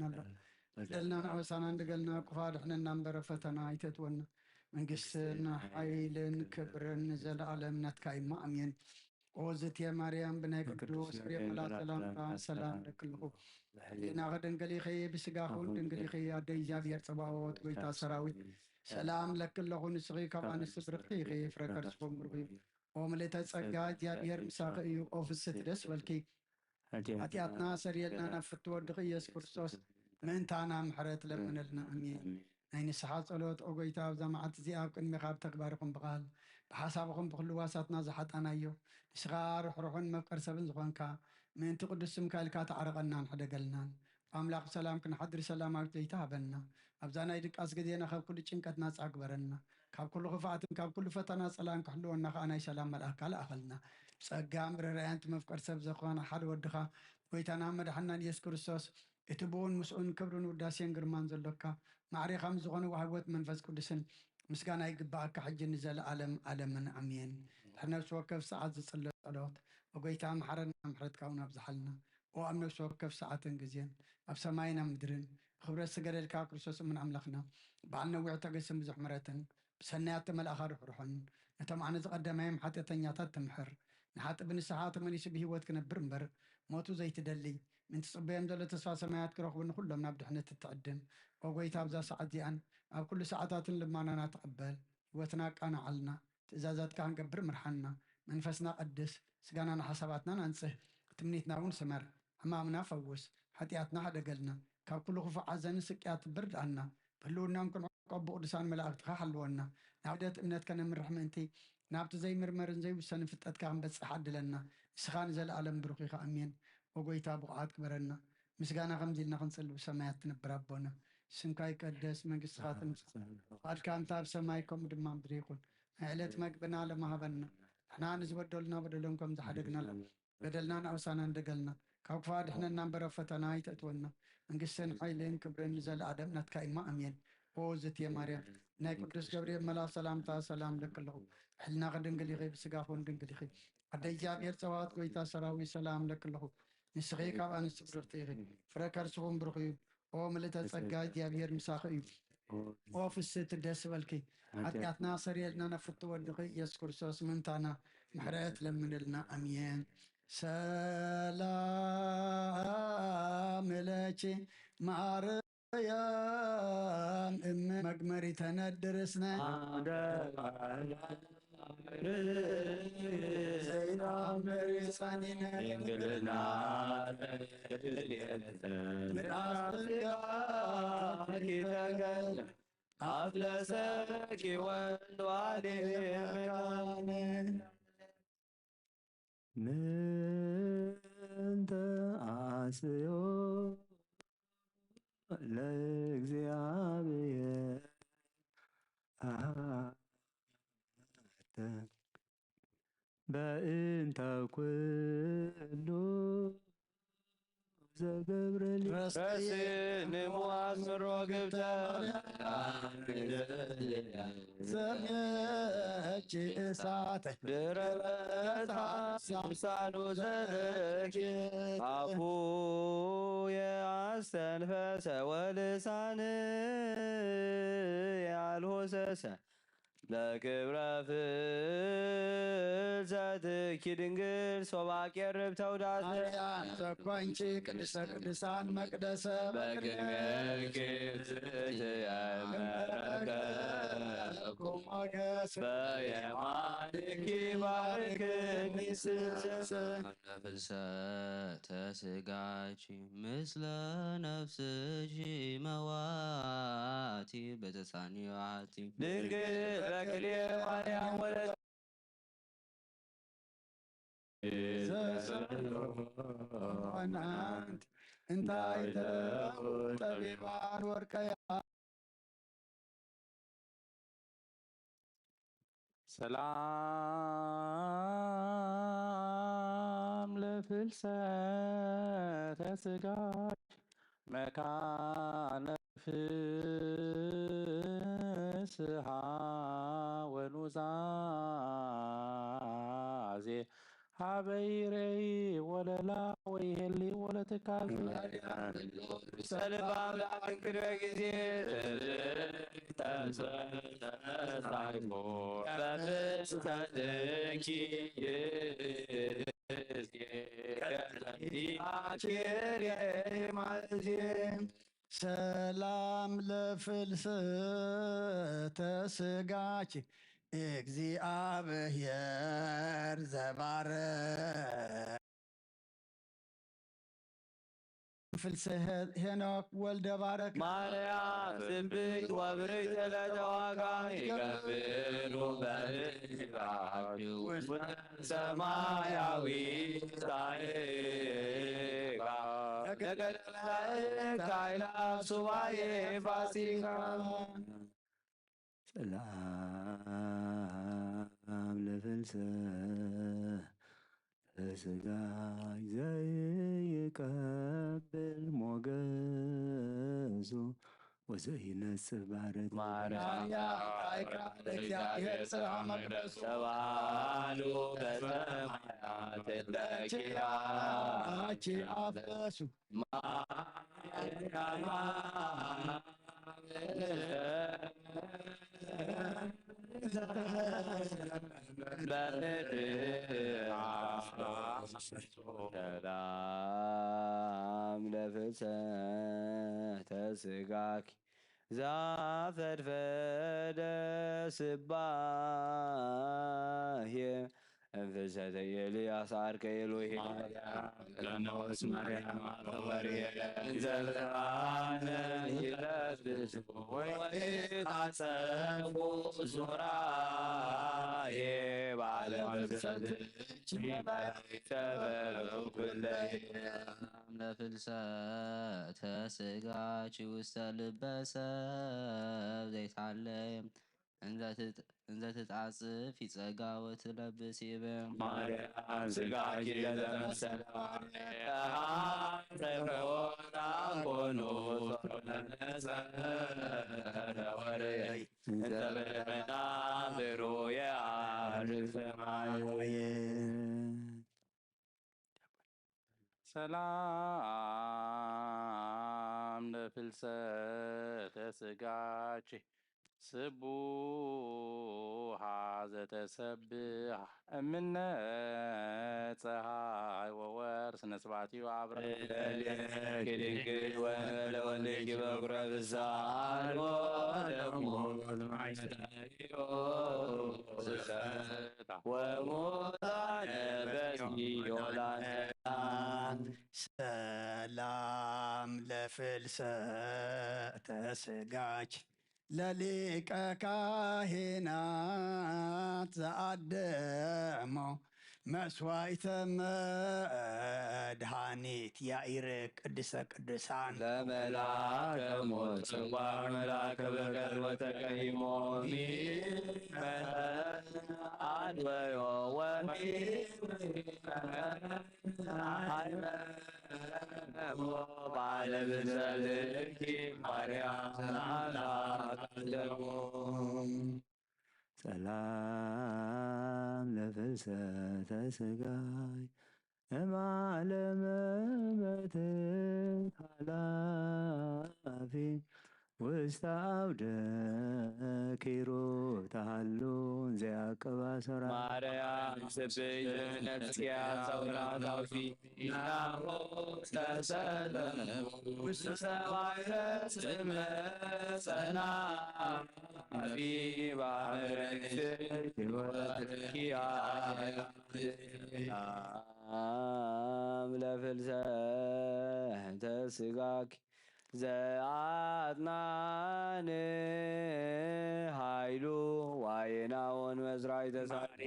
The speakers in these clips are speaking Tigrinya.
ኣሎ። በደልና ንኣበሳና እንድገልና፣ ክፉእ ኣድሕነና እምበር፣ ፈተና ኣይተእትወና። መንግስትን ሓይልን ክብርን ንዘለኣለም ናትካ እማ፣ ኣሜን። ኦ ዝትየ ማርያም፣ ብናይ ቅዱስ ገብርኤል መልኣክ ሰላምታ ሰላም ለክልኹ። ሕሊናኺ ድንግል ኢኺ፣ ብስጋኹ እውን ድንግል ኢኺ። ኣደ እግዚኣብሔር ጸባኦት፣ ጎይታ ሰራዊት፣ ሰላም ለኪ ኣለኹ። ንስኺ ካብ ኣንስቲ ብርኽቲ ኢኺ፣ ፍረ ከርስኹም ብሩኽ እዩ። ኦ ምልእተ ጸጋ፣ እግዚኣብሔር ምሳኺ እዩ። ኦ ፍስሕቲ፣ ደስ በልኪ። ሓጢኣትና ሰሪየልና ናብ ፍትወ ወድኺ ኢየሱስ ክርስቶስ ምእንታና ምሕረት ለምነልና። ኣሜን። ናይ ንስሓ ጸሎት። ኦ ጎይታ፣ ኣብዛ መዓልቲ እዚኣ ኣብ ቅድሜኻ ብተግባር ይኹን ብቓል፣ ብሓሳብ ይኹን ብኹሉ ዋሳትና ዝሓጣናዮ፣ ንስኻ ርሕሩሕን መፍቀር ሰብን ዝኾንካ፣ ምእንቲ ቅዱስ ስምካ ኢልካ ተዓረቐናን ሕደገልናን። ኣምላኽ ብሰላም ክንሓድር ሰላማዊት ለይቲ ሃበና። ኣብዛ ናይ ድቃስ ግዜና ካብ ኩሉ ጭንቀት ናጻ ግበረና። ካብ ኩሉ ክፍኣትን ካብ ኩሉ ፈተና ጸላን ክሕልወና ከኣ ናይ ሰላም መልኣክካ ለኣኸልና። ብጸጋ ምርራያን እቲ መፍቀር ሰብ ዝኾነ ሓደ ወድኻ፣ ጎይታና መድሓናን ኢየሱስ ክርስቶስ፣ እቲ ብኡን ምስኡን ክብርን ውዳሴን ግርማን ዘሎካ፣ ማዕሬኻ ምስ ዝኾነ ዋህቦት መንፈስ ቅዱስን ምስጋና ይግብኣካ፣ ሕጂ ንዘለኣለም ኣለምን ኣሜን። ድሕሪ ነፍሲ ወከፍ ሰዓት ዝጽሎ ጸሎት። ኦ ጎይታ፣ መሓረና፣ ምሕረትካ እውን ኣብዝሓልና። ኦ ኣብ ነፍሲ ወከፍ ሰዓትን ግዜን፣ ኣብ ሰማይን ኣብ ምድርን፣ ብኽብረት ዝገደልካ ክርስቶስ እሙን ኣምላኽና፣ በዓል ነዊሕ ትዕግስትን ብዙሕ ምሕረትን፣ ብሰናያት ተመልኣኻ ርሕሩሕን፣ ነቶም ኣነ ዝቐደማዮም ሓጢኣተኛታት ትምሕር፣ ንሓጢእ ብንስሓ ተመሊሱ ብህይወት ክነብር እምበር፣ ሞቱ ዘይትደሊ፣ ምእንቲ ጽበዮም ዘሎ ተስፋ ሰማያት ክረኽቡ ንኹሎም ናብ ድሕነት እትዕድም። ኦ ጎይታ፣ ኣብዛ ሰዓት እዚኣን ኣብ ኩሉ ሰዓታትን ልማናና ተቐበል፣ ህይወትና ኣቃንዓልና፣ ትእዛዛትካ ክንገብር ምርሓና፣ መንፈስና ቀድስ፣ ስጋናን ሓሳባትናን ኣንጽህ፣ ትምኒትና እውን ስመር፣ ሕማምና ፈውስ፣ ሓጢኣትና ሕደገልና፣ ካብ ኩሉ ክፉእ ሓዘንን ስቅያት ብርድኣና፣ ብህልውናኦም ክንዕቆብ ብቅዱሳን መላእክትኻ ሓልወና፣ ናብ ልደት እምነት ከነምርሕ ምእንቲ፣ ናብቲ ዘይምርመርን ዘይውሰንን ፍልጠትካ ክንበጽሕ ዓድለና። ንስኻ ንዘለኣለም ብሩኽ ኢኻ። ኣሜን። ኦ ጎይታ፣ ብቑዓት ግበረና። ምስጋና ከምዚ ኢልና ክንጽሊ፣ ብሰማያት ትነብር ኣቦና፣ ስምካ ይቀደስ፣ መንግስትኻ ትምጻእ፣ ፍቓድካ እንተ ኣብ ሰማይ ከምኡ ድማ ምድሪ ይኹን። ናይ ዕለት መግብና ሎሚ ሃበና። ንሕና ንዝበደሉና በደሎም ከም ዝሓደግና፣ በደልና ንኣውሳና እንደገልና፣ ካብ ክፉእ ኣድሕነና እምበር፣ ኣብ ፈተና ኣይተእትወና። መንግስትን ሓይልን ክብርን ንዘለኣለም ናትካ እማ፣ ኣሜን። ኦ ዝትየ ማርያም፣ ናይ ቅዱስ ገብርኤል መልኣክ ሰላምታ ሰላም ለኪ ኣለኹ። ብሕልናኺ ድንግል ኢኺ፣ ብስጋኺ እውን ድንግል ኢኺ። ኣደ እግዚኣብሔር ጸባኦት፣ ጎይታ ሰራዊት፣ ሰላም ለኪ ኣለኹ። ንስኺ ካብ ኣንስቲ ብርኽቲ ኢኺ፣ ፍረ ከርስኹም ብሩኽ እዩ። ኦ ምልእተ ጸጋ፣ እግዚኣብሔር ምሳኺ እዩ። ኦ ፍስሕቲ፣ ደስ በልኪ። ሓጢኣትና ሰሪየልና፣ ናብ ፍትው ወድኺ ኢየሱስ ክርስቶስ ምእንታና ምሕረት ለምንልና። ኣሜን። ሰላም ለኪ ማርያም እም መግመሪ ተነድርስነ ዘይናምሪ ጸኒነ ድንግልና ምናፍቃ ኪተገል ኣፍለሰኪ ወልድ ዋሌ መካነ ምንተ ኣስዮ ለእግዚኣብሔር ኣተ በእንተ ኩሉ ዘገብረሊ ረስእኒ ሞዓት ምሮ ግብተ ዘመች እሳተ ድረበታ ሳምሳኑ ዘለኪ ኣፉየ ኣስተንፈሰ ወልሳንየ ኣልሆሰሰ ለክብረ ፍልሰትኪ ድንግል ሶባ ቄርብ ተውዳሰ ማርያም ዘኮንኪ ቅድስተ ቅዱሳን መቅደሰ በቅድሜኪ ትትየመረከ ሞገስ በየማንኪ ባርክኒ ስስን ፍልሰተ ስጋኪ ምስለ ነፍስኪ መዋቲ በተሳንዮ ኣቲ ድንግል በክልኤ ማርያም ወለተ ዘጸንሖናት እንታይ ተረፉ ጠቢባን ወርቀያ ሰላም ለፍልሰተ ስጋኪ መካነ ፍስሓ ወኑዛዜ ሀበይረይ ወለላ ይሄሊ ወለትካል ሰልባ ላክን ክልበ ግዜ ተሳይቦ ከፍስተደኪ ሰላም ለፍልሰተ ስጋኪ እግዚአብሔር ዘባረ ፍልሰ ሄኖክ ወልደ ባረክ ማርያም ስብሕት ወብርክት ለተዋጋ ይገብሩ በልባችሁ ሰማያዊ ጻድቃ ነገረ መላእክት ኃይላ ሱባኤ ፋሲካ ሰላም ለፍልሰ ስጋ ዘይቀብል ሞገሱ ወዘይነጽባረት ማርያም ቃለ እግዚአብሔር ጽርሐ መቅደሱ ተባሉ በሰማያት ለኪ አፍሱ ሰላም ለፍልሰተ ስጋኪ ዘፈድፈደ ስባሄ እንፍሰተ ኤልያስ ዓርከ ኤሎሄ ለነወስ ማርያም አበወርየ ዘብርሃነ ይለብሱ ወይታጸፉ ዙራዬ ባለ መቅሰፍት ለፍልሰተ ስጋኪ ውስተ ልበ ሰብ ዘይታለየ እንዘ ትትጻጽፍ ይጸጋ ወትለብስ ይብል። ማርያም ስጋኪ ለተመሰለ ተሃንጸ ፍኖታ ኮኑ ለወርይ እንተ በለመና ብሩየ አርግ ሰማይ ሰላም ለፍልሰተ ስጋኪ ስቡሃ ዘተሰብሃ እምነ ጸሃይ ወወር ስነ ስብሐት እዩ። አብርሃም ለኪ ድንግል ወለወልድኪ በኩረ ፍስሐ አልቦ ለሞት ማይሰዮ ወሙታነ በስዮላነ ሰላም ለፍልሰተ ስጋኪ ለሊቀ ካህናት ዘአደሞ መስዋዕተ መድኃኒት ያኢርግ ቅድስተ ቅዱሳን ለመልአከ ሞት ጽዋ መልአከ በቀል ወተቀይሞ ሚመ አድወዮ ወሚመ አይመ ባለ ብዘልኪ ማርያም አላቀደሙ ሰላም ለፍልሰተ ስጋይ እማለመመት ኃላፊ ውስተ አውደ ኪሩ ተሃሉ እንዘያቀባ ሰራ ማርያም ስብሕት ነፍስኪ አሳውራ ታውፊ ናሁ ተሰለሙ ውስተ ሰማይ ስመ ጸናፊ ባህረ ሕይወትኪ አብ ለፍልሰተ ስጋኪ ዘአጽናን ኃይሉ ዋየናውን መዝራይ ተሳሪ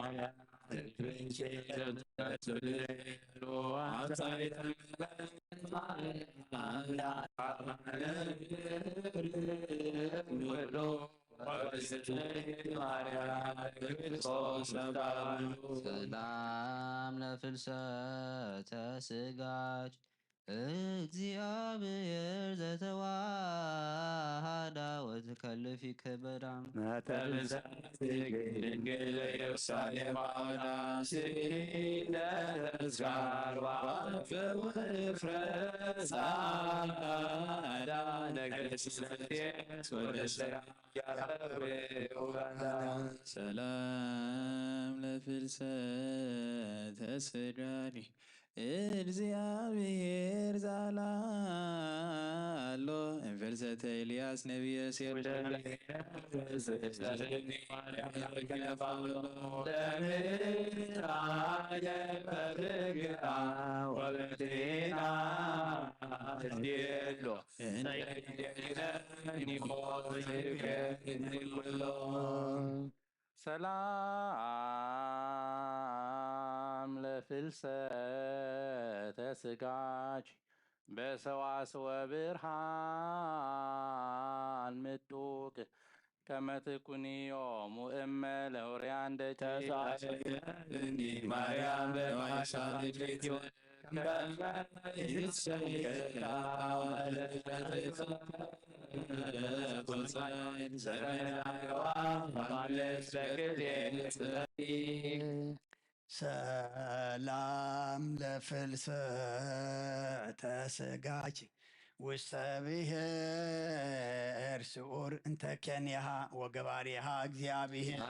ሰላም ለፍልሰተ ስጋኪ እግዚአብሔር ዘተዋሃዳ ወትከልፊ ከበዳ መተብዛቲ ድንግል ኢየሩሳሌም ኣውዳ ስኢነ ተዝካር ወዓፈ ወፍረ ጻዳ ነገስነት ወደሰ ሰላም ለፍልሰተ ስጋኒ እግዚኣብሔር ዛላሎ እንፈልሰተ ኤልያስ ነቢየ ሴር ወበቴና ሎ ሰላም ለፍልሰተ ስጋኪ በሰዋስወ ብርሃን ምጡቅ ከመ ትኩኒ ዮሙ እመ ለውርያን ደቂ ተሳእለኒ ማርያም በማይሳት ሰላም ለፍልሰተ ስጋኪ ውስተ ብሔር ስዑር እንተ ኬንያሃ ወገባሪሃ እግዚኣብሔር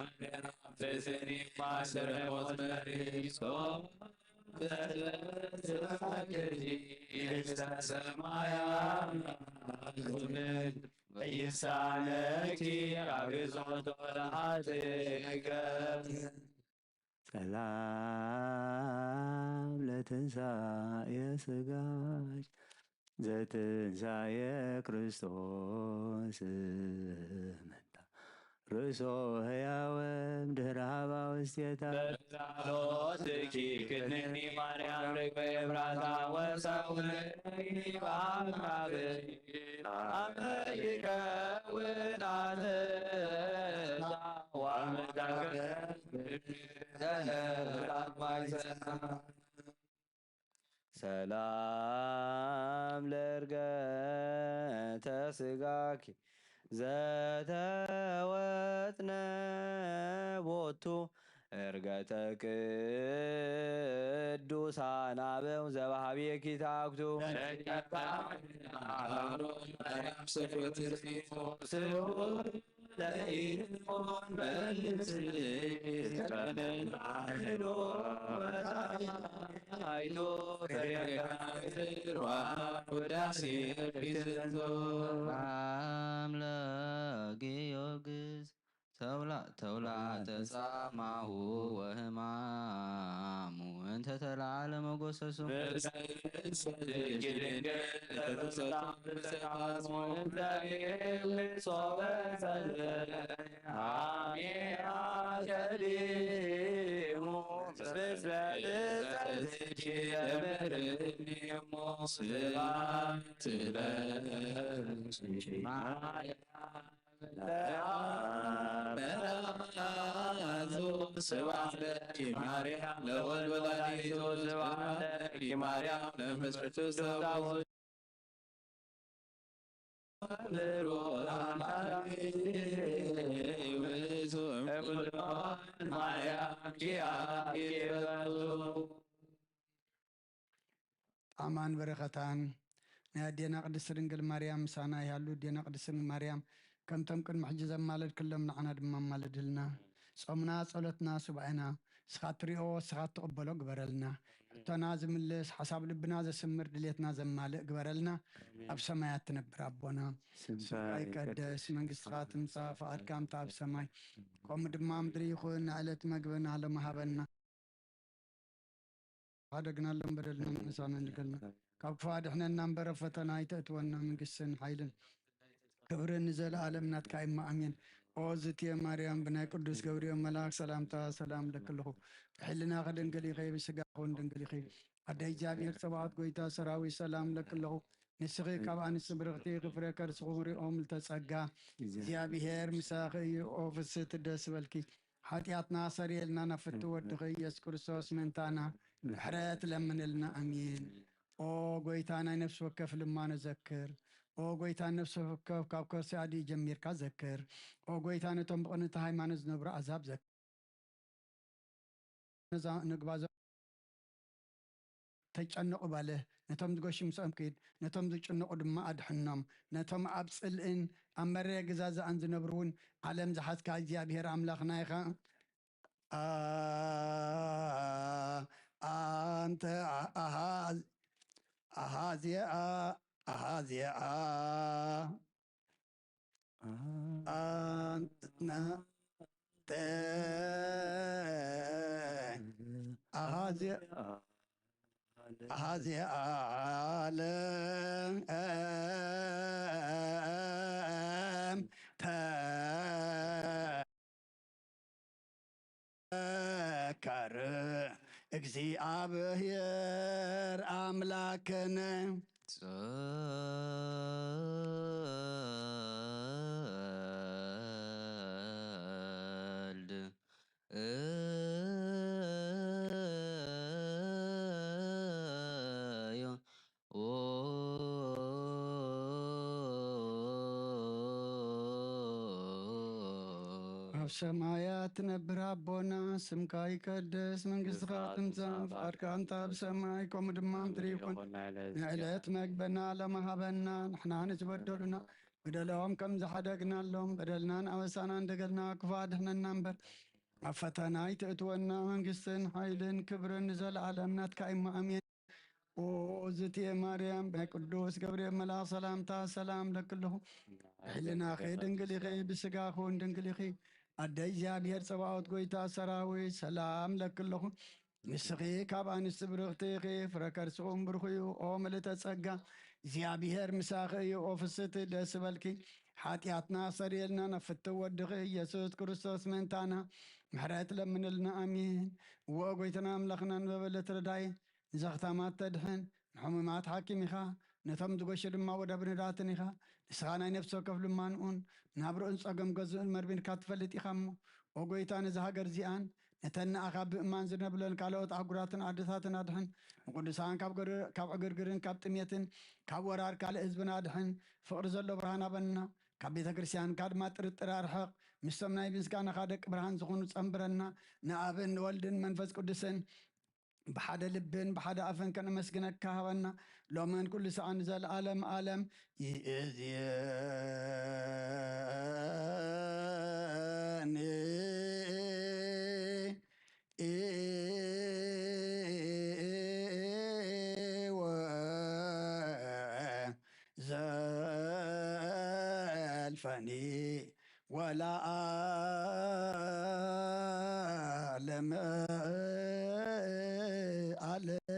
ይሳነኪ አግዞቶ ለኃጥእ ሰላም ለትንሳኤ ስጋሽ ዘትንሳኤ ክርስቶስ ምንታ ርእሶ ህያወ እምድህረ ሀባ ውስቴታ በዛሎትኪ ክድንኒ ማርያም ርግበ ኤፍራታ ወሳውል በአምላክ አመ ይከውን አዘዛ ወአመዛገ ሰላም ለእርገተ ስጋኪ ዘተወጥነ ቦቱ እርገተ ቅዱሳን አበው ዘባሃብየኪ ታክቱ አምለክ ጊዮርጊስ ተውላ ተውላ ተጻማሁ ወህማሙ እንተ ተላለ መጎሰሱ ስብሐት ለኪ ማርያም ለወልድ ወላዲቱ ስብሐት ለኪ ማርያም ለመንፈስ ቅዱስ ጣዕማን በረኸታን ናይ ኣዴና ቅድስቲ ድንግል ማርያም ምሳና ይሃሉ። ኣዴና ቅድስቲ ድንግል ማርያም ከምቶም ቅድሚ ሕጂ ዘማለድክሎም ንዓና ድማ ኣማልድልና። ጾምና፣ ጸሎትና፣ ሱባኤና ንስኻ ትሪኦ፣ ንስኻ ትቕበሎ ግበረልና። ሕቶና ዝምልስ፣ ሓሳብ ልብና ዘስምር፣ ድሌትና ዘማልእ ግበረልና። ኣብ ሰማያት ትነብር ኣቦና፣ ስምካ ይቀደስ፣ መንግስትኻ ትምጻእ፣ ፍቓድካ ከምቲ ኣብ ሰማይ ከምኡ ድማ ኣብ ምድሪ ይኹን። ንዕለት መግብና ሎሚ ሃበና። ሓደግና ሎም በደልና ምእሳና ንገልና ካብ ክፉ ኣድሕነና እምበር ኣብ ፈተና ኣይተእትወና። መንግስትን ሓይልን ክብርን ንዘለኣለም ናትካ እማ ኣሜን። ኦ ዝትየ ማርያም ብናይ ቅዱስ ገብርኤል መልኣክ ሰላምታ ሰላም ለክልኹ ብሕልናኺ ድንግል ኢኺ ብስጋኺ እውን ድንግል ኢኺ። ኣደ እግዚኣብሔር ጸባኦት ጎይታ ሰራዊት ሰላም ለክልኹ። ንስኺ ካብ ኣንስቲ ብርኽቲ ክፍረ ከርስኹ ርኦም ልተጸጋ እግዚኣብሔር ምሳኺ እዩ። ኦ ፍስህቲ ደስ በልኪ ሓጢኣትና ሰሪየልና ናብ ፍቱ ወድኺ ኢየሱስ ክርስቶስ ምእንታና ምሕረት ለምንልና ኣሜን። ኦ ጎይታ ናይ ነፍሲ ወከፍ ልማኖ ዘክር። ኦ ጎይታ፣ ነፍሲ ወከፍ ካብ ከርሲ ኣድዩ ጀሚርካ ዘክር። ኦ ጎይታ፣ ነቶም ብቕንዕቲ ሃይማኖት ዝነብሩ ኣዛብ ዘክር። ነዛ ንግባዞ ተጨነቑ በለ፣ ነቶም ዝጎሹ ምስኦም ኪድ፣ ነቶም ዝጭነቑ ድማ ኣድሕኖም። ነቶም ኣብ ጽልእን ኣብ መረረ ግዛዛእን ዝነብሩ እውን ዓለም ዝሓዝካ እግዚኣብሔር ኣምላኽና ኢኻ። ኣ-፣ ኣንተ ኣሃዝ-፣ ኣሃዝያ፣ ኣሃዝያ፣ ኣንተ፣ ኣሃዝያ፣ ኣሃዝያ ዓለም ተ ተዘከር እግዚኣብሔር ኣምላክነ። ጸልድ እዮ። ኣብ ሰማያት ትነብር ኣቦና፣ ስምካ ይቀደስ፣ መንግስትኻ ትምጻእ፣ ፍቓድካ ከምቲ ኣብ ሰማይ ከምኡ ድማ ኣብ ምድሪ ይኹን። ንዕለት መግበና ሎሚ ሃበና፣ ንሕና ንዝበደሉና በደሎም ከም ዝሓደግናሎም፣ በደልናን ኣበሳናን ደገልና ክፉእ ኣድሕነና እምበር፣ ኣብ ፈተና ኣይትእትወና፣ መንግስትን ሓይልን ክብርን ንዘለኣለም ናትካ እሞ ኣሜን። ኦ ዝትየ ማርያም፣ ናይ ቅዱስ ገብርኤል መልኣኽ ሰላምታ ሰላም ለኪ ኣለኹ። ብሕልናኺ ድንግል ኢኺ፣ ብስጋኺ እውን ድንግል ኢኺ። ኣደ እግዚኣብሔር ጸባኦት ጎይታ ሰራዊት ሰላም ለኪ ኣለኹ። ንስኺ ካብ ኣንስቲ ብርኽቲ ኢኺ፣ ፍረ ከርስኹም ብሩኽ እዩ። ኦ ምልእተ ጸጋ፣ እግዚኣብሔር ምሳኺ እዩ። ኦ ፍስቲ ደስ በልኪ፣ ሓጢኣትና ሰሪየልና፣ ናብ ፍትው ወድኺ ኢየሱስ ክርስቶስ ምእንታና ምሕረት ለምንልና። ኣሜን። እወ ጎይታና ኣምላኽና ንበበለት ረዳይ፣ ንዘኽታማት ተድሕን፣ ንሕሙማት ሓኪም ኢኻ፣ ነቶም ዝጎሹ ድማ ወደብ ንዳትን ኢኻ። ንስኻ ናይ ነፍሲ ወከፍ ልማንኡን ናብርኡን ጸገም ገዝኡን መርሚርካ ትፈልጥ ኢኻ እሞ፣ ኦ ጎይታ፣ ነዚ ሃገር እዚኣን ነተን ንኣኻ ብምእማን ዝነብለን ካልኦት ኣህጉራትን ዓድታትን ኣድሕን። ንቅዱሳን ካብ ገር-፣ ካብ ዕግርግርን ካብ ጥሜትን ካብ ወራር ካልእ ህዝብን ኣድሕን። ፍቕሪ ዘሎ ብርሃን ኣበና። ካብ ቤተ ክርስቲያንካ ድማ ጥርጥር ኣርሕቕ። ምስቶም ናይ ምስጋናኻ ደቂ ብርሃን ዝኾኑ ጸንብረና። ንኣብን ንወልድን መንፈስ ቅዱስን ብሓደ ልብን ብሓደ ኣፍን ከነመስግነካ ሃበና። ሎምን ኩሉ ሰዓን ንዘለኣለም ኣለም ይእዝየኒ። ወዘልፈኒ ወለዓለመ ዓለም።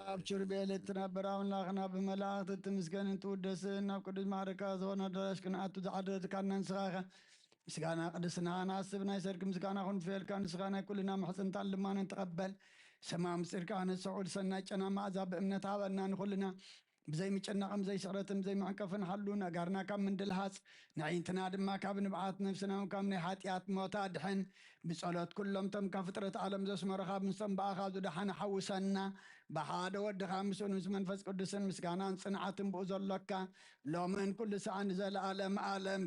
ኣብ ኪሩቤል እትነብር ኣምላኽና ብመላእኽቲ እትምስገንን እትውደስን ናብ ቅዱስ ማዕረካ ዝኾነ ኣዳራሽ ክንኣቱ ዝዓደረትካና ንስኻ ኢኻ። ምስጋና ቅድስና ንዓና ኣስብ ናይ ሰርክ ምስጋና ክንፍየልካ ንስኻ ናይ ኩልና ምሕጽንታን ልማንን ተቐበል። ሰማም ጽድቃ ነሰዑል ሰናይ ጨና መዓዛ ብእምነት ሃበና ንኹልና። ብዘይ ምጭናቕን ብዘይ ስዕረትን ብዘይ መዕንቀፍን ሓሉ ነጋርና ካብ ምንድልሃጽ ንዕይንትና ድማ ካብ ንብዓት ነፍስና ካብ ናይ ሓጢኣት ሞት ኣድሕን። ብጸሎት ኩሎም ቶም ካብ ፍጥረት ዓለም ዘስመሩኻ ምስቶም ብኣኻ ዝደሓነ ሓውሰና። ብሓደ ወድኻ ምስኡን ምስ መንፈስ ቅዱስን ምስጋናን ጽንዓትን ብኡ ዘሎካ ሎምን ኩሉ ሰዓን ንዘለኣለም ዓለም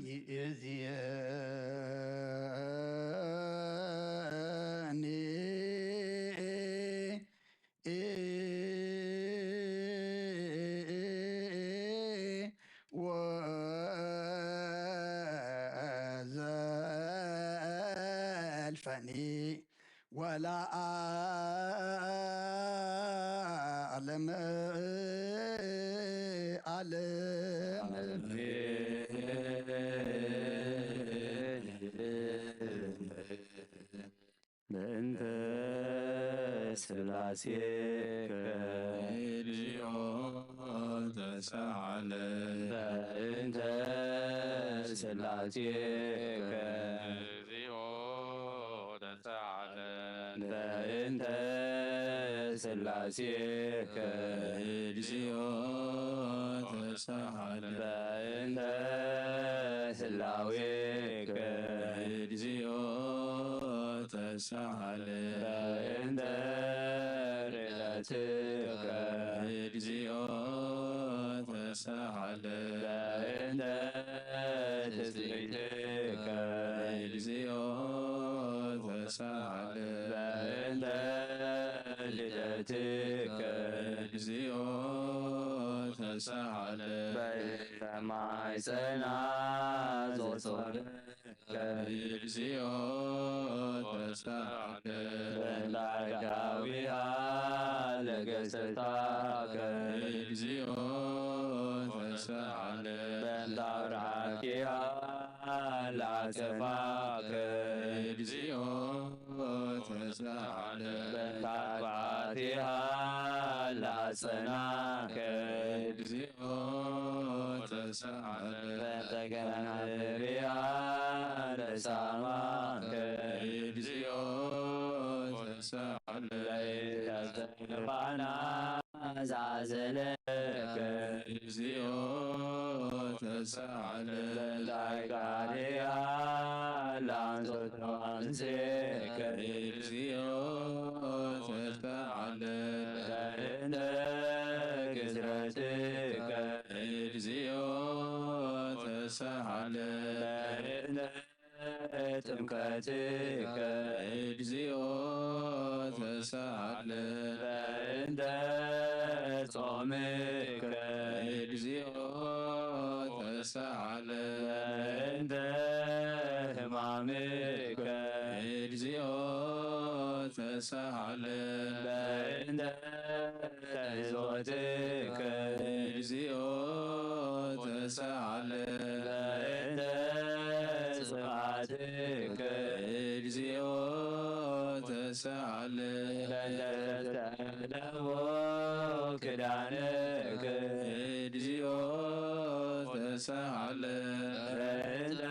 ይእዝየኒ። ወዘልፈኒ ወለዓለመ ዓለም። በእንተ ስላሴከ እግዚኦ ተሳሃለ። በእንተ ስላሴከ እግዚኦ ተሳሃለ። በእንተ ስላሴከ እግዚኦ ተሳሃለ። በእንተ ስላዌከ እግዚኦ ተሳሃለ። በእንተ ልደትከ እግዚኦ ተሳሃለ። በእንተ ትስብእትከ እግዚኦ ተሳሃለ። በእንተ ልደትከ እግዚኦ ተሳሃለ። በእንተ ማይፀና ዞጾረ እግዚኦ ተሳሃለ። በእንተ ዳዊሃ ለገሰታከ እግዚኦ ተሳሃለ። በእንተ አብርሃኪሃ ለአሰፋከ እግዚኦ ተሳሃለ። በእንተ አጥባዕቲሃ ለአጸናከ እግዚኦ ተሳሃለ። በእንተ ከናፍሪሃ ለሳማከ እግዚኦ ተሳሃለ። ለይተዘፋና ዛዘለከ እግዚኦ ተሳሃለ። ለዳይቃሪያ ላንሶ ተዋንሴከ እግዚኦ ተሳሃለ። ለእንተ ግዝረትከ እግዚኦ ተሳሃለ። ለእንተ ጥምቀትከ እግዚኦ ተሳሃለ። ለእንተ ጾምከ እግዚኦ ተሳሃለ። ለእንተ ሕማምከ እግዚኦ ተሳሃለ። ለእንተ ተሕዞትከ እግዚኦ ተሳሃለ። ለእንተ ጽፍዓትከ እግዚኦ ተሳሃለ። ለእንተ ተለቦ ክዳንከ እግዚኦ ተሳሃለ። ለእንተ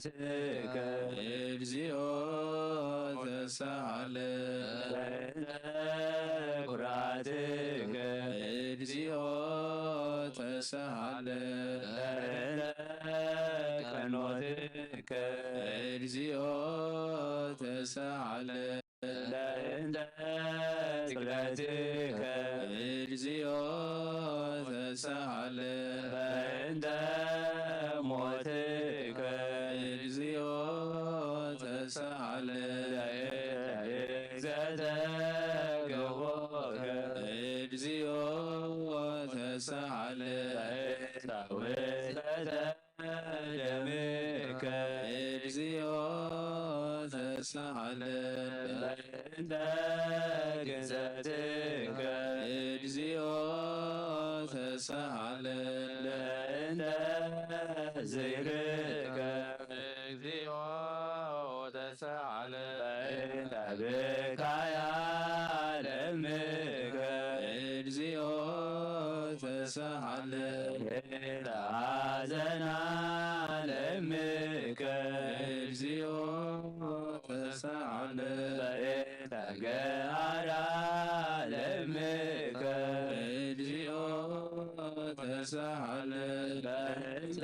ትከ እግዚኦ ተሳሃለ። ለእንተ ኩራትከ እግዚኦ ተሳሃለ። ለእንተ ቀኖትከ እግዚኦ ተሳሃለ። ለእንተ ስቅለትከ እግዚኦ ተሳሃለ። ለእንተ ሞትከ እግዚኦ ተሳሃለ። ለእንተ ዘተገቦከ እግዚኦ ተሳሃለ። ለእንተ ውስጠተ ደምከ እግዚኦ ተሳሃለ። ለእንተ ግንዘትከ እግዚኦ ተሳሃለ። ለእንተ ዝይርከ እግዚኦ ተሳሃለ። ለእንተ ብካያ ለምከ እግዚኦ ተሳሃለ። ለእንተ ሐዘና ለምከ እግዚኦ ተሳሃለ። ለእንተ ገሃራ ለምከ እግዚኦ ተሳሃለ። ለእንተ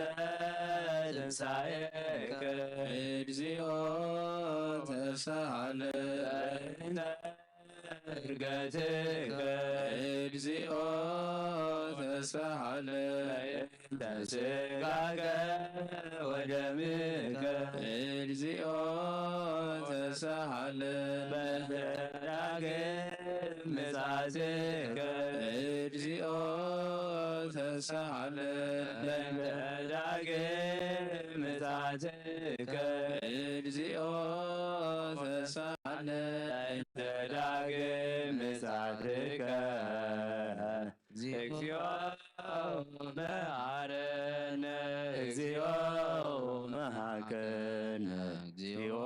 ትንሳኤከ እግዚኦ ተሳሃለ። ለእንተ ዕርገትከ እግዚኦ ተሳሃለ። ለእንተ ስጋከ ወደምከ እግዚኦ ተሳሃለ። ለእንተ ዳግም ምጽአትከ እግዚኦ ተሳሃለ። ለእንተ ዳግም ምጽአትከ እግዚኦ ተሳሃለ። ለእንተ ዳግም ምጽአትከ እግዚኦ መሐረነ እግዚኦ መሐረነ እግዚኦ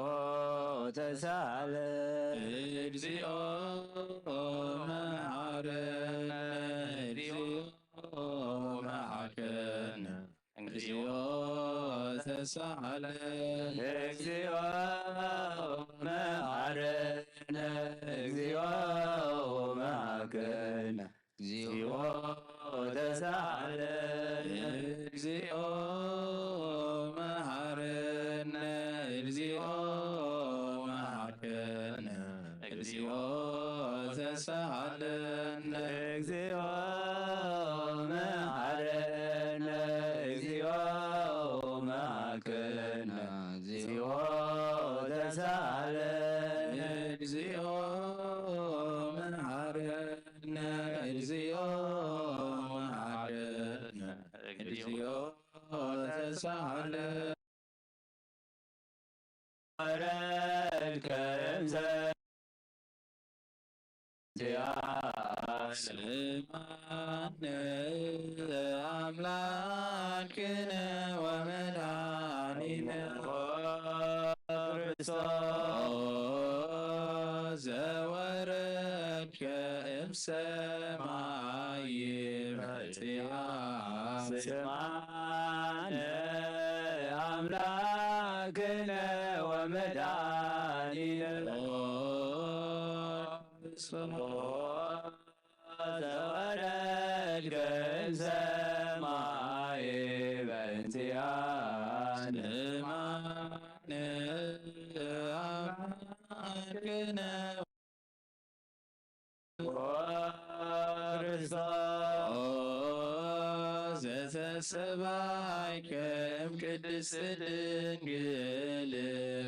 ተሳለ። እግዚኦ መሐረነ እግዚኦ መሐረነ እግዚኦ ተሳለ። እግዚኦ መሐረነ እግዚኦ መሐረነ እግዚኦ ተሳለ። እግዚኦ መሐረነ እግዚኦ መሐረነ እግዚኦ ተሳሃለነ። እግዚኦ መሐረነ፣ እግዚኦ መሃከነ፣ እግዚኦ ተሳሃለነ። እግዚኦ መሐረነ፣ እግዚኦ መሃረነ፣ እግዚኦ ተሳሃለነ። ወረድከ እምሰ ስማነ አምላክነ ወመድኃኒነ ክርስቶስ ዘወረድከ እምሰማይ መጽአ ስማነ አምላክነ ወመድኃኒነ ዘወረድከ እምሰማይ በእንቲአነ አምላክነ ዘተሰባይከ እምቅድስት ድንግል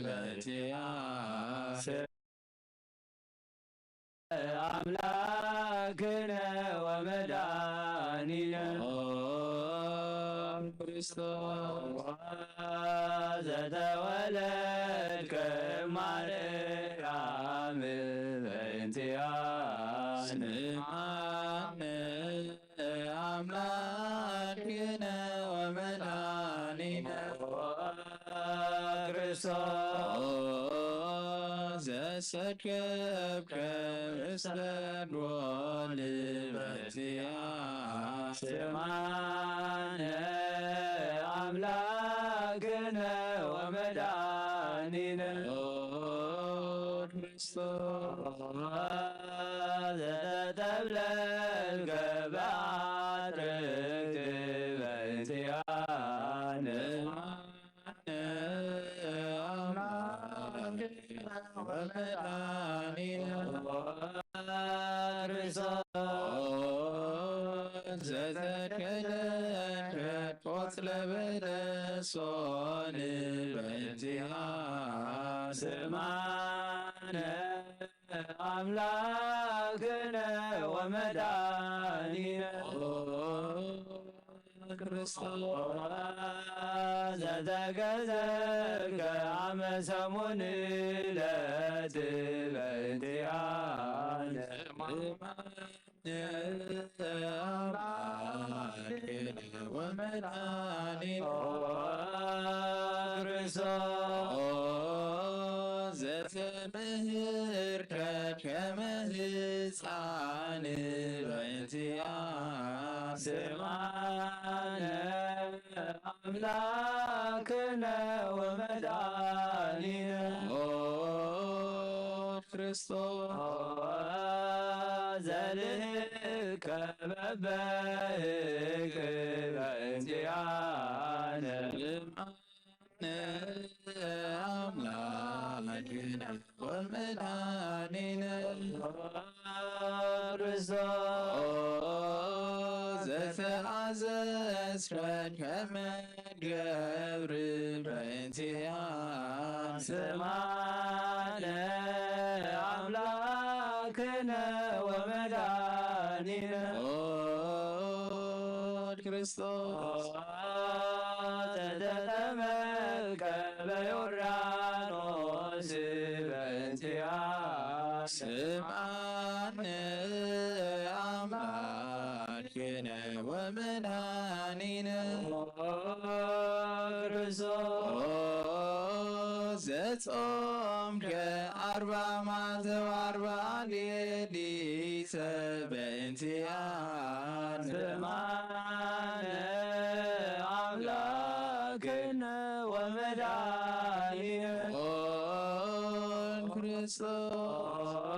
በእንቲአነ አምላክነ ወመድኃኒነ ክርስቶስ ዘተወለድከ ማርያም በእንቲአነ ስማነ አምላክነ ወመድኃኒነ ክርስቶስ ዘሰከብከ ምስለ ጎል በእንቲአነ ስማነ አምላክነ ወመድኃኒነ ክርስቶስ ዘተብለልከ በአትርክት በእንቲአነ አምላክነ ወመድኃኒነ ክርስቶስ ዘተከለ ቆጽለ በለሶን በእንቲአነ ስማነ አምላክነ ወመድኃኒነ ክርስቶስ ዘተገዘልከ አመ ሰሙን ዕለት በእንቲአነ አምላክነ ወመድኃኒነ ክርስቶስ ዘተምህርከ ከመ ሕፃን በእንቲአነ ስማነ አምላክነ ወመድኃኒነ ክርስቶስ ዘልህከ በበህክ በእንቲአነ አምላክነ ወመድኃኒነ ክርስቶስ ዘተአዘዝከ ከመ ገብር በእንቲአነ ስማነ አምላክነ ወመድኃኒነ ክርስቶስ ዘተጠመቀ በዮርዳኖስ በእንቲአነ ስማነ አምላክነ ወመድኃኒነ ክርስቶስ ዘጾምከ አርባ መዓልተ ወአርባ ሌሊት በእንቲአነ ስማነ አምላክነ ወመድኃኒነ ክርስቶስ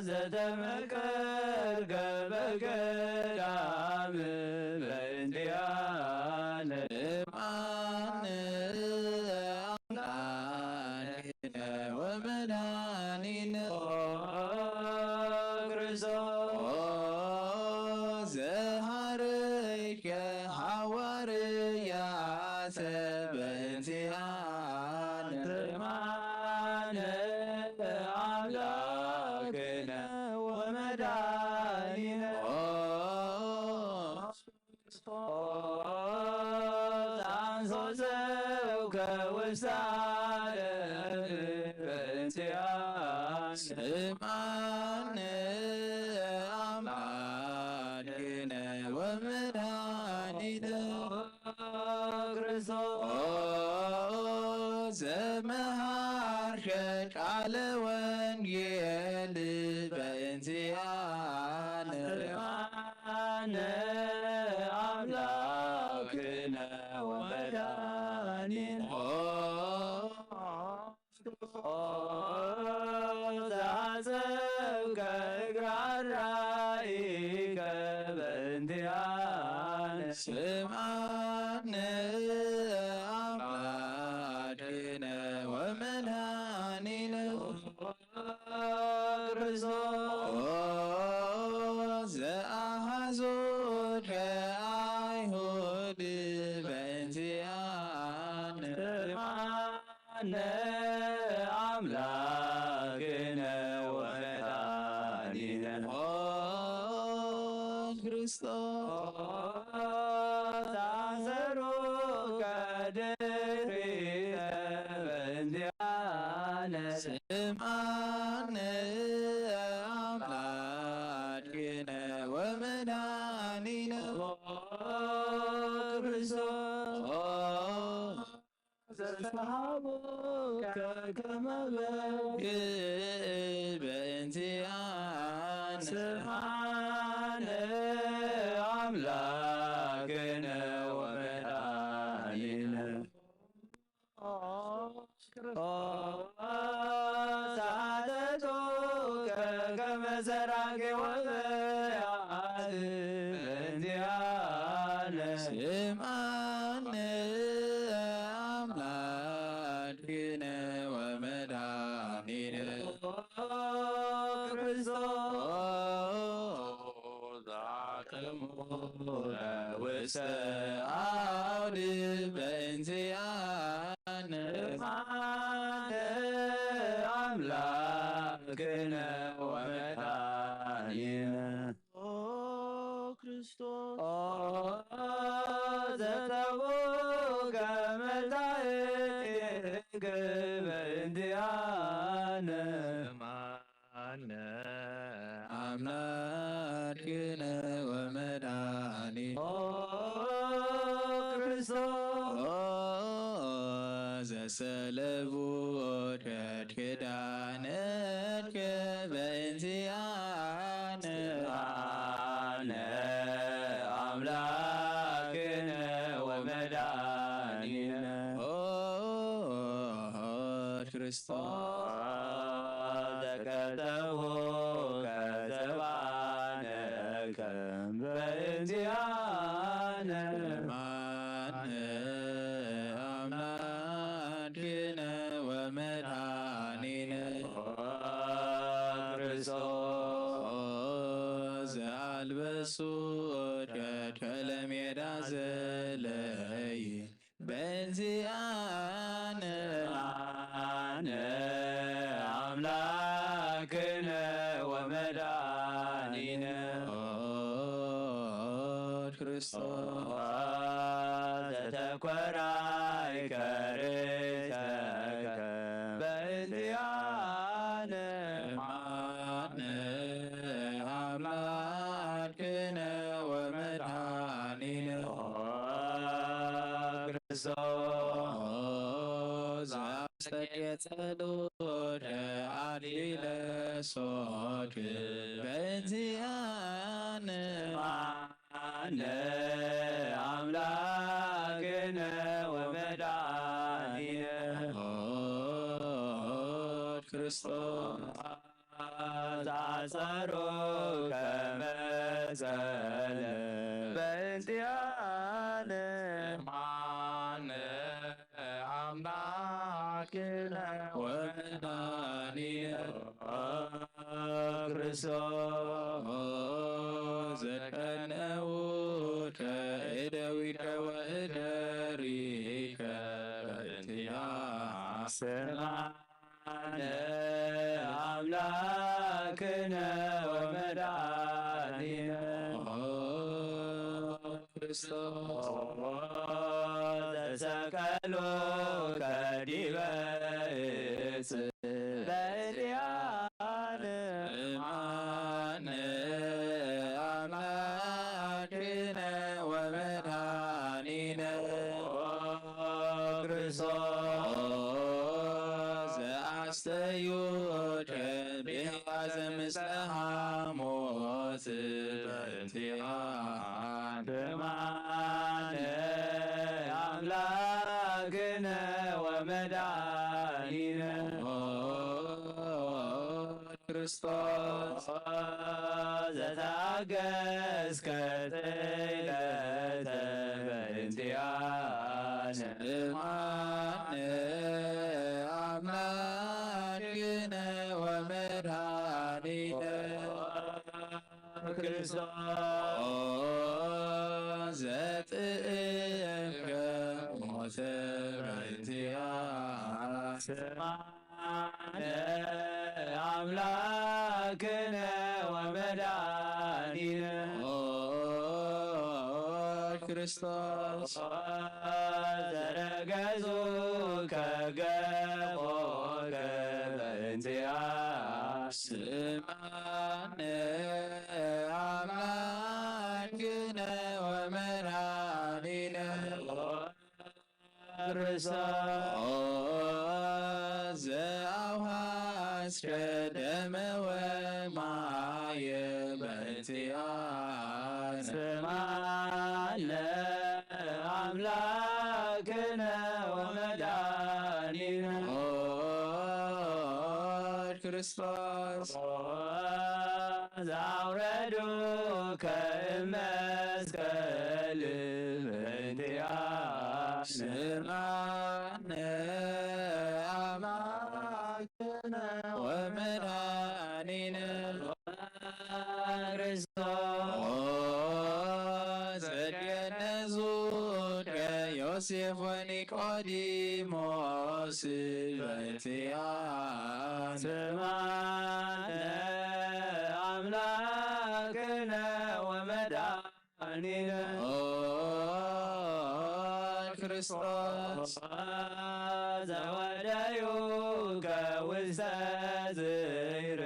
ዘተመቀልከ በገዳም በእንቲአነ ስማነ አምላክነ ወመድኃኒነ ዘሃረይከ ሃዋርያተ በእንቲኣነ ኣምላክነ ወመድኃኒነ ዛንሶ ዘውከ ውሳለ በእንቲኣነ ስምዓነ ኣምላክነ ወመድኃኒነ ክርስቶስ ዘመሃርከ ቃለ ወንጌል በእንቲኣነ ኣነ ኣምላክነ ወመድኃኒነ ዛዘብከ እግራ ራኢከ በእንቲኣነ ስምዓነ ኣምላክነ ወመድኃኒነ ክርስቶስ ዘአሐዙከ አይሁድ በእንቲአነ ስምዓነ አምላክነ ወመድኃኒነ ክርስቶስ አሰሩከ ድሪተ በእንቲአነ ስምዓነ አምላክነ ወመድኃኒነ ክርስቶስ ዘሰሃቦከ ከመ በግ በእንቲአነ ስምዓነ አምላክነ ወመድኃኒነ ሳተቶከ ከመ ሰራቂ ወበያት በእንቲአነ ስምዓነ አምላክነ ወመድኃኒነ ክርስቶስ ዛቅሙነ ውስተ አውድ በእንቲአነ ስምዓነ አምላክነ ወመድኃኒነ ክርስቶስ ዘተቦከ መታእክ በእንቲአነ ስምዓነ አምላክነ ወመድኃኒነ ክርስቶስ ዘሰለቡ ኪዳንከ በእንቲአነ ስምዓነ አምላክነ ወመድኃኒነ ክርስቶስ ዘከተቦከ ዘባነከ በእንቲአነ ስምዓነ አምላክነ ወመድኃኒነ ክርስቶስ ዘአልበሱ ከለሜዳ ዘለይ በእንቲአነ አነ አምላክነ ወመድኃኒነ ክርስቶስ ዘተኮራይ ከርተከ በእንቲአነ አነ አምላክነ ወመድኃኒነ ክርስቶስ ዘአስተርየ ጸሎተ አክሊለ ሶክ በእንቲአነ አነ አምላክነ ወመድኃኒነ ክርስቶስ ጻጸሮ ከመ ጸለ በእንቲአነ አነ አምላክነ ወመድኃኒነ ክርስቶስ ዘቀነውከ እደዊከ ወእደሪከ በእንቲያ ስማነ አምላክነ ወመድኃኒነ ክርስቶስ ዘሰቀሉከ ዲበ ዕፅ በእንቲአነ እማነ አምላክነ ወመድኃኒነ ክርስቶስ ዘአስተዩከ ብሕያዘ ምስለ ሐሞት በእንቲአነ እማነ አምላክነ ወመድኃኒነ ክርስቶስ ዘተአገስከ ተይለተ በእንቲአነ እማነ አምላክነ ወመድኃኒነ ክርስቶስ ዘጥእምከ ሞተ በእንቲአነ ስማነ አምላክነ ወመድኃኒነ ክርስቶስ ዘረገጹ ከገቦከ በእንቲአነ ስማነ አምላክነ ወመድኃኒነ ክርስቶስ ዘአውሃስከ ደመ ወማየ በእንቲአነ ስማነ አምላክነ ወመድኃኒነ ክርስቶስ ዘአውረዱከ እመስቀል በእንቲአነ ስማነ አምላክነ ወመድኃኒነ ክርስቶስ ዘገነዙከ ዮሴፍ ወኒቆዲሞስ በእንቲአነ ስማነ አምላክነ ወመድኃኒነ ክርስቶስ ዘወደዩከ ውስተ ዝይር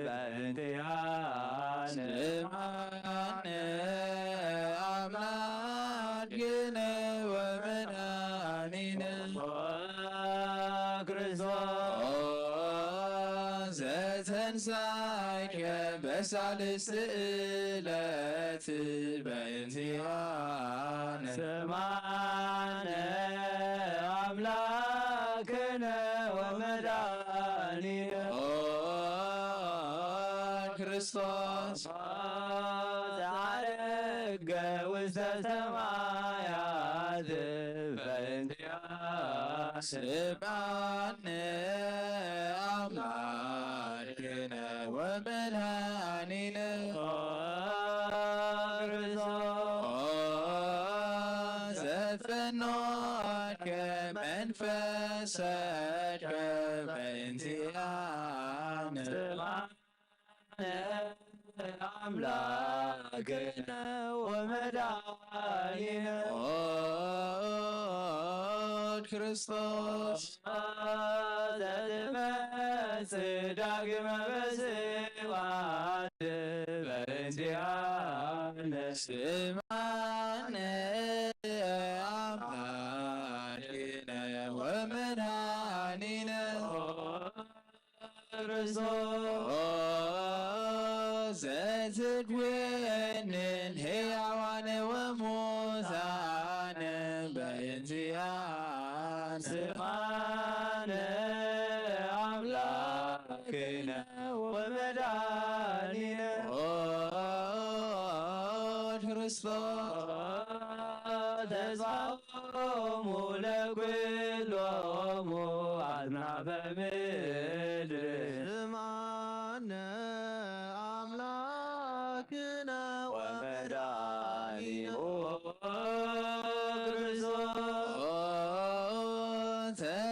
በእንቲአነ ስማነ አምላክነ ወመድኃኒነ ክርስቶስ ዘተንሳእከ በሳልስት ዕለት በእንቲአነ ስማነ አምላክነ ወመድኃኒነ ክርስቶስ ዘዐረገ ውስተ ሰማያት በእንቲአነ ስማነ አምላክነ ወመድኃኒነ ክርስቶስ ዘፈኖከ መንፈሰከ በእንቲአነ ስማነ አምላክነ ወመድኃኒነ ክርስቶስ ዘትመጽእ ዳግመ በስብሐት በእንቲአነ ስማነ አምላክነ ወመድኃኒነ ክርስቶስ ዘትኩንን ሕያዋን ወሙታን በእንቲአነ ስማነ አምላክነ ወመድኃኒነ ክርስቶስ ተስፋ ሎሙ ለኩሎሙ አጽናፈ ምድር ስማነ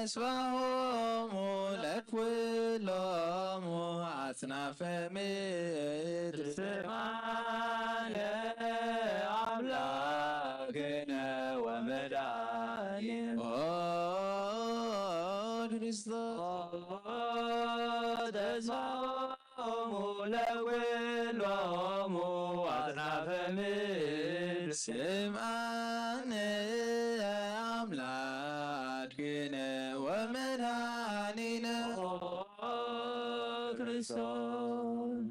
ተስፋሆሙ ለኩሎሙ ኣጽናፈ ምድር። ስምዓነ ኣምላክነ ወመድኃኒነ። ኦ ክርስቶስ። ተስፋሆሙ ለኩሎሙ ኣጽናፈ ምድር። ስምዓነ ኣምላክነ ወመድኃኒነ። ኦ ክርስቶስ።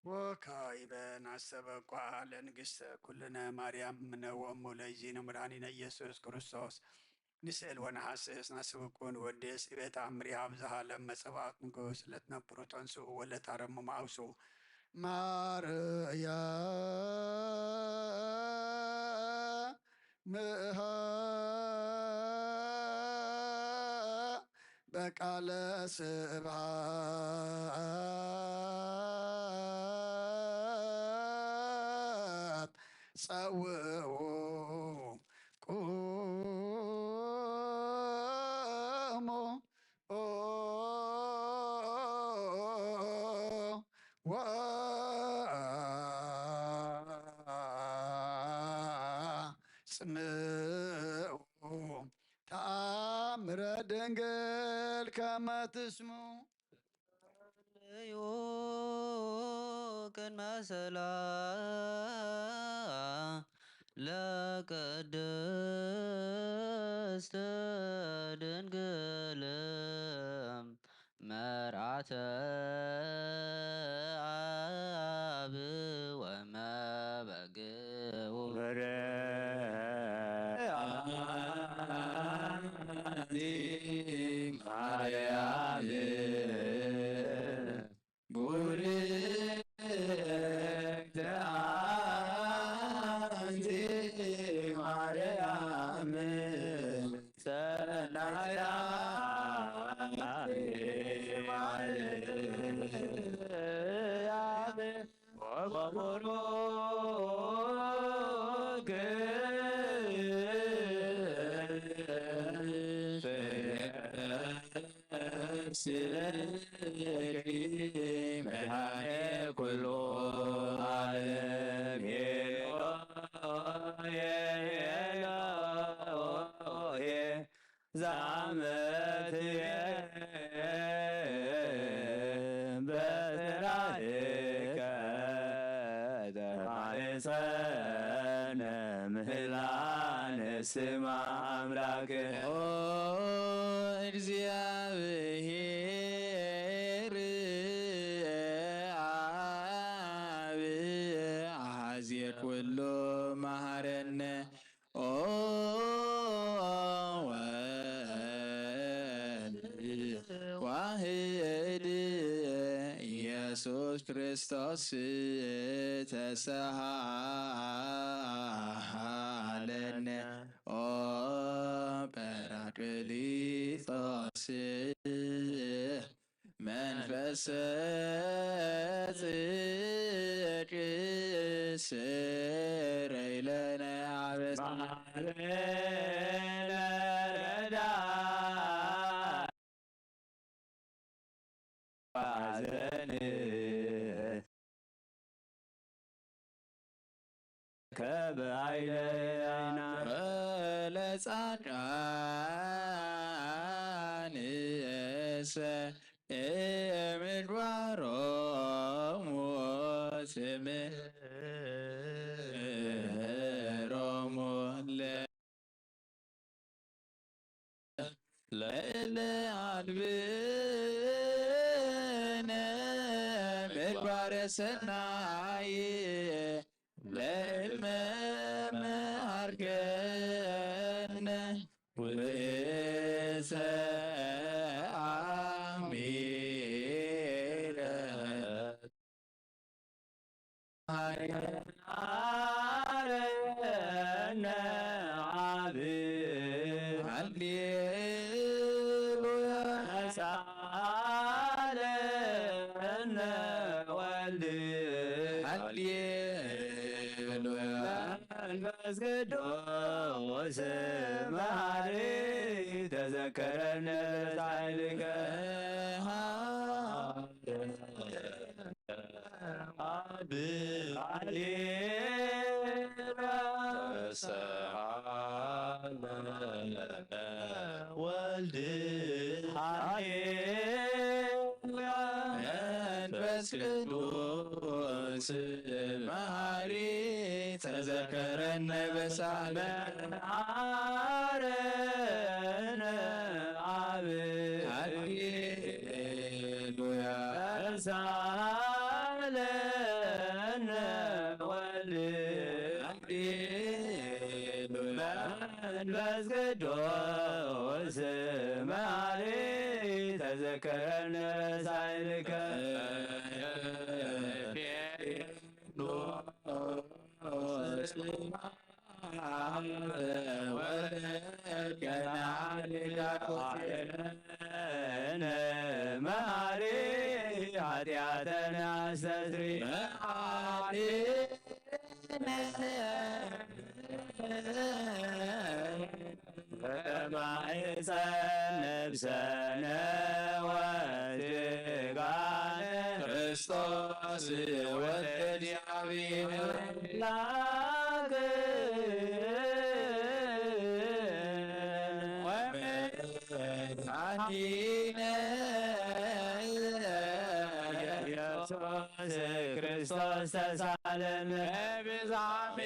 ወካዕበ ነሰበኳ ለንግሥተ ኩልነ ማርያም እምነ ወእሙ ለእግዚእነ መድኃኒነ ኢየሱስ ክርስቶስ። ንስእል ወነሐስስ ነስብኩ ንወድስ እቤት ኣምሪ ኣብዝሃ ለመጸባኦት ንጉስ ለትነብሩ ተንስኡ ወለታረሙ ማውሱ ማርያ ምሃ በቃለ ስብሐት ጸውዑ ቁሙ ወአጽምዑ ተአምረ ድንግል ከመ ትስምዑ። ዩ ቅድመ ሰላ ለቅድስት ድንግል መርዓተ አብ ወመበግኡ በረ አንቲ ማርያም ቡርክት አንቲ ማርያም ሰናይታ ማርያም ወቡሩክ ፍሬ ነፍስኪ መድኃኔ ኩሉ ዓለም። ሄሎሄ ሄሎሄ ዛመትየ በትራይከ ተማሕፀነ ምህላነ ስም አምላክ። ኦ እግዚአብሔር አብ አሐዜ ኩሉ መሐረነ። ኦ ወልድ ዋህድ ኢየሱስ ክርስቶስ ተሳሃለነ። ኦ ጳራቅሊጦስ መንፈስ ጽድቅ ስረይ ለነ አበሳ። ማረነ ረዳ ባዘን ከበአይለይና ለጻድቃንሰ እምግባሮሙ ትምህሮሙ ለ ለእለ አልብነ ምግባረ ሰናይ ለእመ መሃርከነ ውእተ አሚረ አረነ አብ ሃሌሉያ ሳለነ ወልድ ሃሌሉያ ቅዱስ መሐሪ ተዘከረነ ጻድቀ አብ ወልድ መንፈስ ቅዱስ መሐሪ ተዘከረነ በሳለ መሐረነ አብ ሃሌሉያ ሳለነ ወልድ ሃሌሉያ መንፈስ ቅዱስ መሐሪ ተዘከረነ ሳይልከ መሐሪ ኃጢአተነ አስተስሪ ነብሰነ ወስጋነ ክርስቶስ ወልድ እግዚአብሔር ላክ ወመድኃኒነ ኢየሱስ ክርስቶስ ተሳለነ ብዛሜ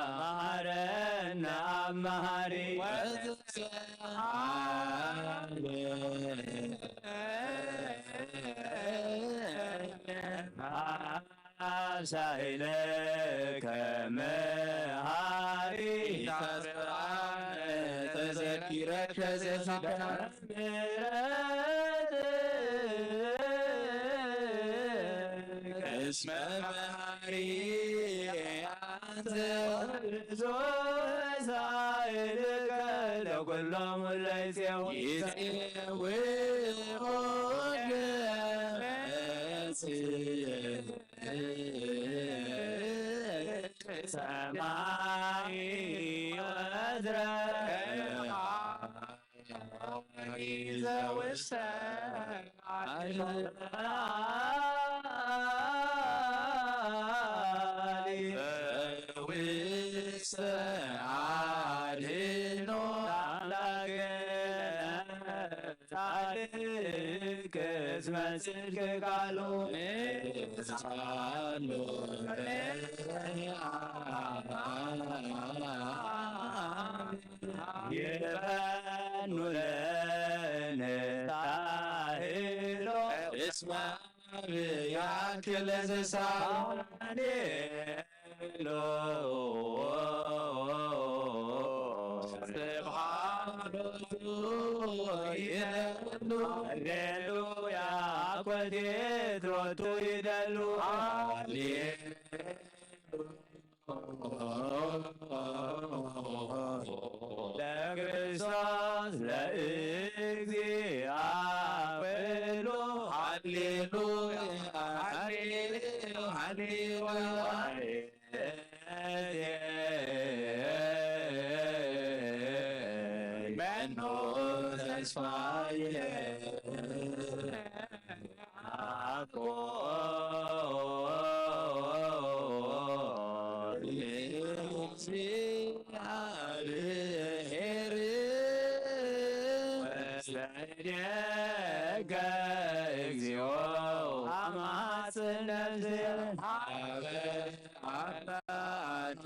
መሐረነ አብ መሐሪ አብሳይለ ከመሃሪ ተዘኪረከ ዘስዳ ምሕረት እስመ መሃሪ አንተ ብዙ ሳይልከ ለኩሎም ለይጼው ይጼውዖ ሰማይ ወድረ ዘውሰ ውስተ አድኖ አምላክ ጻድቅ እስመ ጽድቅ ቃሉ ጻሉ ይፈኑ ለነ ታህሎ እስመ ያክል ዘሳኔ ሎ ስብሐቱ ይደሉ ሃሌሉያ ኮቴት ሮቱ ይደሉ ሃሌ ለክርስቶስ ለእግዚአ በሉ ሃሌሉያ ሃሌሉያ ሃሌሉያ መኖ ተስፋዬ አኮ እግዚአብሔር ወሰደከ እግዚኦ አማጽን ነፍሴ ሀበ አባቴ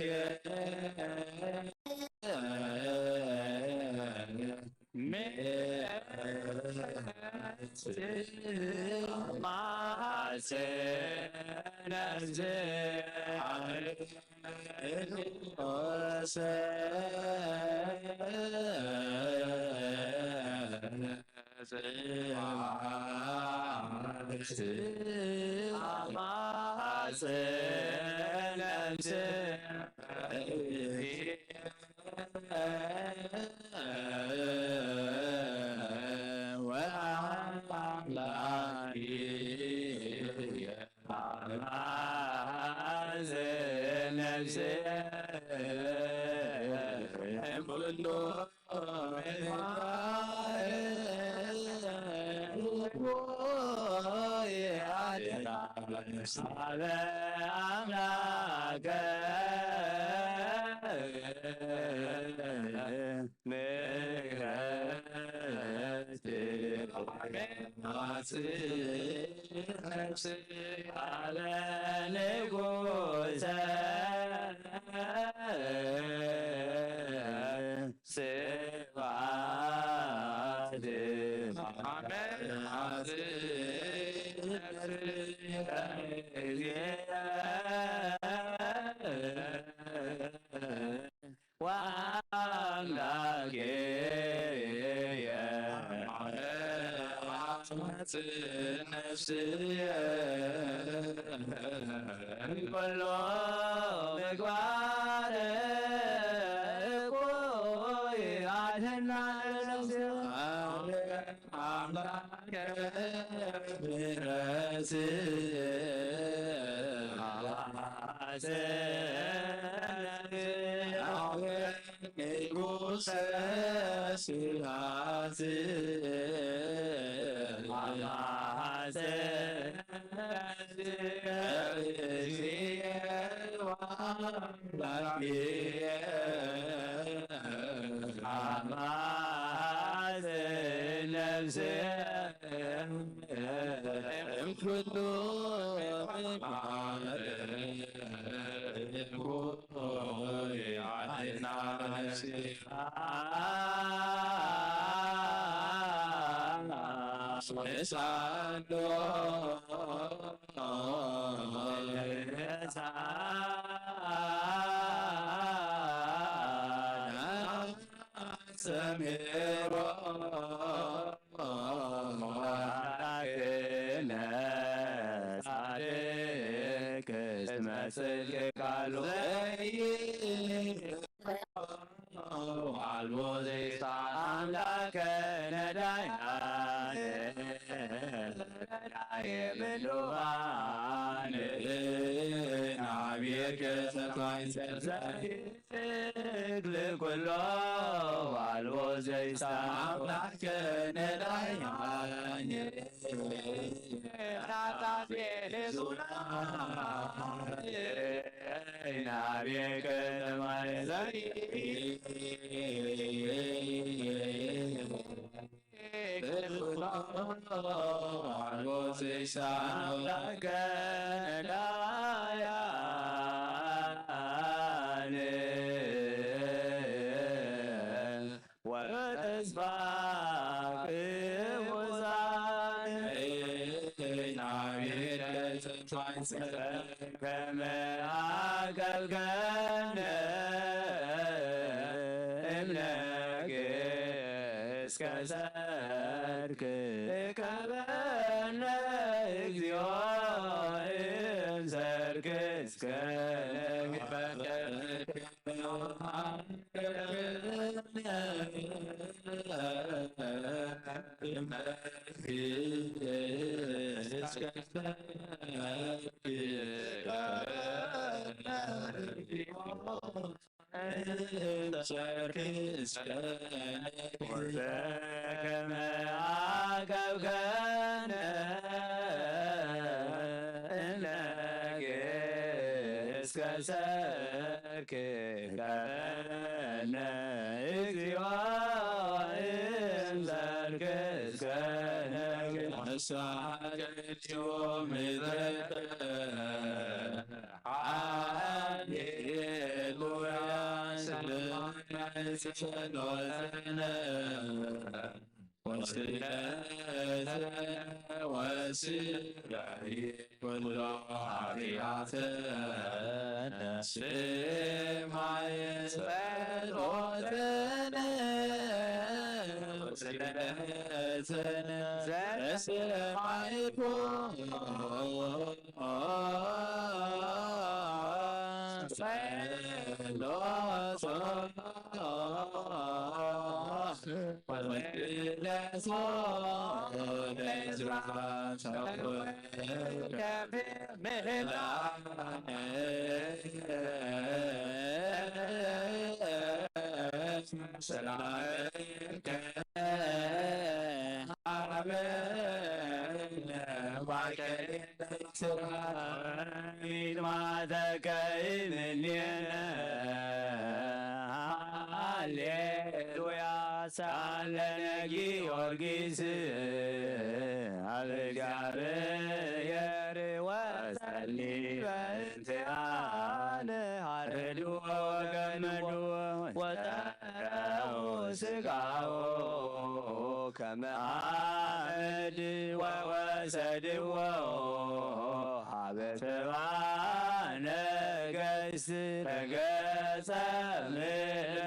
ነፍሴ ስእለተ ወስራይ ኩሉ ኃጢአተ ስማይ ጸሎተነ ወስእለተነ ዘሰማይኮ ጸሎቶ ወመቅደሶ ለእዝራ ተወከፍ ምህላ ሰላምከ ሀበነ ባርከ ስራይት ማተከይ ምኔነ ሃሌሉያ ሳለነ ጊዮርጊስ ኣብ እግዚኣብሔር ወጸሊ በእንቲአነ ሃርድዎ ገምድዎ ወጠረው ስጋዎ ከመ አመድ ወወሰድዎ ሀበ ሰባ ነገስት ረገጸ ምድረ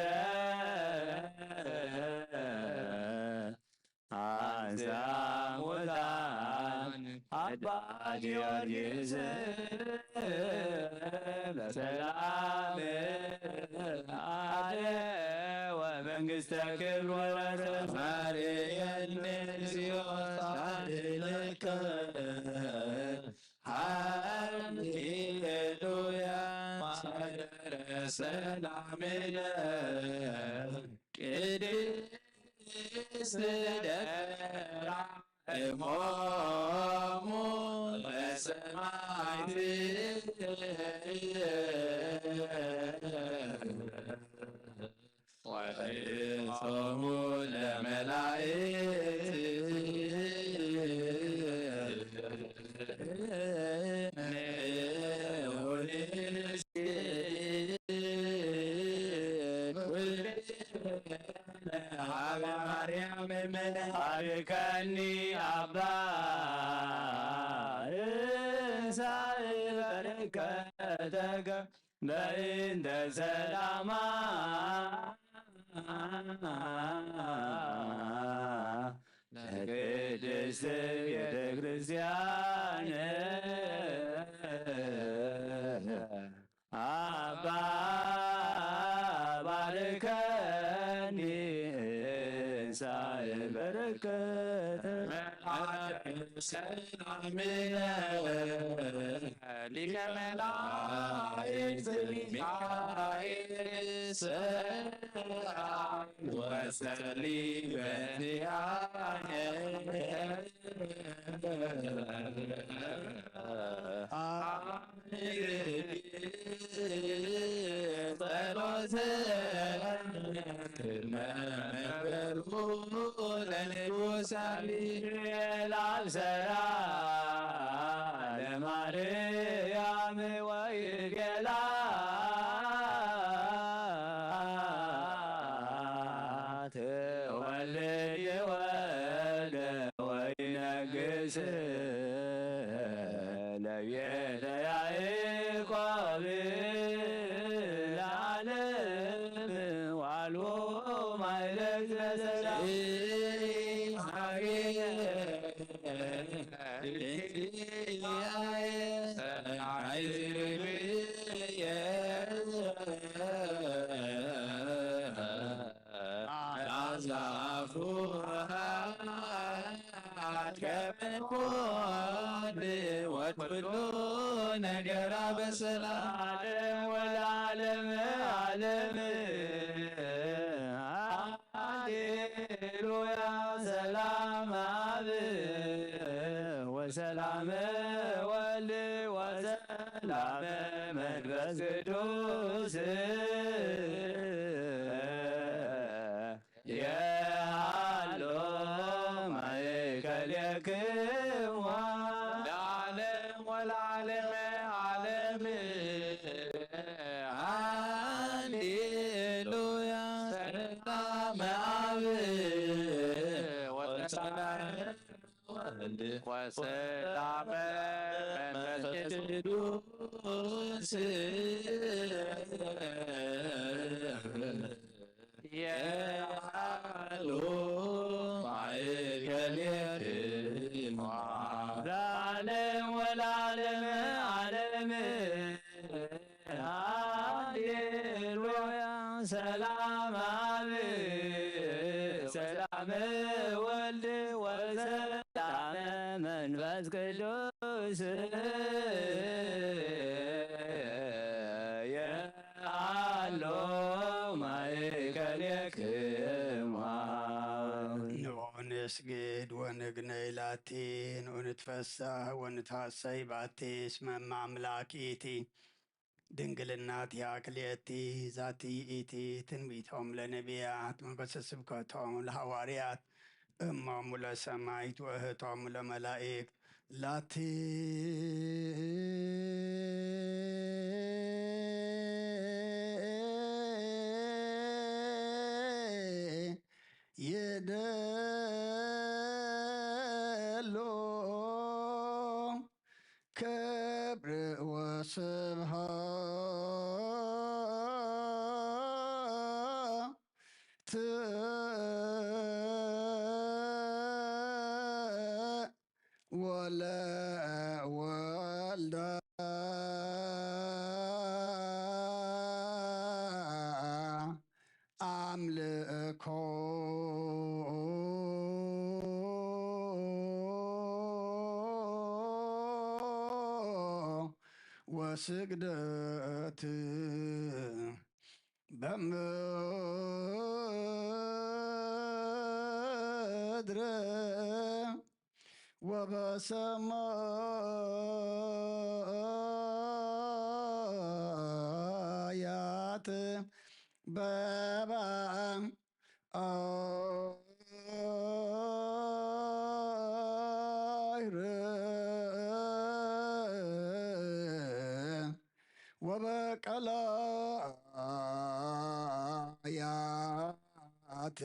አንሳ ሙታን አባ ጊዮርጊስ በሰላም አደ ወመንግስተ ክብር ወረሰ ማርየን እግዚኦ ሳልከ ሃሌሉያ ማደረ ሰላምነ ቅድስት ደብራ እሞሙ ለሰማዕት ወርእሶሙ ለመላእክት ሀበ ማርያም እምነ ሀብከኒ አባ እንሳእ በረከተከ በእንተ ሰላማ ለቅድስት ቤተ ክርስቲያን አባ ባርከኒ እንሳእ በረከተ ሰላምነ ሊቀ መላእክት ሚካኤል ሰላም ወሰሊ በዚያነ ጸሎተ መበርኩ ለንጉሳዊ ላብሰራ ለማርያም ወይቤላ ትወልድ ወልደ ወይነግስ ለቤተ ያዕቆብ ለዓለም ዋልዎ ማይለግ ለዘላ አዛፉ ከመኮድ ወኩሉ ነገራ በሰላም ወለዓለመ ዓለም። ሃሌሉያ ሰላም አብ ወሰላም ወልድ ወሰላም መንፈስ ቅዱስ የሃሎ ማእከሌክሙ ለዓለም ወለዓለመ ዓለም። ሃሌሉያ ሰላም አብ ወሰ ወሰላመ መንፈስ ቅዱስ የሃሉ ማእከሌክሙ ለዓለም ወለዓለመ ዓለም። ሃሌሉያ። ሰላም አብ፣ ሰላም ወልድ፣ ወሰላም መንፈስ ቅዱስ የሃሎ ማእከሌክሙ። ንዑ ንስግድ ወንግነይ ላቲ፣ ንዑ ንትፈሳህ ወንትሃሰይ ባቲ፣ እስመ እመ አምላክ ኢቲ። ድንግልናቲሃ ክልኤቲ። ዛቲ ይእቲ ትንቢቶም ለነቢያት፣ መንፈሰ ስብከቶም ለሐዋርያት፣ እሞሙ ለሰማይት ወእህቶሙ ለመላእክት። ላቲ ይደሎ ክብር ወስብሐት ወለወልዳ አምልኮ ወስግደት በምድር ወበሰማያት በባሕር ወበቀላያት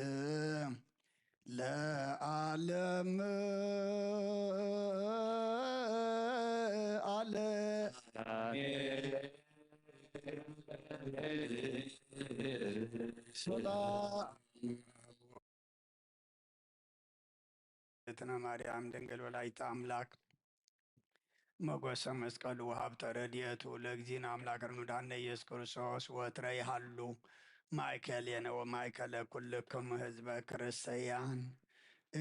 ለዓለም ዓለም። ሰላም እትነ ማርያም ድንግል ወላዲተ አምላክ፣ ሞገሰ መስቀሉ ወሀብተ ረድኤቱ ለእግዚእነ አምላክነ ወመድኃኒነ ኢየሱስ ክርስቶስ ወትረ ይሃሉ ማእከሌነ ወማእከለ ኩልክሙ ህዝበ ክርስቲያን።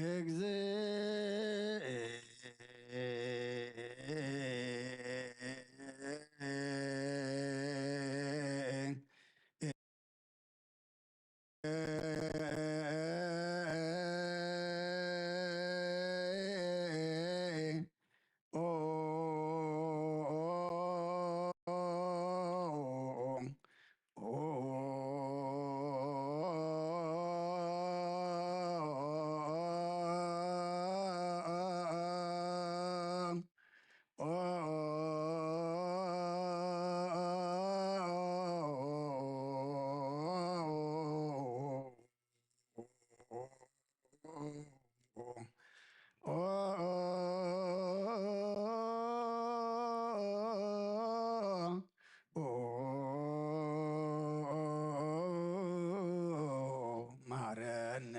እግዝእ መሐረነ።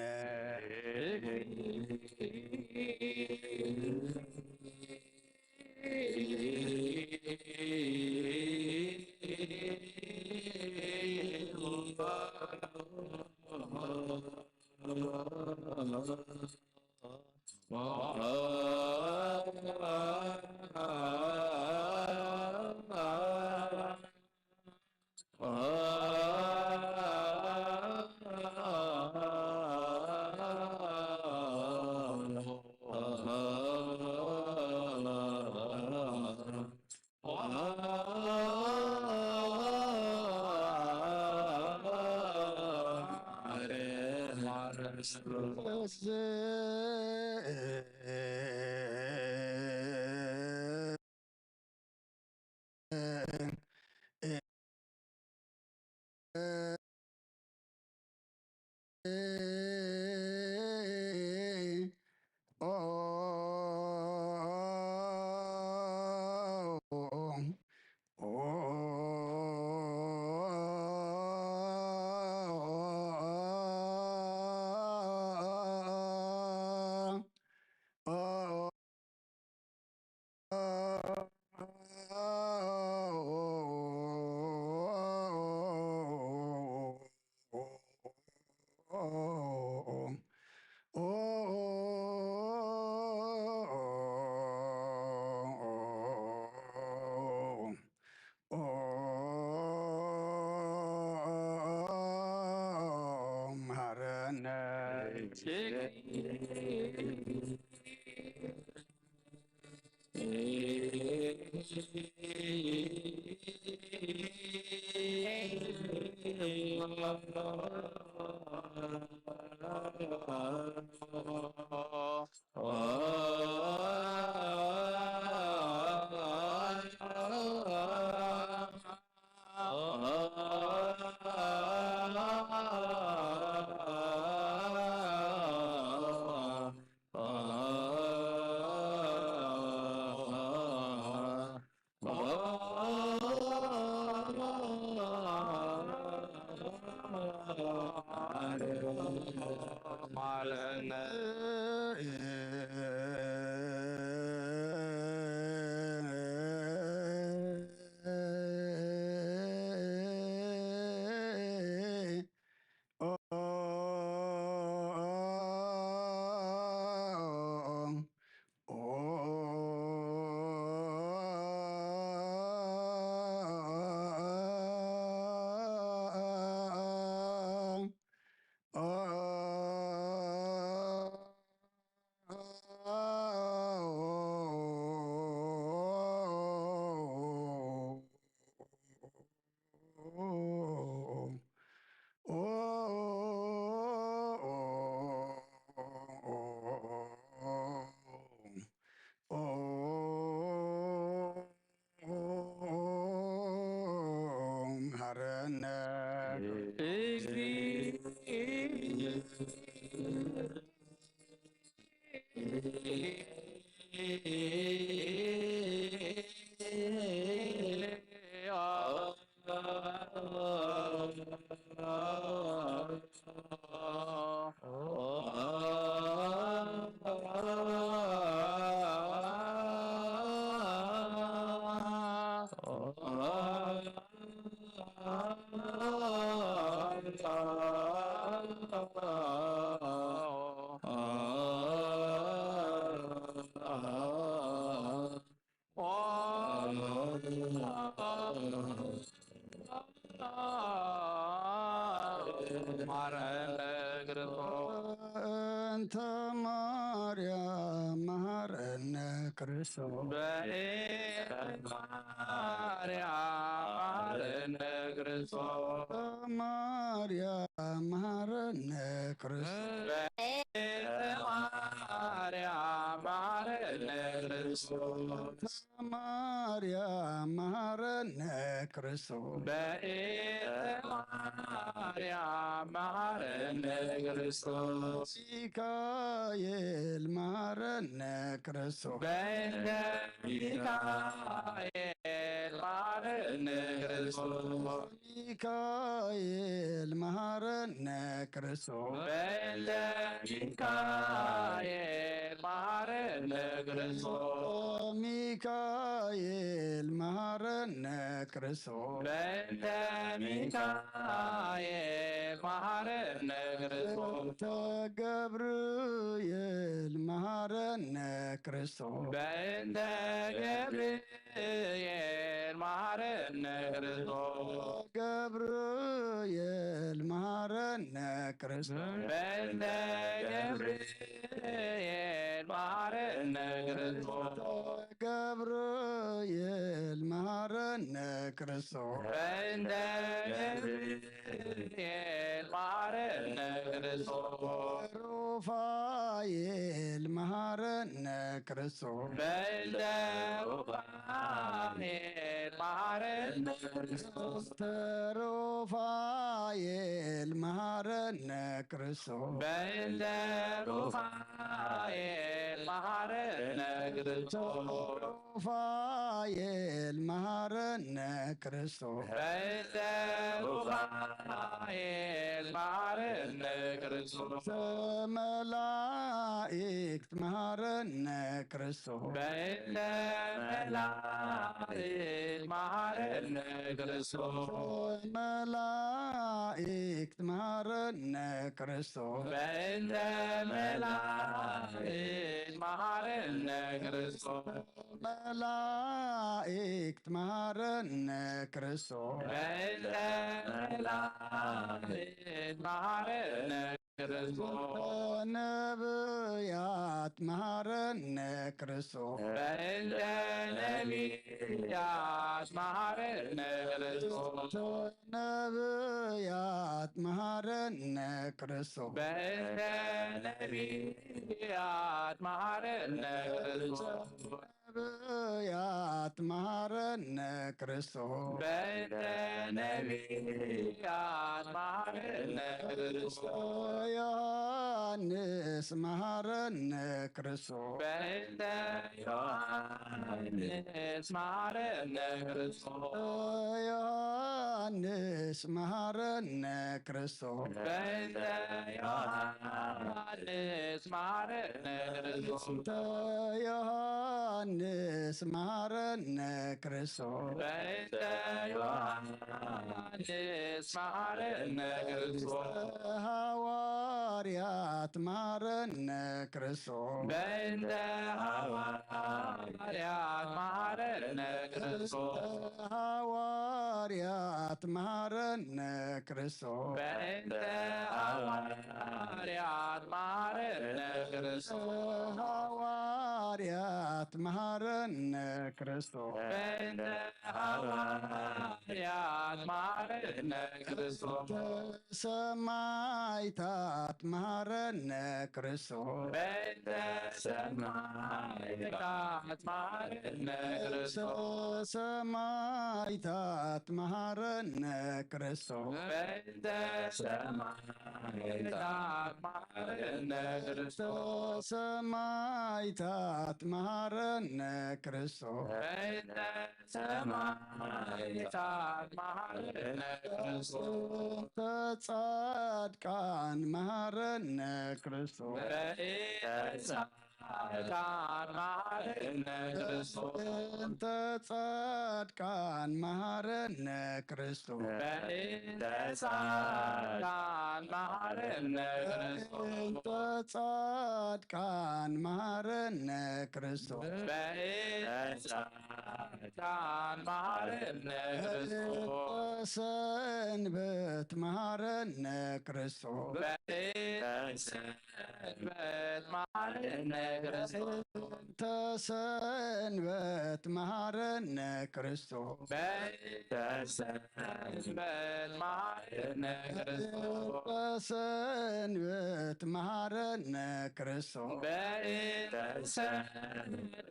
መሐረነ እንተ ማርያም መሐረነ ክርስቶስ። በእንተ ማርያም መሐረነ ክርስቶስ። ማርያም መሐረነ ክርስቶስ። በእንተ ማርያም መሐረነ ክርስቶስ። ማርያም መሐረነ ክርስቶስ። በእንተ ማርያም መሐረነ ክርስቶስ። ሚካኤል መሐረነ ክርስቶስ። በእንተ ሚካኤል መሐረነ ክርስቶስ። ሚካኤል መሐረነ ክርስቶስ። በእንተ ሚካኤል መሐረነ ክርስቶስ። ሚካኤል መሐረነ ክርስቶስ። በእንተ ሚካኤል መሐረነ ክርስቶስ። ገብርኤል መሐረነ ክርስቶስ። በእንተ ገብርኤል መሐረነ ክርስቶስ። ገብርኤል መሐረነ ክርስቶስ። በእንተ ገብርኤል መሐረነ ክርስቶስ። ገብርኤል መሐረነ ክርስቶስ። በእንተ ገብርኤል መሐረነ ክርስቶስ። ሩፋኤል መሐረነ ክርስቶስ። በእንተ ሩፋኤል መሐረነ ክርስቶስ። ሩፋኤል መሐረነ ክርስቶስ። በእንተ ሩፋኤል መሐረነ ክርስቶስ። ሩፋኤል መሐረነ ክርስቶስ። በእንተ ሩፋኤል መሐረነ ክርስቶስ። መላእክት መሐረነ ክርስቶስ። በእንተ መላእክት መሐረነ ክርስቶስ። መላእክት መሐረነ ክርስቶስ። በእንተ መላእክት መሐረነ ክርስቶስ። መላእክት መሐረነ ክርስቶስ። በእንተ መላእክት መሐረነ ነብያት መሃረነ ክርስቶስ። በእንተ ነብያት መሃረነ ክርስቶስ። ነብያት መሃረነ ክርስቶስ። በእንተ ነብያት መሃረነ ክርስቶስ። ነብያት መሃረነ ክርስቶስ። በእንተ ነብያት መሃረነ ክርስቶስ። ዮሃንስ መሃረነ ክርስቶስ። በእንተ ዮሃንስ መሃረነ ክርስቶስ። ዮሃንስ መሃረነ ክርስቶስ። በእንተ ዮሃንስ መሃረነ ክርስቶስ። በእንተ ዮሃንስ መሃረነ ክርስቶስ። በእንተ ዮሃንስ መሃረነ ክርስቶስ። ሃዋርያት መሃረነ ክርስቶስ። በእንተ ሃዋርያት መሃረነ ክርስቶስ። ሃዋርያት መሃረነ ክርስቶስ። በእንተ ሃዋርያት መሃረነ ክርስቶስ። ሃዋርያት መሃረነ ክርስቶስ። በእንተ ሃዋርያት መሃረነ ክርስቶስ። ሰማይታት መሃረነ ክርስቶስ። በእንተ ሰማይታት መሃረነ ክርስቶስ። ሰማይታት መሃረነ ክርስቶስ። በእንተ ሰማይታት መሃረነ ክርስቶስ። ሰማይታት መሃረነ ክርስቶስ። በእንተ ሰማይታት መሃረነ ክርስቶስ። በእንተ ጻድቃን መሃረነ ክርስቶስ። በእንተ ጻድቃን መሃረነ ክርስቶስ። በእንተ ጻድቃን መሃረነ ክርስቶስ። በእንተ ጻድቃን መሃረነ ክርስቶስ። በእንተ ጻድቃን መሃረነ ክርስቶስ። በእንተ ጻድቃን መሃረነ ክርስቶስ። በእንተ ሰንበት መሃረነ ክርስቶስ። በእንተ ሰንበት መሃረነ ክርስቶስ። በእንተ ሰንበት መሃረነ ክርስቶስ። በእንተ ሰንበት መሃረነ ክርስቶስ። በእንተ ሰንበት መሃረነ ክርስቶስ። በእንተ ሰንበት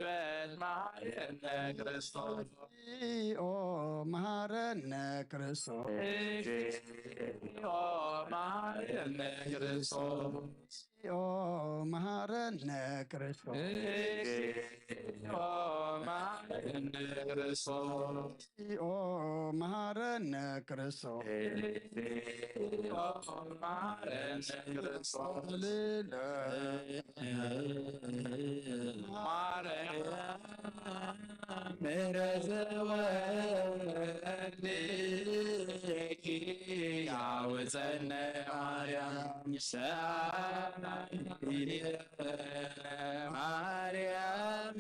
መሃረነ ክርስቶስ። እግዚኦ መሃረነ ክርስቶስ። እግዚኦ መሃረነ ክርስቶስ። እግዚኦ መሃረነ ክርስቶስ። እግዚኦ መሃረነ ክርስቶስ። እግዚኦ መሃረነ ክርስቶስ። እግዚኦ መሃረነ ክርስቶስ። ሌለ ማርያም ምሕረት ወልድኪ ያውፀነ ማርያም ሰአሊ ማርያም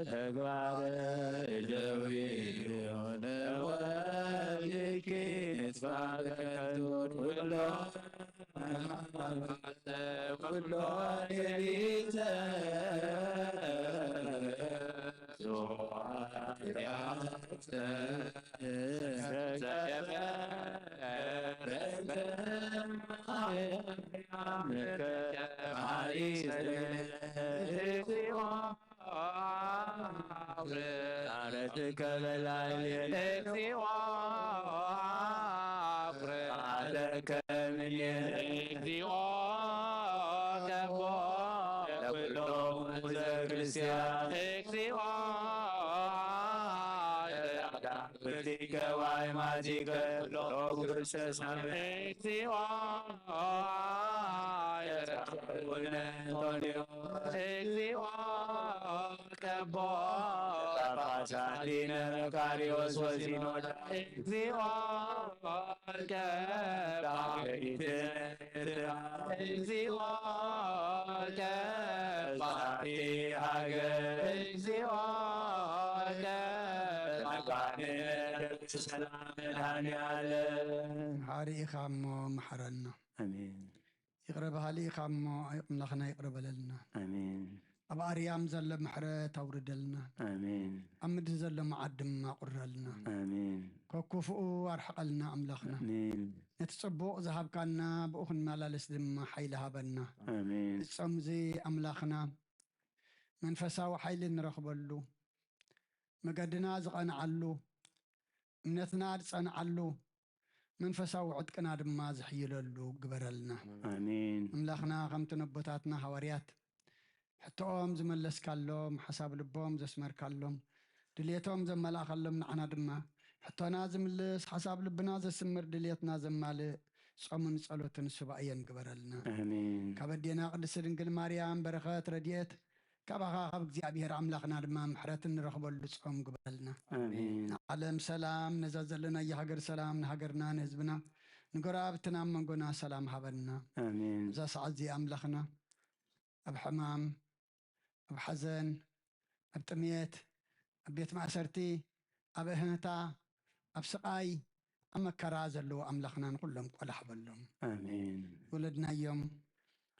ተግባረ እደዊነ ወልኪ ንጽባገቱ ኩሎ ኩሎ ገቢተ አረትከ በላዕሌነ እግዚኦ አፍረ አለከ እምኔነ እግዚኦ ከቦ ለኩሎሙ ዘክርስቲያን እግዚኦ ፍርቲከ ዋይማቲከ ሎኩርሰሳም እግዚኦ እግዚኦ ከቦ ጳጳሳት ሊነ መካሪዎስ ወሲኖዳ እግዚኦ ከ እግዚኦ ከ ሀገር እግዚኦ ከ ሰላም መድኃኔ ዓለም። መሓሪ ኢኻ እሞ መሓረና። ኣሜን። ይቕረ በሃሊ ኢኻ እሞ ኣምላኽና ይቕረ በለልና። ኣሜን። ኣብ ኣርያም ዘሎ ምሕረት ኣውርደልና። ኣሜን። ኣብ ምድሪ ዘሎ መዓት ድማ ኣቑርረልና። ኣሜን። ከክፉኡ ኣርሕቐልና ኣምላኽና። ኣሜን። ነቲ ጽቡቕ ዝሃብካና ብኡ ክንመላለስ ድማ ሓይሊ ሃበና። ኣሜን። እዚ ጾም እዚ ኣምላኽና መንፈሳዊ ሓይሊ ንረኽበሉ፣ መገድና ዝቐንዓሉ፣ እምነትና ዝጸንዓሉ፣ መንፈሳዊ ዕጥቅና ድማ ዝሕይለሉ ግበረልና። ኣሜን። ኣምላኽና ከምቲ ነቦታትና ሃዋርያት ሕቶኦም ዝመለስካሎም፣ ሓሳብ ልቦም ዘስመርካሎም፣ ድልየቶም ዘመላእኻሎም፣ ንዓና ድማ ሕቶና ዝምልስ፣ ሓሳብ ልብና ዘስምር፣ ድልየትና ዘማልእ ጾምን ጸሎትን ሱባኤን ግበረልና። ኣሜን። ካብ ኣዴና ቅድስቲ ድንግል ማርያም በረኸት ረድኤት፣ ካባኻ ካብ እግዚኣብሔር ኣምላኽና ድማ ምሕረት እንረኽበሉ ጾም ግበረልና። ኣሜን። ንዓለም ሰላም፣ ነዛ ዘለናያ ሃገር ሰላም፣ ንሃገርና ንህዝብና ንጎረባብትና ኣብ መንጎና ሰላም ሃበና። ኣሜን። እዛ ሰዓት እዚኣ ኣምላኽና ኣብ ሕማም፣ ኣብ ሓዘን፣ ኣብ ጥሜት፣ ኣብ ቤት ማእሰርቲ፣ ኣብ እህንታ፣ ኣብ ስቓይ፣ ኣብ መከራ ዘለዉ ኣምላኽና ንኹሎም ቆላሕ በሎም። ኣሜን። ወለድናዮም፣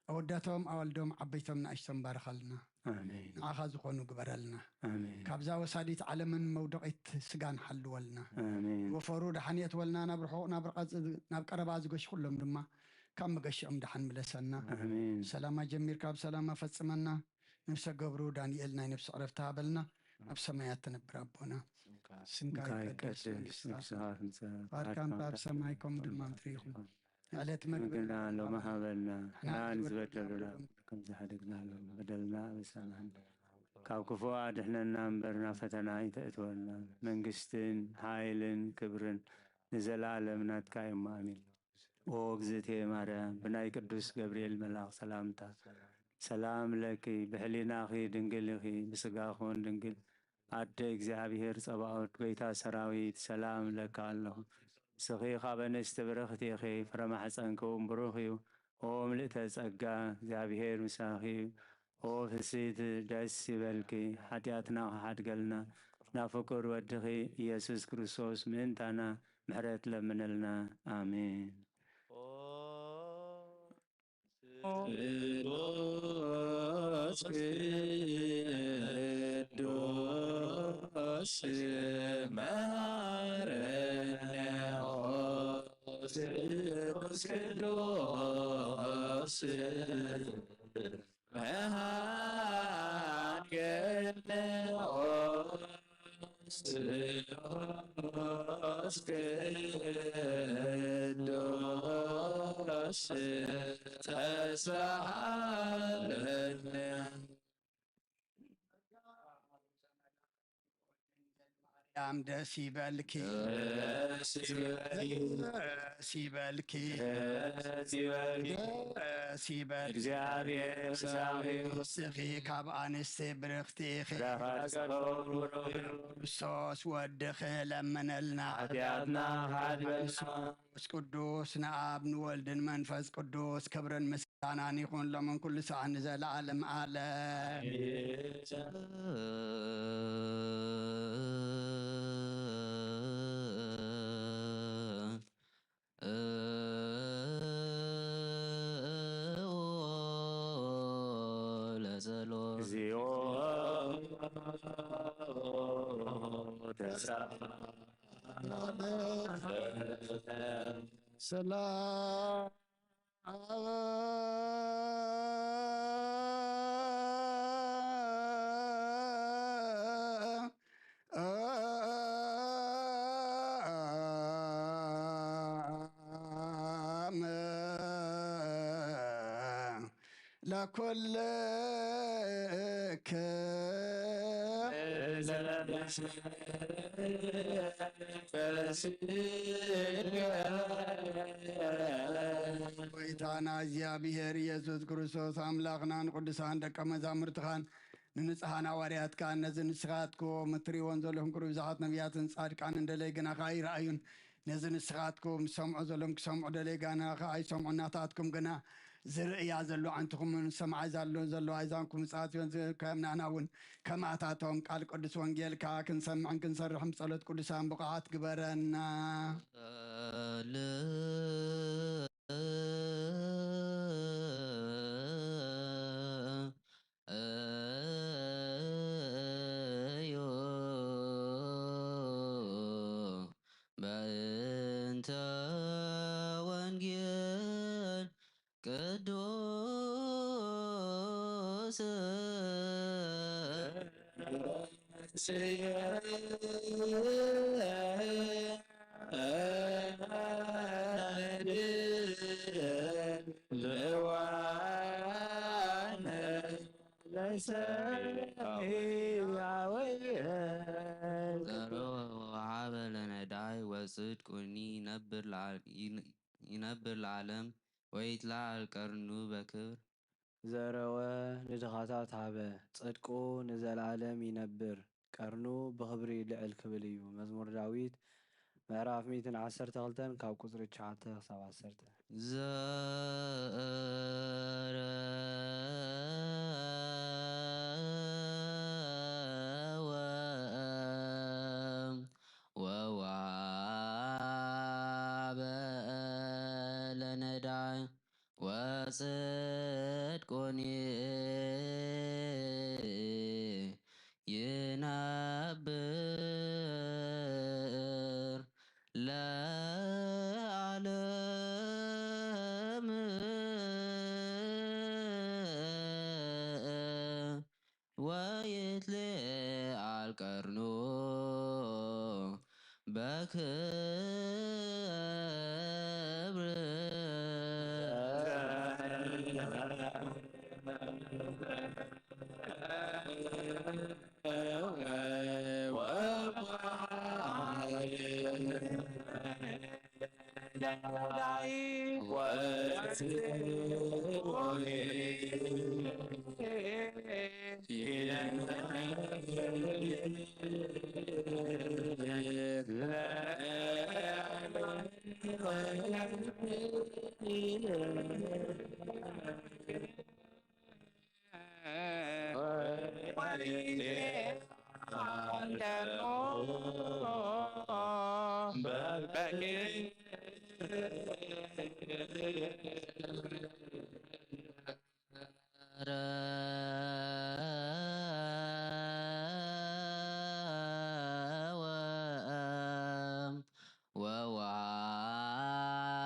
ኣወዳቶም፣ ኣዋልዶም፣ ዓበይቶም፣ ንኣሽቶም ባርኻልና። ኣሜን። ንዓኻ ዝኾኑ ግበረልና። ኣሜን። ካብዛ ወሳዲት ዓለምን መውደቒት ስጋን ሓልወልና። ኣሜን። ወፈሩ ደሓን የእትወልና፣ ናብ ርሑቕ፣ ናብ ርቓ፣ ናብ ቀረባ ዝገሹ ኩሎም ድማ ካብ መገሽኦም ደሓን ምለሰና። ኣሜን። ሰላማ ጀሚርካ ብሰላማ ፈጽመና። ነፍሰ ገብሩ ዳንኤል ናይ ነፍሲ ዕረፍቲ ሃበልና። ኣብ ሰማያት ትነብር ኣቦና፣ ስምካ ስምካ ይቀደስ፣ ይቀደስ፣ መንግስትኻ መንግስትኻ ትምጻእ፣ ፍቓድካ ፍቓድካ ከምታ ኣብ ሰማይ ከምኡ ድማ ኣብ ምድሪ ይኹን። ዕለት መግብና ሎሚ ሃበና፣ ንሕና ንዝበደሉና ዝበደሉና ከም ዝሓደግና በደልና ኣበሳና፣ ካብ ክፉእ ኣድሕነና እምበር ናብ ፈተና ኣይተእትወና። መንግስትን ሓይልን ክብርን ንዘለኣለም ናትካ እዩ። ኣሜን። ኦ እግዝእትየ ማርያም፣ ብናይ ቅዱስ ገብርኤል መልኣኽ ሰላምታ ሰላም ለኪ፣ ብሕሊናኺ ድንግል ኢኺ፣ ብስጋኹን ድንግል ኣደ እግዚኣብሔር ጸባኦት፣ ጎይታ ሰራዊት፣ ሰላም ለካ ኣለኹ። ንስኺ ካብ ኣንስቲ ብርኽቲ ኢኺ፣ ፍረ ማሕፀንኪ እውን ብሩኽ እዩ። ኦ ምልእተ ጸጋ፣ እግዚኣብሔር ምሳኺ እዩ። ኦ ፍስሕቲ ደስ ይበልኪ፣ ሓጢኣትና ክሓድገልና ናብ ፍቁር ወድኺ ኢየሱስ ክርስቶስ ምእንታና ምሕረት ለምነልና። ኣሜን። ቅዱስ ቅዱስ መሐረነ ቅዱስ ቅዱስ መሐረነ ቅዱስ ተስፋ ማርያም ደስ ይበልኪ፣ ደስ ይበልኪ፣ ደስ ይበልኪ፣ ደስ ይበልኪ። ደስ ይበልኪ። እግዚኣብሔር ምሳኺ እዩ። ንስኺ ካብ ኣንስቲ ብርኽቲ ኢኺ። ፍረ ከርሥኺ እውን ብሩኽ እዩ። ክርስቶስ ወድኺ ለምነልና። ሓጢኣትና ክሓድገልና። መንፈስ ቅዱስ ንኣብ ንወልድን መንፈስ ቅዱስ ክብርን ምስጋናን ይኹን ሎምን ኩሉ ሰዓት ንዘለዓለም ዓለም። ለጸሎት። እግዚኦ ተሳ ሰላም ለኩልክ ጎይታና እግዚኣብሔር ኢየሱስ ክርስቶስ ኣምላኽና ንቅዱሳን ደቀ መዛሙርትኻን ንንጹሓን ሃዋርያትካን ነዚ ንስኻትኩም እትርእይዎን ዘለኹም ቅሩብ ብዙሓት ነቢያትን ጻድቃንን ደለይ ግና ከኣ ኣይረኣዩን። ነዚ ንስኻትኩም ዝሰምዑ ዘለኹም ክሰምዑ ደለይ ግና ከኣ ኣይሰምዑን። ናታትኩም ግና ዝርእያ ዘሎ ኣዕንትኹምን ዝሰምዓ ዘሎ ዘለዋ ኣእዛንኩም ምጽኣት ጽዮን ዝከምናና እውን ከማታቶም ቃል ቅዱስ ወንጌልካ ክንሰምዕን ክንሰርሕን ብጸሎት ቅዱሳን ብቑዓት ግበረና። እዩ በእንተ ወንጌል ቅዱስ ጸሮ ወወሃበ ለነዳይ ወጽድቁኒ ይነብር ለዓል-፣ ይን-፣ ይነብር ለዓለም ወይትለዓል ቀርኑ በክብር። ዘረወ ንድኻታት ሃበ፣ ጽድቁ ንዘለዓለም ይነብር፣ ቀርኑ ብኽብሪ ልዕል ክብል እዩ። መዝሙር ዳዊት ምዕራፍ ሚእትን ዓሰርተ ክልተን ካብ ቁጽሪ ትሽዓተ ክሳብ ዓሰርተ። ዘረወ ወወሃበ ለነዳይ ወጽድቁኒ ይነብር ለዓለም ወይትለዓል ቀርኑ በክብር።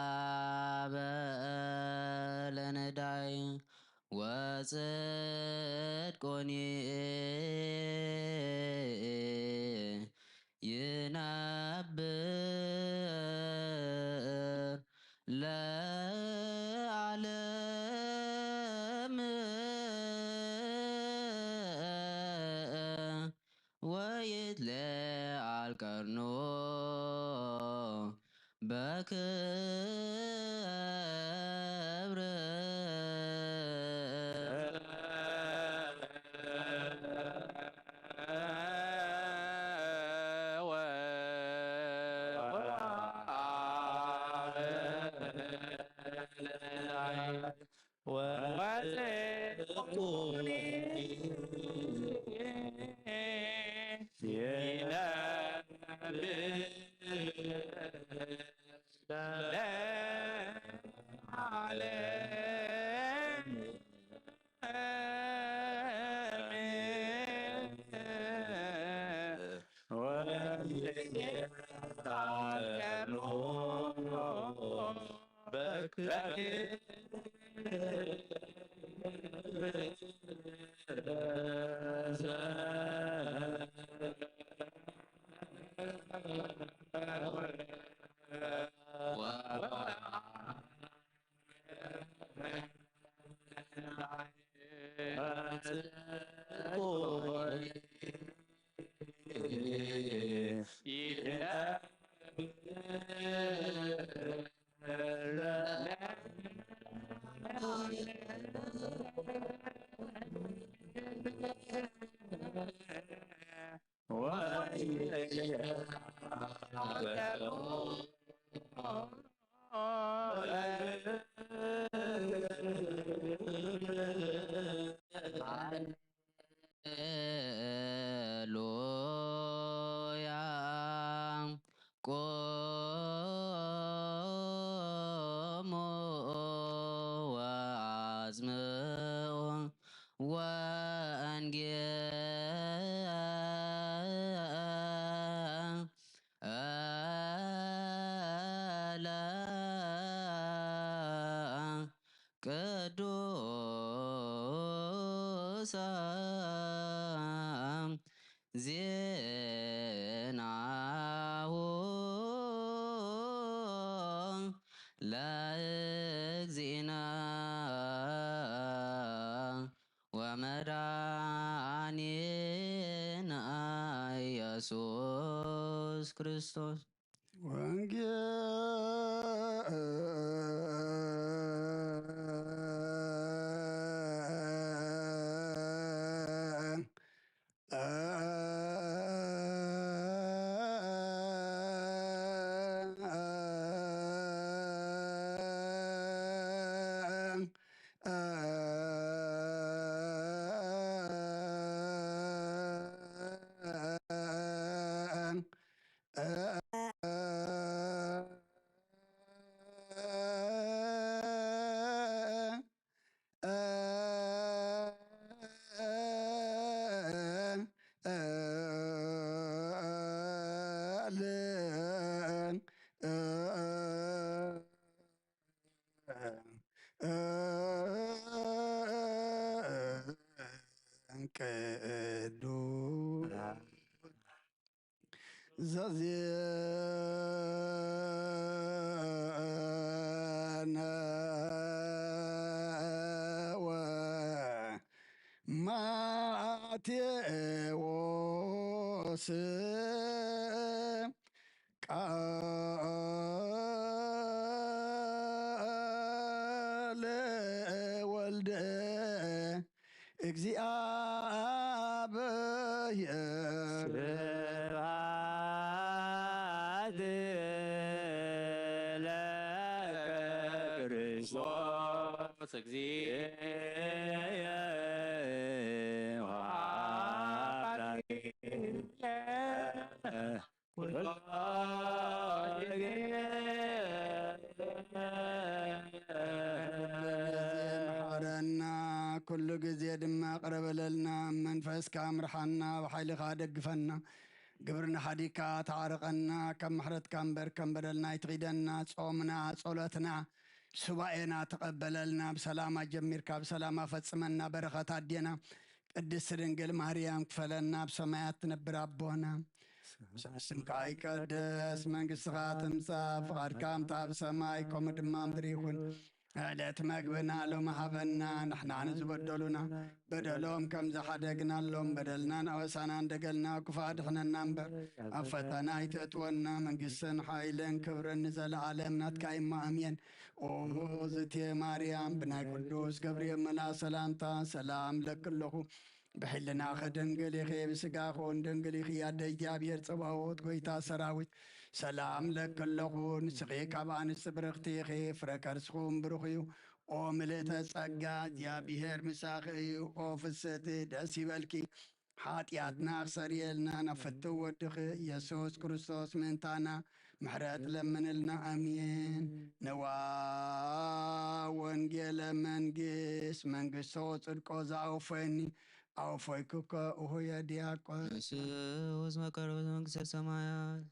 ወወሃበ ለነዳይ ወጽድቁኒ ይነብር ለዓለም ወይትለዓል ቀርኑ በክብር። ሃሌሉያ። ቆሙ ወአጽምዑ ወንጌለ ቅዱሰ ዜናሁ ለእግዚእነ ወመድኃኒነ ኢየሱስ ክርስቶስ። ወንጌል ቅዱስ ዘዜነወ ማቴዎስ ቃለ ወልደ እግዚአብሔር። ስብሐት ለከ ክርስቶስ እግዚእ ወአምላክ። ኩሉ ግዜ መሓረና፣ ኩሉ ግዜ ድማ ቅረ በለልና። መንፈስካ ምርሓና፣ ብሓይልኻ ደግፈና። ግብርና ሓዲግካ ተዓርቐና፣ ካብ ምሕረትካ እምበር ከም በደልና ኣይትኺደና። ጾምና፣ ጸሎትና፣ ሱባኤና ተቐበለልና። ብሰላም ኣጀሚርካ ብሰላም ኣፈጽመና። በረኸት ኣዴና ቅድስት ድንግል ማርያም ክፈለና። ኣብ ሰማያት ትነብር ኣቦና፣ ስምካ ይቀደስ፣ መንግስትኻ ትምጻእ፣ ፍቓድካ ከምታ ኣብ ሰማይ ከምኡ ድማ ምድሪ ይኹን። ዕለት መግብና ሎሚ ሃበና፣ ንሕና ንዝበደሉና በደሎም ከም ዝሓደግናሎም በደልና ንኣበሳና እንደገልና፣ ክፉእ ኣድሕነና እምበር ኣብ ፈተና ኣይተእትወና። መንግስትን ሓይልን ክብርን ንዘለዓለም ናትካ እሞ ኣሜን። ኦ ዝቴ ማርያም፣ ብናይ ቅዱስ ገብርኤል መልኣክ ሰላምታ ሰላም ለኪ ኣለኹ። ብሕልናኺ ድንግል ኢኺ፣ ብስጋኺ እውን ድንግል ኢኺ። ኣደ እግዚኣብሔር ጸባኦት፣ ጎይታ ሰራዊት፣ ሰላም ለኪ ኣለኹ። ንስኺ ካብ ኣንስቲ ብርኽቲ ኢኺ፣ ፍረ ከርስኺ እውን ብሩኽ እዩ። ኦ ምልእተ ጸጋ፣ እግዚኣብሔር ምሳኺ እዩ። ኦ ፍስሕቲ፣ ደስ ይበልኪ። ሓጢኣትና ክሰርየልና ናብ ፍትው ወድኺ ኢየሱስ ክርስቶስ ምእንታና ምሕረት ለምንልና። ኣሜን። ነዋ ወንጌለ መንግስት፣ መንግስቶ ጽድቆ ዝኣወፈየኒ፣ ኣወፈይኩከ እሆየ ዲያቆን። ንሱ ዝመቀረበ መንግስተ ሰማያት።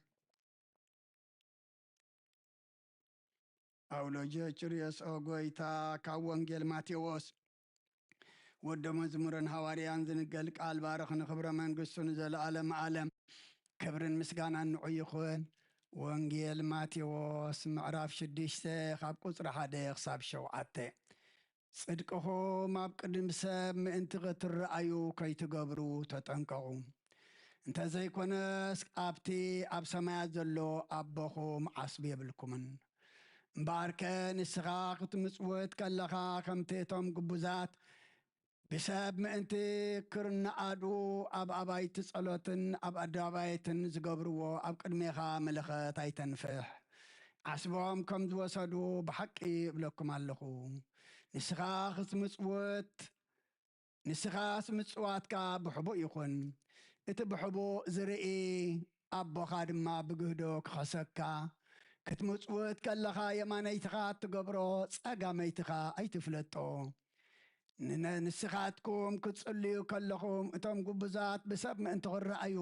ኣውሎጀ ጭርዮስ ኦ ጎይታ፣ ካብ ወንጌል ማቴዎስ። ወደ መዝሙርን ሃዋርያን ዝንገል ቃል ባርኽ፣ ንኽብረ መንግስቱ ንዘለዓለም ዓለም። ክብርን ምስጋናን ንዑ ይኹን። ወንጌል ማቴዎስ ምዕራፍ ሽዱሽተ ካብ ቁጽሪ ሓደ ክሳብ ሸውዓተ። ጽድቅኹም ኣብ ቅድሚ ሰብ ምእንቲ ክትረኣዩ ከይትገብሩ ተጠንቀቑ። እንተ ዘይኮነስ ኣብቲ ኣብ ሰማያት ዘሎ ኣቦኹም ዓስቢ የብልኩምን። እምበኣርከ ንስኻ ክትምጽውት ከለኻ ከምቲ እቶም ግቡዛት ብሰብ ምእንቲ ክርነኣዱ ኣብ ኣባይቲ ጸሎትን ኣብ ኣደባባያትን ዝገብርዎ ኣብ ቅድሜኻ መለኸት ኣይተንፍሕ። ዓስቦም ከም ዝወሰዱ ብሓቂ እብለኩም ኣለኹ። ንስኻ ክትምጽውት ንስኻስ ምጽዋትካ ብሕቡእ ይኹን፣ እቲ ብሕቡእ ዝርኢ ኣቦኻ ድማ ብግህዶ ክኸሰካ። ክትምጽውት ከለኻ የማነይትኻ እትገብሮ ጸጋመይትኻ ኣይትፍለጦ። ንነ-፣ ንስኻትኩም ክትጽልዩ ከለኹም፣ እቶም ግቡዛት ብሰብ ምእንቲ ክረኣዩ፣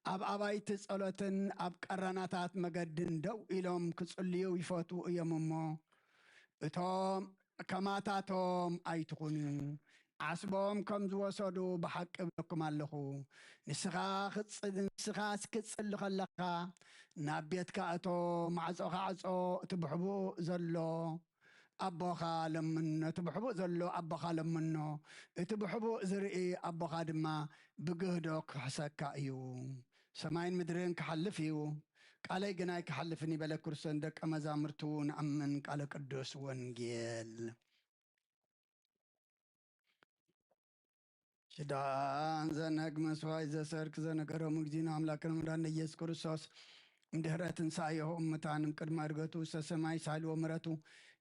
ኣብ ኣባይቲ ጸሎትን ኣብ ቀራናታት መገድን ደው ኢሎም ክጽልዩ ይፈትዉ እዮም እሞ፣ እቶም ከማታቶም ኣይትኹኑ። ዓስቦም ከም ዝወሰዱ ብሓቂ እብለኩም ኣለኹ። ንስኻ ክጽ-፣ ንስኻስ ክትጽሊ ከለኻ፣ ናብ ቤትካ እቶ፣ ማዕጾኻ ዕጾ፣ እቲ ብሕቡእ ዘሎ ኣቦኻ ለምኖ፣ እቲ ብሕቡእ ዘሎ ኣቦኻ ለምኖ፣ እቲ ብሕቡእ ዝርኢ ኣቦኻ ድማ ብግህዶ ክኽሕሰካ እዩ። ሰማይን ምድርን ክሓልፍ እዩ፣ ቃለይ ግን ኣይክሓልፍን እዩ በለ ክርስቶስ ንደቀ መዛሙርቱ። ንኣምን ቃለ ቅዱስ ወንጌል። ሽዳን ዘነግ መስዋይ ዘሰርክ ዘነገሮም እግዚእነ ኣምላክነ መድኃኒነ ኢየሱስ ክርስቶስ እምድህረ ትንሳኤሁ እሙታን እምቅድመ ዕርገቱ ውስተ ሰማይ ሳልዎ ምሕረቱ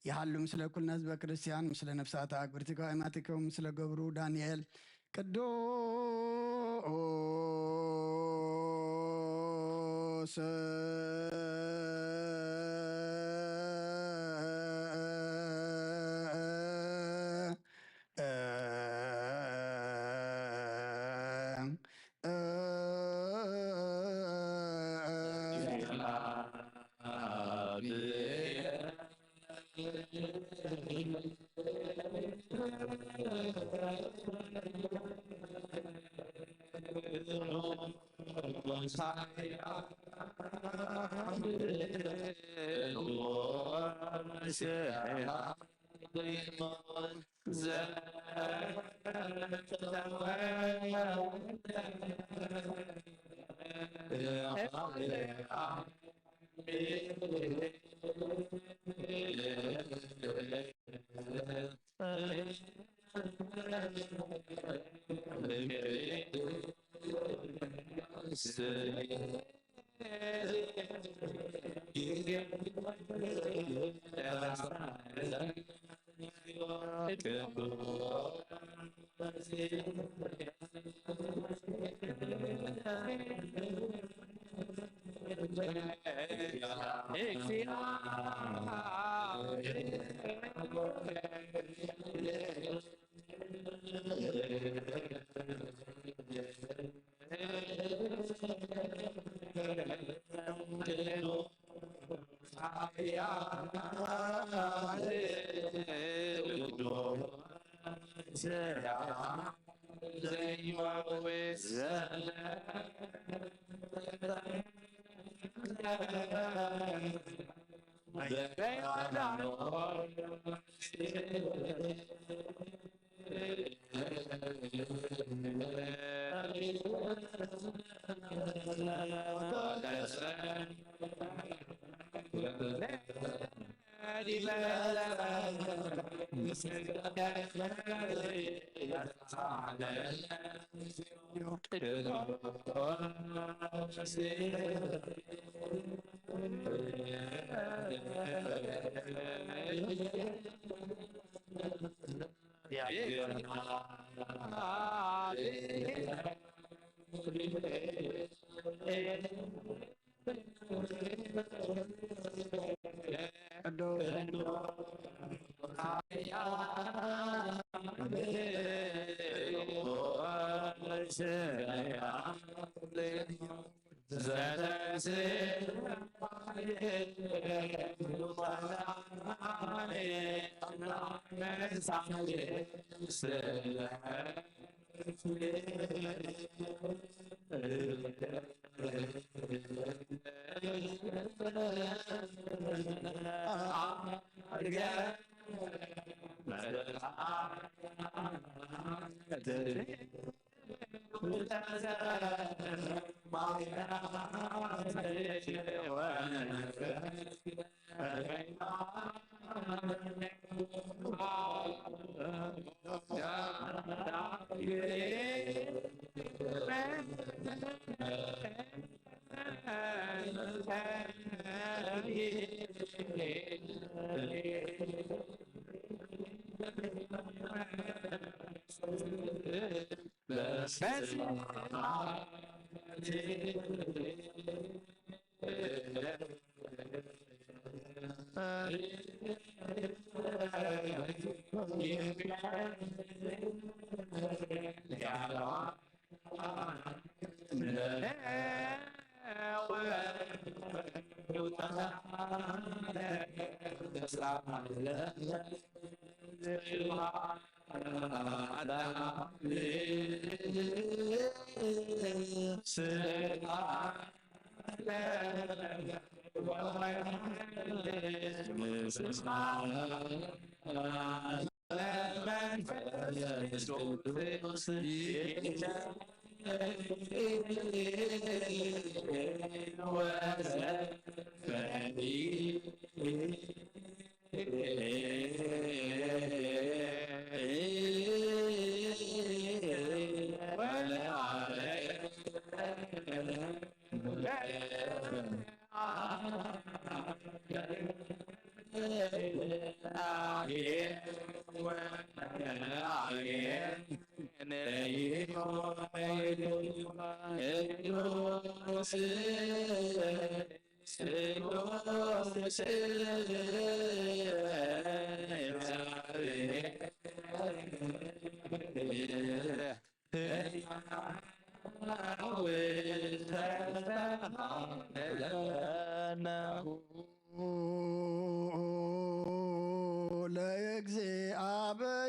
ይሃሉ ምስለ ኩልነ ህዝበ ክርስቲያን ምስለ ነፍሳተ አግብርቲከ ወአእማቲከ ምስለ ገብሩ ዳንኤል ቅዱስ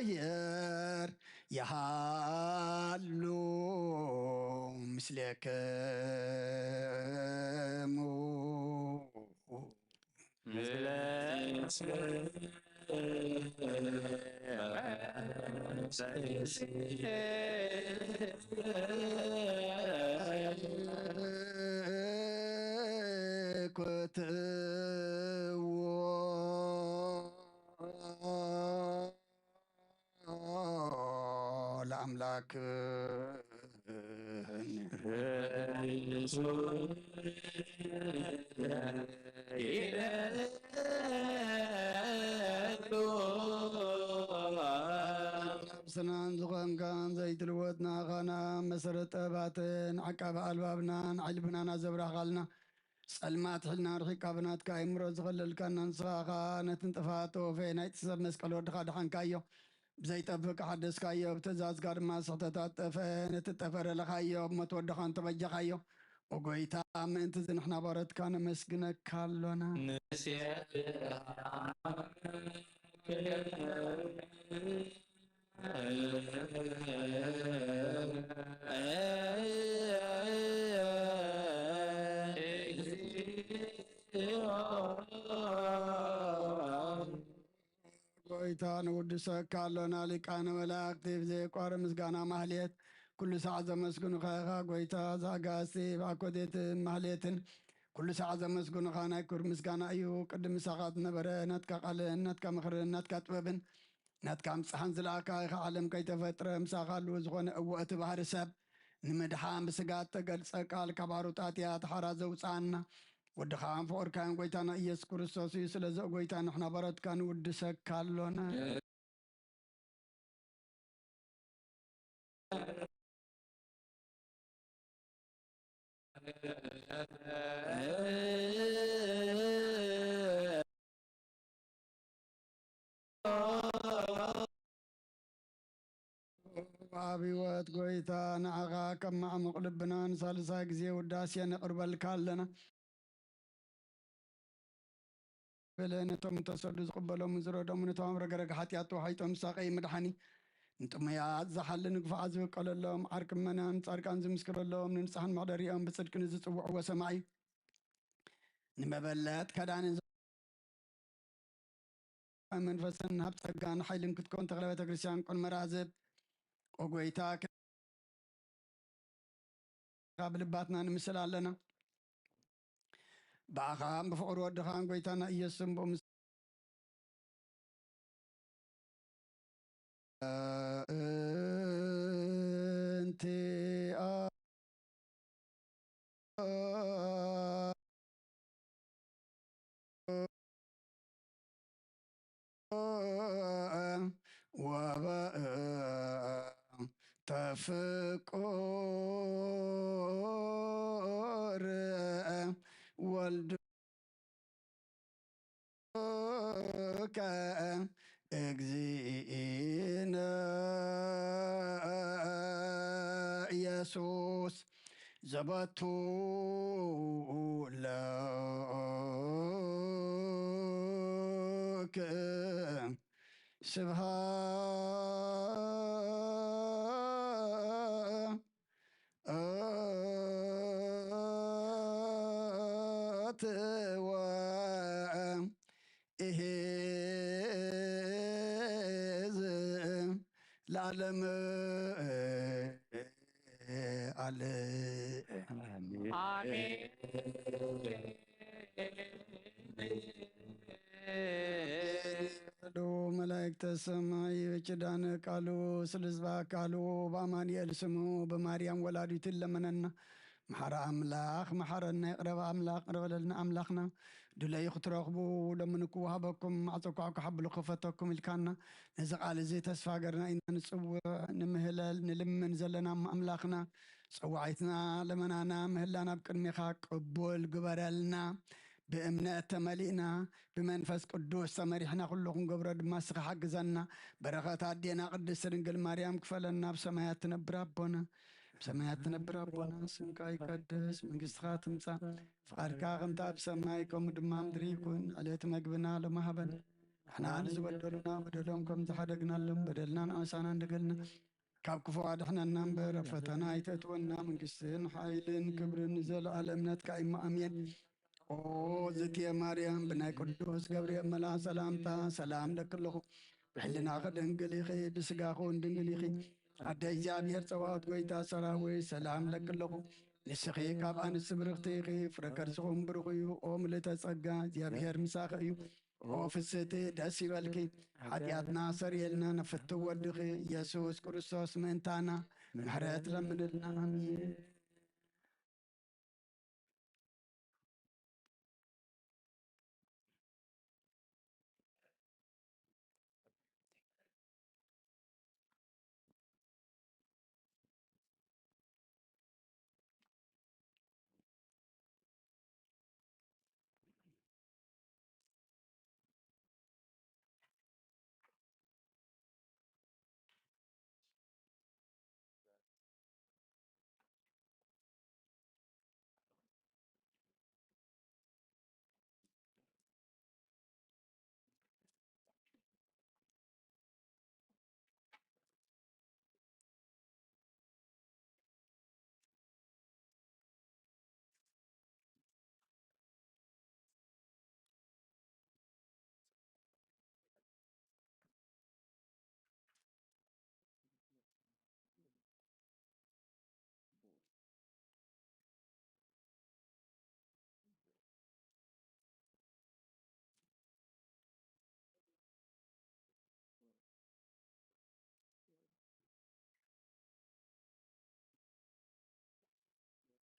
ለእግዚኣብሔር ይሃሉ ምስሌክሙ። ለአምላክ ስናን ዝኾንካን ዘይትልወጥ ናኻና መሰረት ጥበባትን ዓቃቢ ኣልባብናን ዓይልብናና ዘብራኻልና ጸልማት ሕልና ርሒቃ ብናትካ ኣእምሮ ዝኸለልካና ንስኻ ኸኣ ነቲ ንጥፋት ተወፈየ ናይ ጥሰብ መስቀል ወድኻ ደሓንካዮ። ብዘይጠፍእ ከሓደስካዮ፣ ብትእዛዝካ ድማ ስሕተታት ጠፍአ። ነቲ ጠፈረ ለኻዮ፣ ብሞት ወድኻ እንተበጀኻዮ። ኦ ጐይታ፣ ምእንቲ እዚ ንሕና ባሮትካ ነመስግነካ ኣሎና። ንሴብሖ ጐይታ ንውድሰካ ኣሎና። ሊቃነ መላእክቲ ብዘየቋርጽ ምስጋና ማህሌት ኩሉ ሳዕ ዘመስግኑኻ ኢኻ ጐይታ። ዛጋስቲ ብኣኮቴትን ማህሌትን ኩሉ ሳዕ ዘመስግኑኻ ናይ ክብሪ ምስጋና እዩ። ቅድም ምሳኻ ዝነበረ ናትካ ቃልን ናትካ ምኽርን ናትካ ጥበብን ናትካ ምጽሓን ዝለኣካ ኢኻ። ዓለም ከይተፈጥረ ምሳኻ ህልው ዝኾነ እወ እቲ ባህሪ ሰብ ንምድሓን ብስጋ እተገልጸ ቃል ካብ ኣሩጣት እያ ተሓራ ዘውጽኣና። ወድኻን ፍቑርካን ጐይታና ኢየሱስ ክርስቶስ እዩ። ስለዚ ኦ ጐይታ ንሕና ባሮትካ ንውድሰካ ኣሎና። ኣብ ህይወት ጐይታ ንዓኻ ከም ማዕሙቕ ልብና ንሳልሳይ ግዜ ውዳሴ ነቕርበልካ ኣለና። በለ ነቶም እተሰዱ ዝቕበሎምን ዝረዶምን ነቶም ኣብ ረግረግ ሓጢኣት ተዋሒጦም ዝሳቐዩ መድሓኒ ንጥሙያት ዝሓሊ ንግፉዓት ዝብቀለሎም ዓርኪ ምእመናን ጻድቃን ዝምስክረሎም ንንጹሓን መሕደሪኦም ብጽድቂ ንዝጽውዕዎ ሰማዒ ንመበለት ከዳንን መንፈስን ሃብ ጸጋን ሓይልን ክትከውን ተኽለ ቤተ ክርስቲያን ቅድመ ራዝብ ኦ ጐይታ ካብ ልባትና ንምስል ኣለና። ብኣኻን ብፍቕሪ ወድኻን ጐይታና ኢየሱስን ብኡ ምስ እንቲ ወበ ተፍቁ ከ እግዚእነ ኢየሱስ ዘበቱ ለክ ስብሐት ወ ኢሄዝ ለዓለም ዓለም። ኣሜን። ዶ መላእክተ ሰማይ በኪዳነ ቃሉ ስለ ዝባ ቃሉ በኣማኑኤል ስሙ ብማርያም ወላዲቱ ለመነና። መሓሪ ኣምላኽ መሓረና፣ ይቕረብ ኣምላኽ ቅረበለልና። ኣምላኽና ድለዩ ክትረኽቡ ለምኑ ክወሃበኩም፣ ማዕጾ ኳዕ ክሓብሉ ክፈተኩም ኢልካና። ነዚ ቃል እዚ ተስፋ ገርና ኢና ንጽውዕ፣ ንምህለል፣ ንልምን ዘለና እሞ ኣምላኽና፣ ጸዋዒትና፣ ለመናና፣ ምህላና ኣብ ቅድሜኻ ቅቡል ግበረልና። ብእምነት ተመሊእና፣ ብመንፈስ ቅዱስ ተመሪሕና፣ ኩሉ ክንገብሮ ድማ እስኻ ሓግዘና። በረኸት ኣዴና ቅድስት ድንግል ማርያም ክፈለና። ኣብ ሰማያት ትነብር ኣቦና፣ ኣብ ሰማያት ትነብር ኣቦና፣ ስምካ ይቀደስ፣ መንግስትኻ ትምጻእ፣ ፍቓድካ ከምቲ ኣብ ሰማይ ከምኡ ድማ ምድሪ ይኩን። ዕለት መግብና ሎሚ ሃበና፣ ንሕና ንዝበደሉና በደሎም ከም ዝሓደግናሎም በደልና ንኣሳና እንደገልና፣ ካብ ክፉ ኣድሕነና እምበር፣ ኣብ ፈተና ኣይተእትወና፣ መንግስትን ሓይልን ክብርን ንዘለኣለም ናትካ እዩ፣ ኣሜን። ኦ ዝትየ ማርያም፣ ብናይ ቅዱስ ገብርኤል መልኣኽ ሰላምታ ሰላም ለኪ ኣለኹ። ብሕልናኺ ድንግል ኢኺ፣ ብስጋኺ እውን ድንግል ኢኺ። ኣደ እግዚኣብሔር ጸባኦት፣ ጎይታ ሰራዊት፣ ሰላም ለኪ ኣለኹ። ንስኺ ካብ ኣንስቲ ብርኽቲ ኢኺ፣ ፍረ ከርስኹም ብሩኽ እዩ። ኦ ምልእተ ጸጋ፣ እግዚኣብሔር ምሳኺ እዩ። ኦ ፍስቲ፣ ደስ ይበልኪ፣ ሓጢኣትና ሰርየልና፣ ንፍትው ወድኺ ኢየሱስ ክርስቶስ ምእንታና ምሕረት ለምንልና። ኣሜን።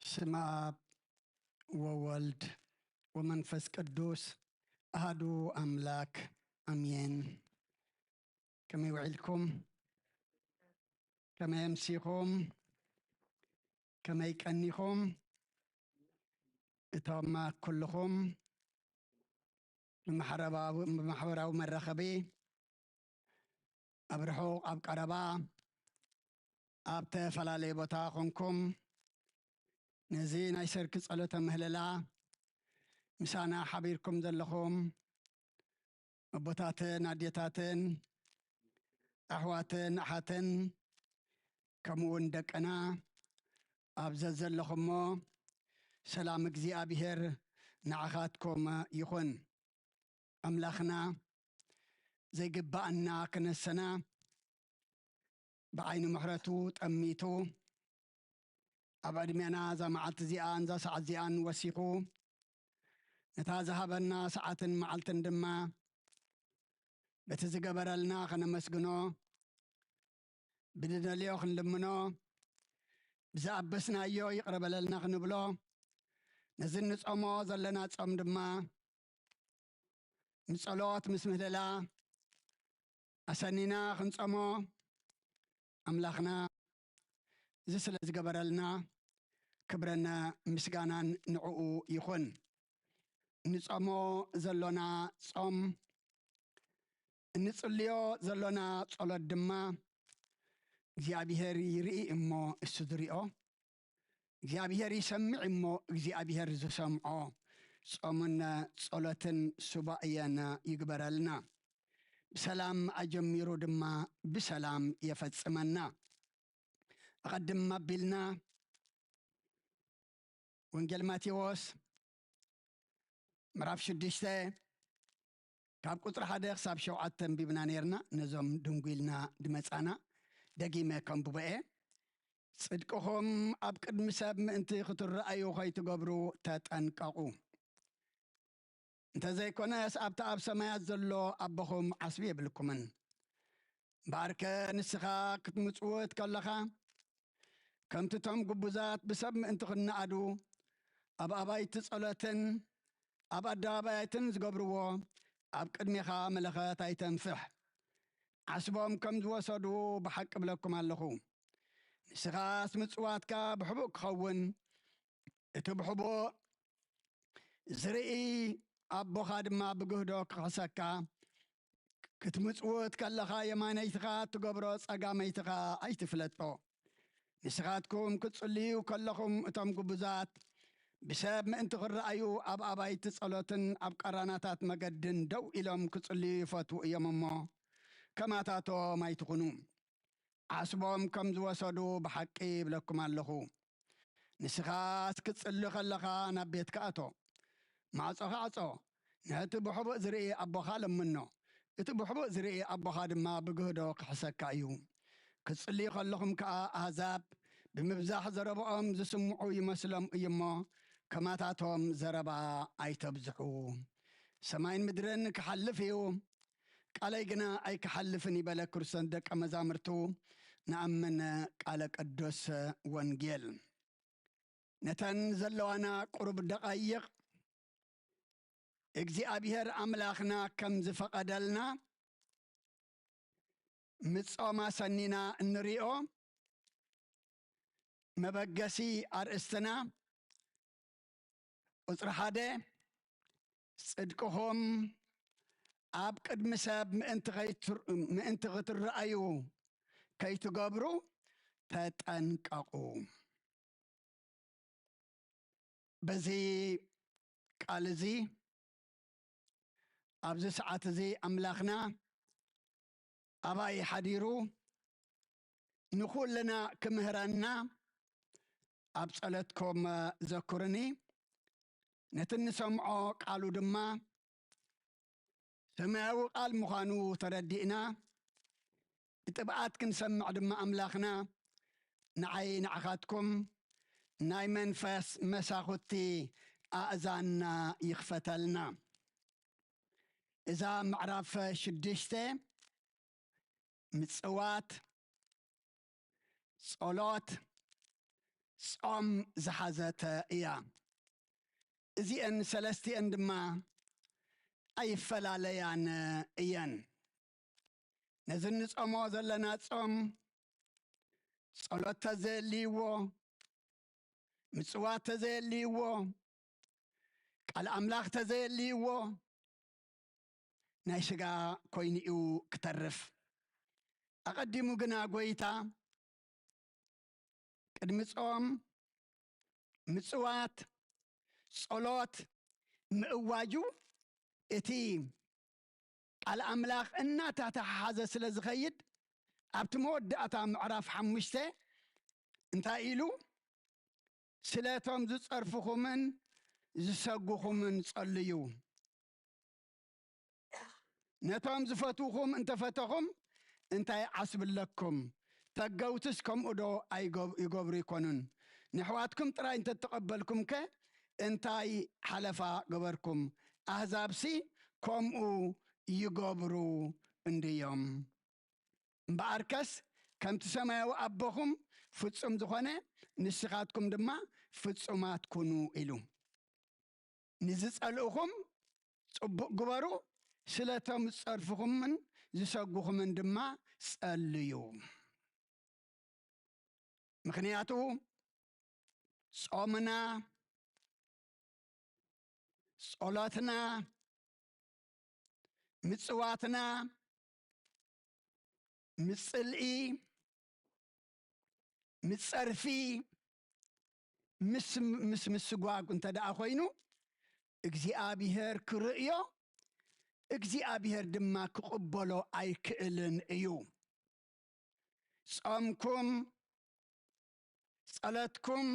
ስመ ኣብ ወወልድ ወመንፈስ ቅዱስ ኣሃዱ ኣምላክ ኣሜን። ከመይ ውዒልኩም? ከመይ ኣምሲኹም? ከመይ ቀኒኹም? እቶም ኩልኹም ብማሕረባዊ-፣ ብማሕበራዊ መራኸቢ ኣብ ርሑቕ ኣብ ቀረባ ኣብ ተፈላለየ ቦታ ኾንኩም ነዚ ናይ ሰርኪ ጸሎተ ምህለላ ምሳና ሓቢርኩም ዘለኹም ኣቦታትን ኣዴታትን ኣሕዋትን ኣሓትን ከምኡ እውን ደቅና ኣብ ዘዘለኹሞ ሰላም እግዚኣብሔር ንዓኻትኩም ይኹን። ኣምላኽና ዘይግባኣና ክነሰና ብዓይኒ ምሕረቱ ጠሚቱ ኣብ ዕድሜና እዛ መዓልቲ እዚኣን እዛ ሰዓት እዚኣን ወሲኹ ነታ ዝሃበና ሰዓትን መዓልትን ድማ በቲ ዝገበረልና ከነመስግኖ፣ ብንደልዮ ክንልምኖ፣ ብዝኣበስናዮ ይቕረ በለልና ክንብሎ፣ ነዚ እንጸሞ ዘለና ጾም ድማ ምስ ጸሎት ምስ ምህለላ ኣሰኒና ክንጸሞ ኣምላኽና እዚ ስለ ዝገበረልና ክብረን ምስጋናን ንዕኡ ይኹን። ንጸሞ ዘሎና ጾም እንጽልዮ ዘሎና ጸሎት ድማ እግዚኣብሔር ይርኢ እሞ እሱ ዝሪኦ፣ እግዚኣብሔር ይሰምዕ እሞ እግዚኣብሔር ዝሰምዖ ጾምን ጸሎትን ሱባኤን ይግበረልና። ብሰላም ኣጀሚሩ ድማ ብሰላም የፈጽመና። ኣቐድም ኣቢልና ወንጌል ማቴዎስ ምዕራፍ ሽዱሽተ ካብ ቁጽሪ ሓደ ክሳብ ሸውዓተ ኣንቢብና ነይርና። ነዞም ድንጉ ኢልና ድመጻና ደጊመ ከንብቦ እየ። ጽድቅኹም ኣብ ቅድሚ ሰብ ምእንቲ ክትረኣዩ ከይትገብሩ ተጠንቀቑ። እንተዘይኮነስ ኣብቲ ኣብ ሰማያት ዘሎ ኣቦኹም ዓስቢ የብልኩምን። እምበኣርከ ንስኻ ክትምጽውት ከለኻ ከምቲ እቶም ግቡዛት ብሰብ ምእንቲ ክነኣዱ ኣብ ኣባይቲ ጸሎትን ኣብ ኣደባባያትን ዝገብርዎ ኣብ ቅድሜኻ መለኸት ኣይተንፍሕ። ዓስቦም ከም ዝወሰዱ ብሓቂ እብለኩም ኣለኹ። ንስኻስ ምጽዋትካ ብሕቡእ ክኸውን እቲ ብሕቡእ ዝርኢ ኣቦኻ ድማ ብግህዶ ክኽሕሰካ። ክትምጽውት ከለኻ የማነይትኻ እትገብሮ ጸጋመይትኻ ኣይትፍለጦ። ንስኻትኩም ክትጽልዩ ከለኹም እቶም ግቡዛት ብሰብ ምእንቲ ክረኣዩ ኣብ ኣባይቲ ጸሎትን ኣብ ቀራናታት መገድን ደው ኢሎም ክጽልዩ ይፈትዉ እዮም እሞ ከማታቶም ኣይትኹኑ። ዓስቦም ከም ዝወሰዱ ብሓቂ ይብለኩም ኣለኹ። ንስኻስ ክትጽሊ ከለኻ ናብ ቤትካ እቶ፣ ማዕጾኻ ዕጾ፣ ነቲ ብሕቡእ ዝርኢ ኣቦኻ ለምኖ፣ እቲ ብሕቡእ ዝርኢ ኣቦኻ ድማ ብግህዶ ክሕሰካ እዩ። ክትጽልዩ ከለኹም ከኣ ኣህዛብ ብምብዛሕ ዘረባኦም ዝስምዑ ይመስሎም እዩ እሞ ከማታቶም ዘረባ ኣይተብዝሑ። ሰማይን ምድርን ክሓልፍ እዩ፣ ቃለይ ግና ኣይክሓልፍን ይበለ ክርስቶስ ደቀ መዛሙርቱ ንኣምን ቃለ ቅዱስ ወንጌል። ነተን ዘለዋና ቁሩብ ደቓይቕ እግዚኣብሔር ኣምላኽና ከም ዝፈቐደልና ምጾማ ሰኒና እንሪኦ መበገሲ ኣርእስትና ቁጽሪ ሓደ ጽድቅኹም ኣብ ቅድሚ ሰብ ምእንቲ ከይትር-፣ ምእንቲ ክትረኣዩ ከይትገብሩ ተጠንቀቑ። በዚ ቃል እዚ ኣብዚ ሰዓት እዚ ኣምላኽና ኣባይ ሓዲሩ ንኹልና ክምህረና ኣብ ጸሎትኩም ዘኩርኒ። ነቲ እንሰምዖ ቃሉ ድማ ሰማያዊ ቃል ምዃኑ ተረዲእና ብጥብኣት ክንሰምዕ ድማ ኣምላኽና ንዓይ ንዓኻትኩም ናይ መንፈስ መሳኹቲ ኣእዛንና ይኽፈተልና። እዛ ምዕራፍ ሽዱሽተ ምጽዋት፣ ጸሎት፣ ጾም ዝሓዘት እያ። እዚአን ሰለስቲአን ድማ ኣይፈላለያን እየን። ነዚ እንጾሞ ዘለና ጾም ጸሎት ተዘየልይዎ፣ ምጽዋት ተዘየልይዎ፣ ቃል ኣምላኽ ተዘየልይዎ ናይ ስጋ ኮይኑ እዩ ክተርፍ። ኣቐዲሙ ግና ጎይታ ቅድሚ ጾም፣ ምጽዋት፣ ጸሎት ምእዋጁ እቲ ቃል ኣምላኽ እናተተሓሓዘ ስለ ዝኸይድ ኣብቲ መወዳእታ ምዕራፍ ሓሙሽተ እንታይ ኢሉ? ስለቶም ዝጸርፍኹምን ዝሰጉኹምን ጸልዩ። ነቶም ዝፈትውኹም እንተፈተኹም እንታይ ዓስቢ ኣለኩም? ተገውትስ ከምኡ ዶ ኣይገብ-፣ ይገብሩ ይኮኑን? ንሕዋትኩም ጥራይ እንተተቐበልኩም ከ እንታይ ሓለፋ ገበርኩም? ኣህዛብሲ ከምኡ ይገብሩ እንድዮም። እምበኣርከስ ከምቲ ሰማያዊ ኣቦኹም ፍጹም ዝኾነ ንስኻትኩም ድማ ፍጹማት ኩኑ ኢሉ። ንዝጸልእኹም ጽቡቕ ግበሩ፣ ስለቶም ዝጸርፍኹምን ዝሰጉኹምን ድማ ጸልዩ። ምኽንያቱ ጾምና፣ ጸሎትና፣ ምጽዋትና፣ ምስ ጽልኢ፣ ምስ ጸርፊ፣ ምስ፣ ምስ ምስጓግ እንተ ደኣ ኮይኑ፣ እግዚኣብሔር ክርእዮ፣ እግዚኣብሔር ድማ ክቕበሎ ኣይክእልን እዩ። ጾምኩም፣ ጸሎትኩም፣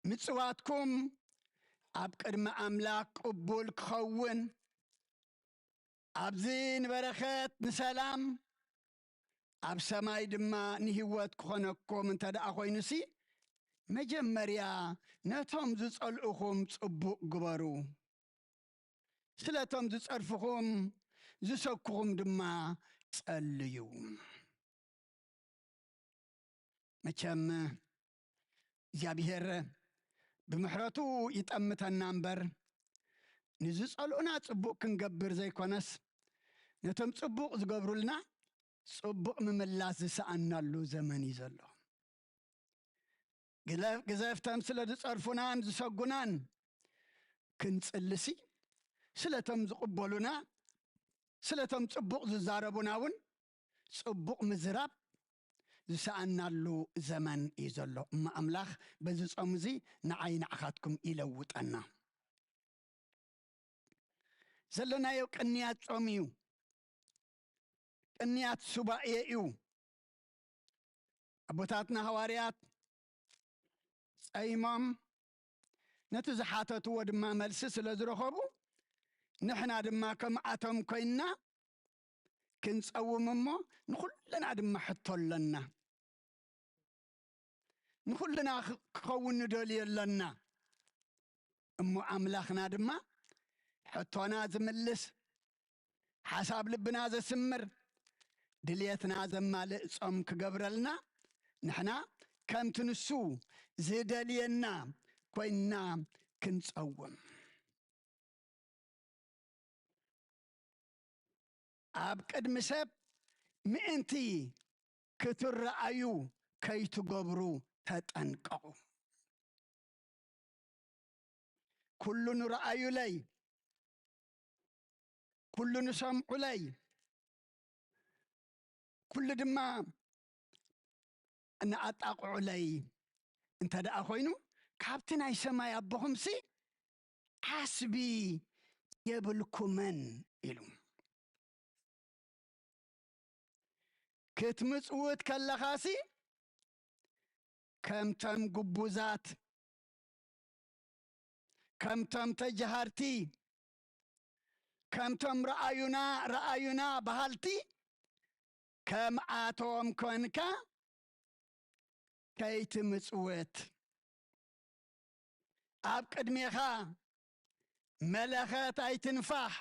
ምጽዋትኩም ኣብ ቅድሚ ኣምላኽ ቅቡል ክኸውን፣ ኣብዚ ንበረኸት፣ ንሰላም፣ ኣብ ሰማይ ድማ ንህይወት ክኾነኩም እንተ ደኣ ኮይኑሲ፣ መጀመርያ ነቶም ዝጸልኡኹም ጽቡቕ ግበሩ። ስለቶም ዝጸርፍኹም፣ ዝሰኩኹም ድማ ጸልዩ። መቸም እግዚኣብሔር ብምሕረቱ ይጠምተና እምበር፣ ንዝጸልኡና ጽቡቕ ክንገብር ዘይኮነስ፣ ነቶም ጽቡቕ ዝገብሩልና ጽቡቕ ምምላስ ዝሰኣናሉ ዘመን እዩ ዘሎ። ግዘፍ፣ ግዘፍተም ስለ ዝጸርፉናን ዝሰጉናን ክንጽልሲ፣ ስለቶም ዝቕበሉና፣ ስለቶም ጽቡቕ ዝዛረቡና እውን ጽቡቕ ምዝራብ ዝሰኣናሉ ዘመን እዩ ዘሎ። እሞ ኣምላኽ በዚ ጾም እዚ ንዓይ ንዓኻትኩም ይለውጠና። ዘለናዮ ቅንያት ጾም እዩ። ቅንያት ሱባኤ እዩ። ኣቦታትና ሃዋርያት ጸይሞም ነቲ ዝሓተትዎ ድማ መልሲ ስለ ዝረኸቡ፣ ንሕና ድማ ከምኣቶም ኮይንና ክንጸውም እሞ፣ ንኹልና ድማ ሕቶ ኣለና። ንኹልና ክ-፣ ክኸውን ንደልዮ ኣለና። እሞ ኣምላኽና ድማ ሕቶና ዝምልስ፣ ሓሳብ ልብና ዘስምር፣ ድልየትና ዘማልእ ጾም ክገብረልና፣ ንሕና ከምቲ ንሱ ዝደልየና ኮይንና ክንጸውም። ኣብ ቅድሚ ሰብ ምእንቲ ክትረኣዩ ከይትገብሩ ተጠንቀቑ። ኩሉ ንረኣዩለይ፣ ኩሉ ንሰምዑለይ፣ ኩሉ ድማ ንኣጣቕዑለይ እንተ ደኣ ኮይኑ፣ ካብቲ ናይ ሰማይ ኣቦኹምሲ ዓስቢ የብልኩምን ኢሉ። ክትምጽውት ከለኻሲ ከምቶም ግቡዛት፣ ከምቶም ተጀሃርቲ፣ ከምቶም ረኣዩና፣ ረኣዩና በሃልቲ ከምኣቶም ኮንካ ከይትምጽውት። ኣብ ቅድሜኻ መለኸት ኣይትንፋሕ፣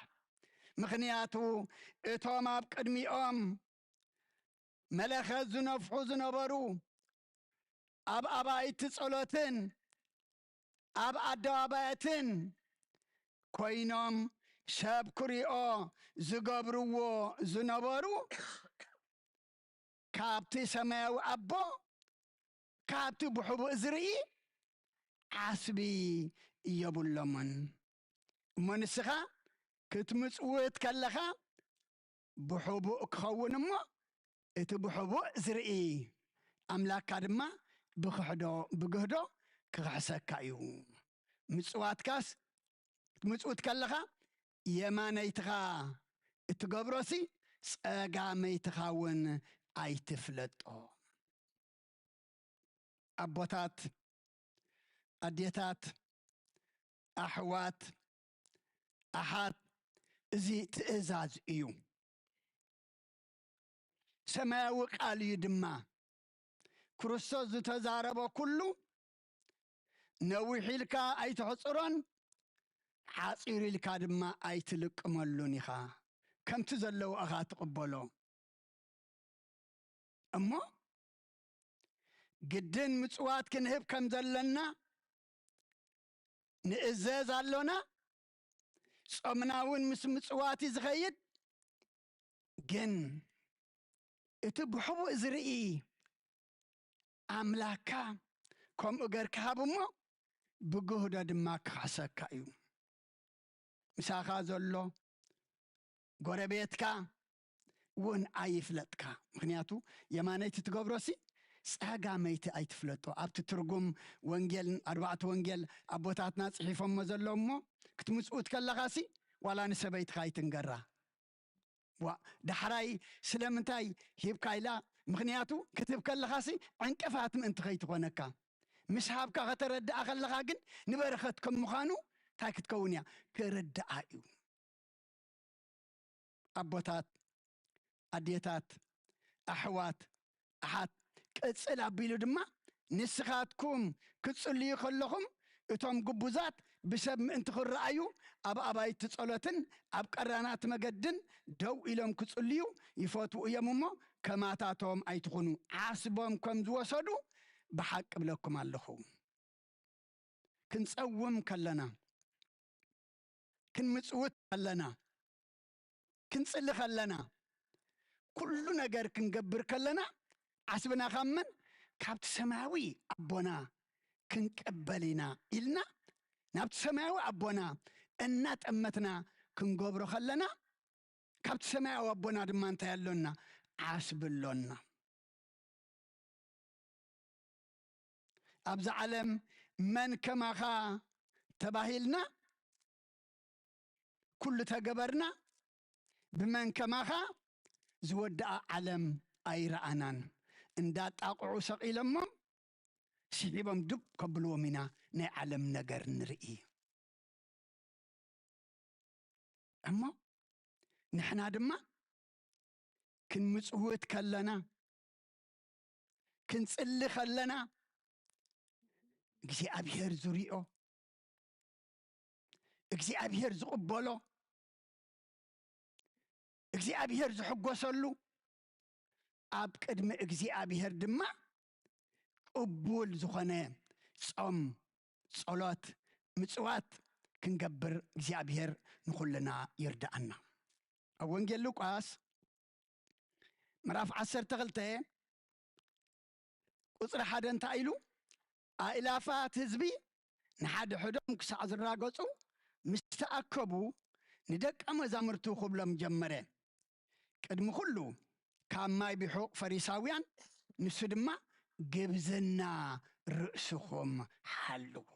ምኽንያቱ እቶም ኣብ ቅድሚኦም መለኸት ዝነፍሑ ዝነበሩ ኣብ ኣባይቲ ጸሎትን ኣብ ኣደባባያትን ኮይኖም ሰብ ክሪኦ ዝገብርዎ ዝነበሩ፣ ካብቲ ሰማያዊ ኣቦ፣ ካብቲ ብሕቡእ ዝርኢ ዓስቢ የብሎምን። እሞ ንስኻ ክትምጽውት ከለኻ ብሕቡእ ክኸውን እሞ፣ እቲ ብሕቡእ ዝርኢ ኣምላክካ ድማ ብክሕዶ፣ ብግህዶ ክኽሕሰካ እዩ። ምጽዋትካስ፣ ክትምጽውት ከለኻ የማነይትኻ እትገብሮሲ ጸጋመይትኻ እውን ኣይትፍለጦ። ኣቦታት፣ ኣዴታት፣ ኣሕዋት፣ ኣሓት፣ እዚ ትእዛዝ እዩ። ሰማያዊ ቃል እዩ ድማ። ክርስቶስ ዝተዛረቦ ኩሉ ነዊሕ ኢልካ ኣይትሕጽሮን፣ ሓጺር ኢልካ ድማ ኣይትልቅመሉን ኢኻ። ከምቲ ዘለዎ ኢኻ ትቕበሎ። እሞ ግድን ምጽዋት ክንህብ ከም ዘለና ንእዘዝ ኣሎና። ጾምና እውን ምስ ምጽዋት እዩ ዝኸይድ። ግን እቲ ብሕቡእ ዝርኢ ኣምላክካ ከምኡ ገርካ ሃብ እሞ ብግህዶ ድማ ክኽሕሰካ እዩ። ምሳኻ ዘሎ ጎረቤትካ፣ እውን ኣይፍለጥካ። ምኽንያቱ የማነይቲ ትገብሮሲ ጸጋመይቲ ኣይትፍለጦ። ኣብቲ ትርጉም ወንጌል፣ ኣርባዕተ ወንጌል ኣቦታትና ጽሒፎሞ ዘሎ እሞ ክትምጽውት ከለኻሲ ዋላ ንሰበይትኻ ኣይትንገራ። ዋ፣ ዳሕራይ ስለምንታይ ሂብካ ኢላ? ምኽንያቱ ክትህብ ከለኻሲ ዕንቅፋት ምእንቲ ከይትኾነካ። ምስ ሃብካ ከተረድኣ ከለኻ ግን ንበረኸት ከም ምዃኑ እንታይ ክትከውን እያ? ክርድኣ እዩ። ኣቦታት፣ ኣዴታት፣ ኣሕዋት፣ ኣሓት፣ ቅጽል ኣቢሉ ድማ ንስኻትኩም ክትጽልዩ ከለኹም እቶም ግቡዛት ብሰብ ምእንቲ ክረኣዩ ኣብ ኣባይቲ ጸሎትን ኣብ ቀራናት መገድን ደው ኢሎም ክጽልዩ ይፈትዉ እዮም እሞ ከማታቶም ኣይትኹኑ። ዓስቦም ከም ዝወሰዱ ብሓቂ እብለኩም ኣለኹ። ክንጸውም ከለና፣ ክንምጽውት ከለና፣ ክንጽሊ ከለና፣ ኩሉ ነገር ክንገብር ከለና ዓስብና ካብ መን? ካብቲ ሰማያዊ ኣቦና ክንቀበል ኢና ኢልና ናብቲ ሰማያዊ ኣቦና እናጠመትና ክንገብሮ ከለና ካብቲ ሰማያዊ ኣቦና ድማ እንታይ ኣሎና? ዓስቢ ኣሎና። ኣብዛ ዓለም መን ከማኻ ተባሂልና ኩሉ ተገበርና፣ ብመን ከማኻ ዝወድኣ ዓለም ኣይረኣናን። እንዳጣቕዑ ሰቒሎሞም ስሒቦም ዱብ ከብልዎም ኢና ናይ ዓለም ነገር ንርኢ። እሞ ንሕና ድማ ክንምጽውት ከለና፣ ክንጽሊ ከለና እግዚኣብሔር ዝሪኦ፣ እግዚኣብሔር ዝቕበሎ፣ እግዚኣብሔር ዝሕጎሰሉ፣ ኣብ ቅድሚ እግዚኣብሔር ድማ ቅቡል ዝኾነ ጾም፣ ጸሎት፣ ምጽዋት ክንገብር እግዚኣብሔር ንኹልና ይርድኣና። ኣብ ወንጌል ሉቃስ ምዕራፍ ዓሰርተ ክልተ ቁጽሪ ሓደ እንታይ ኢሉ? ኣእላፋት ህዝቢ ንሓድሕዶም ክሳዕ ዝራገጹ ምስ ተኣከቡ ንደቀ መዛሙርቱ ክብሎም ጀመረ። ቅድሚ ኩሉ ካብ ማይ ብሑቕ ፈሪሳውያን፣ ንሱ ድማ ግብዝና ርእስኹም ሓልዉ።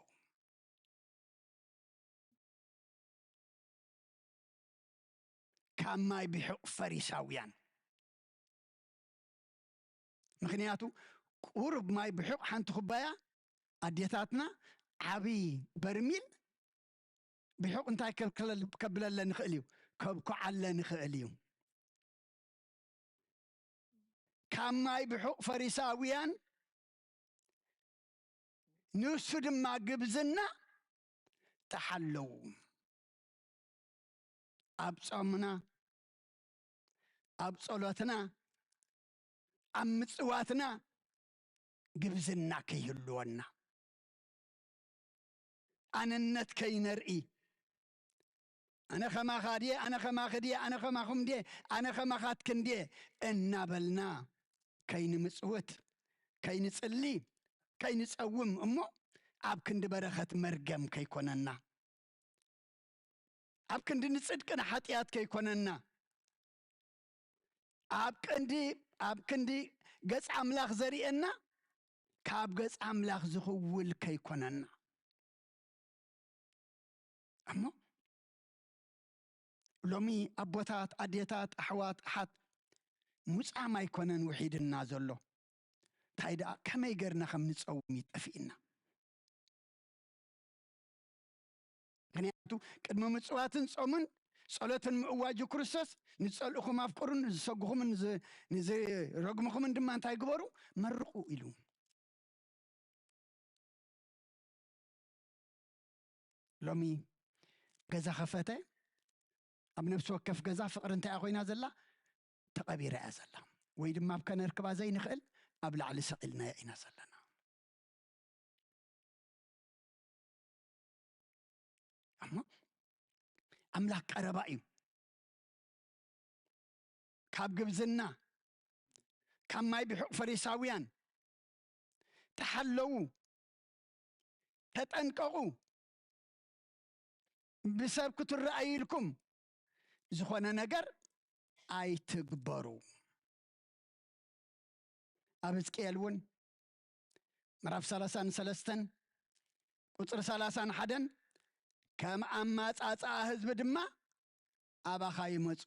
ካብ ማይ ብሑቕ ፈሪሳውያን። ምኽንያቱ ቁሩብ ማይ ብሑቕ ሓንቲ ኩባያ ኣዴታትና ዓቢ በርሚል ብሑቕ እንታይ ከብክለል-፣ ከብለለን ይኽእል እዩ? ከብኩዓለን ይኽእል እዩ። ካብ ማይ ብሑቕ ፈሪሳውያን፣ ንሱ ድማ ግብዝና ተሓለዉ። ኣብ ጾምና፣ ኣብ ጸሎትና፣ ኣብ ምጽዋትና ግብዝና ከይህልወና፣ ኣነነት ከይነርኢ፣ ኣነ ከማኻ ድየ፣ ኣነ ከማኺ ድየ፣ ኣነ ከማኹም ድየ፣ ኣነ ከማኻትክን ድየ እናበልና ከይንምጽውት፣ ከይንጽሊ፣ ከይንጸውም እሞ ኣብ ክንዲ በረኸት መርገም ከይኮነና፣ ኣብ ክንዲ ንጽድቂ ንሓጢኣት ከይኮነና፣ ኣብ ክንዲ፣ ኣብ ክንዲ ገጽ ኣምላኽ ዘርእየና ካብ ገጽ ኣምላኽ ዝኽውል ከይኮነና። እሞ ሎሚ ኣቦታት፣ ኣዴታት፣ ኣሕዋት፣ ኣሓት ሙጻም ኣይኮነን ውሒድና ዘሎ። እንታይ ደኣ ከመይ ገርና ከም ንጸውም ይጠፍእና። ምኽንያቱ ቅድሚ ምጽዋትን ጾምን ጸሎትን ምእዋጁ ክርስቶስ ንጸልእኹም ኣፍቅሩ፣ ንዝሰጉኹምን ንዝ-፣ ንዝረግምኹምን ድማ እንታይ ግበሩ? መርቑ ኢሉ። ሎሚ ገዛ ከፈተ፣ ኣብ ነፍሲ ወከፍ ገዛ ፍቕሪ እንታይ እያ ኮይና ዘላ? ተቐቢራ እያ ዘላ። ወይ ድማ ኣብ ከነርክባ ዘይንኽእል ኣብ ላዕሊ ሰቒልናያ ኢና ዘለና። እሞ ኣምላኽ ቀረባ እዩ። ካብ ግብዝና፣ ካብ ማይ ብሑቕ ፈሪሳውያን ተሓለዉ፣ ተጠንቀቑ። ብሰብ ክትረኣዩ ኢልኩም ዝኾነ ነገር ኣይትግበሩ። ኣብ ሕዝቅኤል እውን ምዕራፍ ሰላሳን ሰለስተን ቁፅሪ ሰላሳን ሓደን፣ ከም ኣማፃፅኣ ህዝቢ ድማ ኣባኻ ይመፁ፣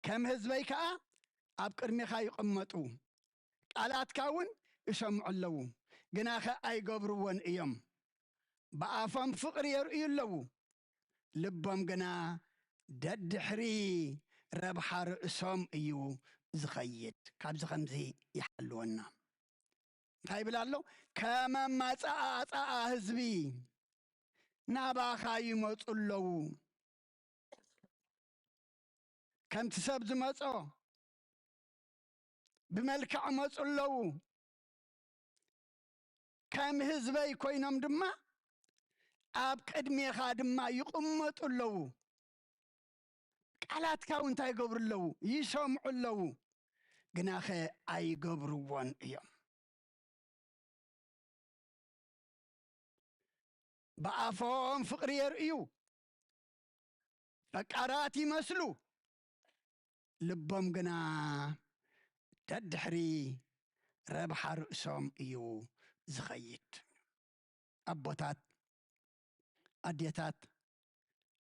ከም ህዝበይ ከዓ ኣብ ቅድሜኻ ይቕመጡ፣ ቃላትካ እውን ይሰምዑ ኣለዉ፣ ግናኸ ኣይገብርዎን እዮም። ብኣፎም ፍቕሪ የርእዩ ኣለዉ፣ ልቦም ግና ደድሕሪ ረብሓ ርእሶም እዩ ዝኸይድ። ካብዚ ከምዚ ይሓልወና። እንታይ ይብል ኣሎ? ከም ኣማፃኣፃኣ ህዝቢ ናባኻ ይመፁ ኣለዉ። ከምቲ ሰብ ዝመጾ ብመልክዕ መጹ ኣለዉ። ከም ህዝበይ ኮይኖም ድማ ኣብ ቅድሜኻ ድማ ይቕመጡ ኣለዉ። ቃላትካ እውን እንታይ ይገብሩ ኣለዉ? ይሰምዑ ኣለዉ። ግናኸ ኣይገብርዎን እዮም። ብኣፎም ፍቕሪ የርእዩ፣ ፈቃራት ይመስሉ፣ ልቦም ግና ደድሕሪ ረብሓ ርእሶም እዩ ዝኸይድ። ኣቦታት፣ ኣዴታት፣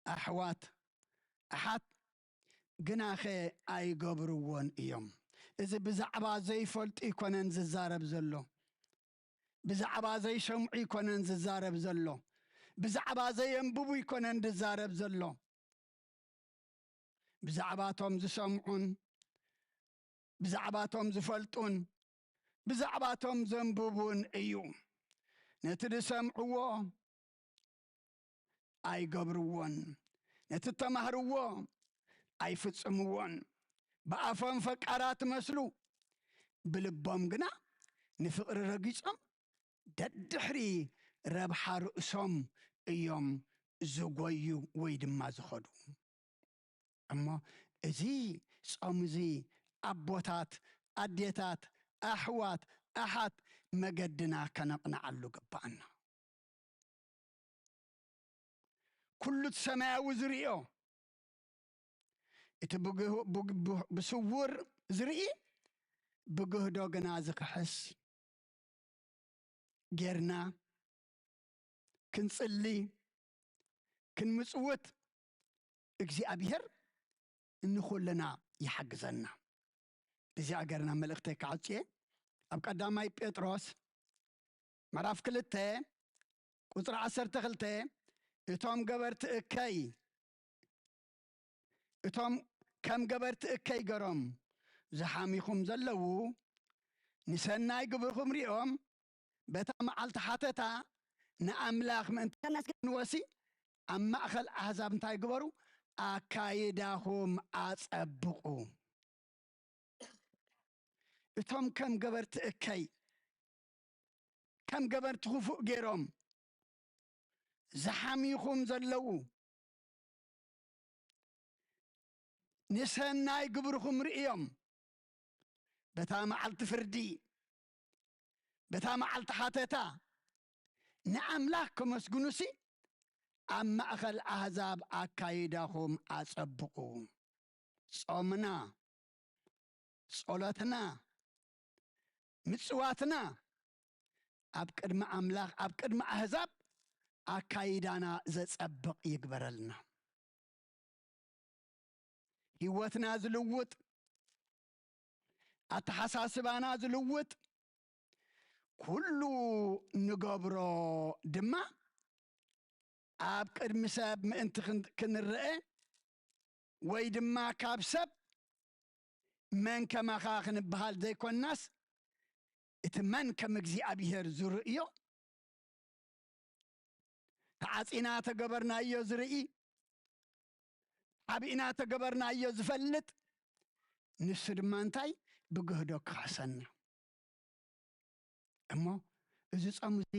ኣሕዋት፣ ኣሓት ግናኸ ኣይገብርዎን እዮም። እዚ ብዛዕባ ዘይፈልጡ ኣይኮነን ዝዛረብ ዘሎ። ብዛዕባ ዘይሰምዑ ኣይኮነን ዝዛረብ ዘሎ። ብዛዕባ ዘየንብቡ ኣይኮነን ዝዛረብ ዘሎ። ብዛዕባቶም ዝሰምዑን ብዛዕባቶም ዝፈልጡን ብዛዕባቶም ዘንብቡን እዩ። ነቲ ዝሰምዕዎ ኣይገብርዎን፣ ነቲ እተማህርዎ ኣይፍጽምዎን። ብኣፎም ፈቃራት መስሉ፣ ብልቦም ግና ንፍቕሪ ረጊጾም ደድሕሪ ረብሓ ርእሶም እዮም ዝጎዩ ወይ ድማ ዝኸዱ። እሞ እዚ ጾም እዚ ኣቦታት፣ ኣዴታት፣ ኣሕዋት፣ ኣሓት መገድና ከነቕንዓሉ ግባኣና። ኩሉ እቲ ሰማያዊ ዝርእዮ፣ እቲ ብግህ-፣ ብግ-፣ ብህ-፣ ብስውር ዝርኢ ብግህዶ ግና ዝኽሕስ ጌርና ክንጽሊ፣ ክንምጽውት እግዚኣብሔር ንኹልና ይሓግዘና። እዚኣ ገርና መልእኽተይ ክዓጽየ ኣብ ቀዳማይ ጴጥሮስ ምዕራፍ ክልተ ቁጽሪ ዓሰርተ ክልተ፣ እቶም ገበርቲ እከይ፣ እቶም ከም ገበርቲ እከይ ገሮም ዝሓሚኹም ዘለዉ፣ ንሰናይ ግብርኹም ሪኦም፣ በታ መዓልቲ ሓተታ ንኣምላኽ ምእንቲ ከመስግንዎሲ፣ ኣብ ማእከል ኣህዛብ እንታይ ግበሩ? ኣካይዳኹም ኣጸብቑ። እቶም ከም ገበርቲ እከይ፣ ከም ገበርቲ ክፉእ ገይሮም ዝሓምዩኹም ዘለዉ፣ ንሰናይ ግብርኹም ርእዮም፣ በታ መዓልቲ ፍርዲ፣ በታ መዓልቲ ሓተታ ንኣምላኽ ከመስግኑሲ፣ ኣብ ማእከል ኣህዛብ ኣካይዳኹም ኣጸብቑ። ጾምና፣ ጸሎትና፣ ምጽዋትና ኣብ ቅድሚ ኣምላኽ፣ ኣብ ቅድሚ ኣህዛብ ኣካይዳና ዘጸብቕ ይግበረልና። ህይወትና ዝልውጥ፣ ኣተሓሳስባና ዝልውጥ፣ ኩሉ ንገብሮ ድማ ኣብ ቅድሚ ሰብ ምእንቲ ክን-፣ ክንረአ ወይ ድማ ካብ ሰብ መን ከማኻ ክንበሃል ዘይኮናስ፣ እቲ መን ከም እግዚኣብሔር ዝርእዮ፣ ተዓጺና ተገበርናዮ ዝርኢ፣ ሓቢእና ተገበርናዮ ዝፈልጥ፣ ንሱ ድማ እንታይ? ብግህዶ ክኸሰና። እሞ እዚ ጾም እዚ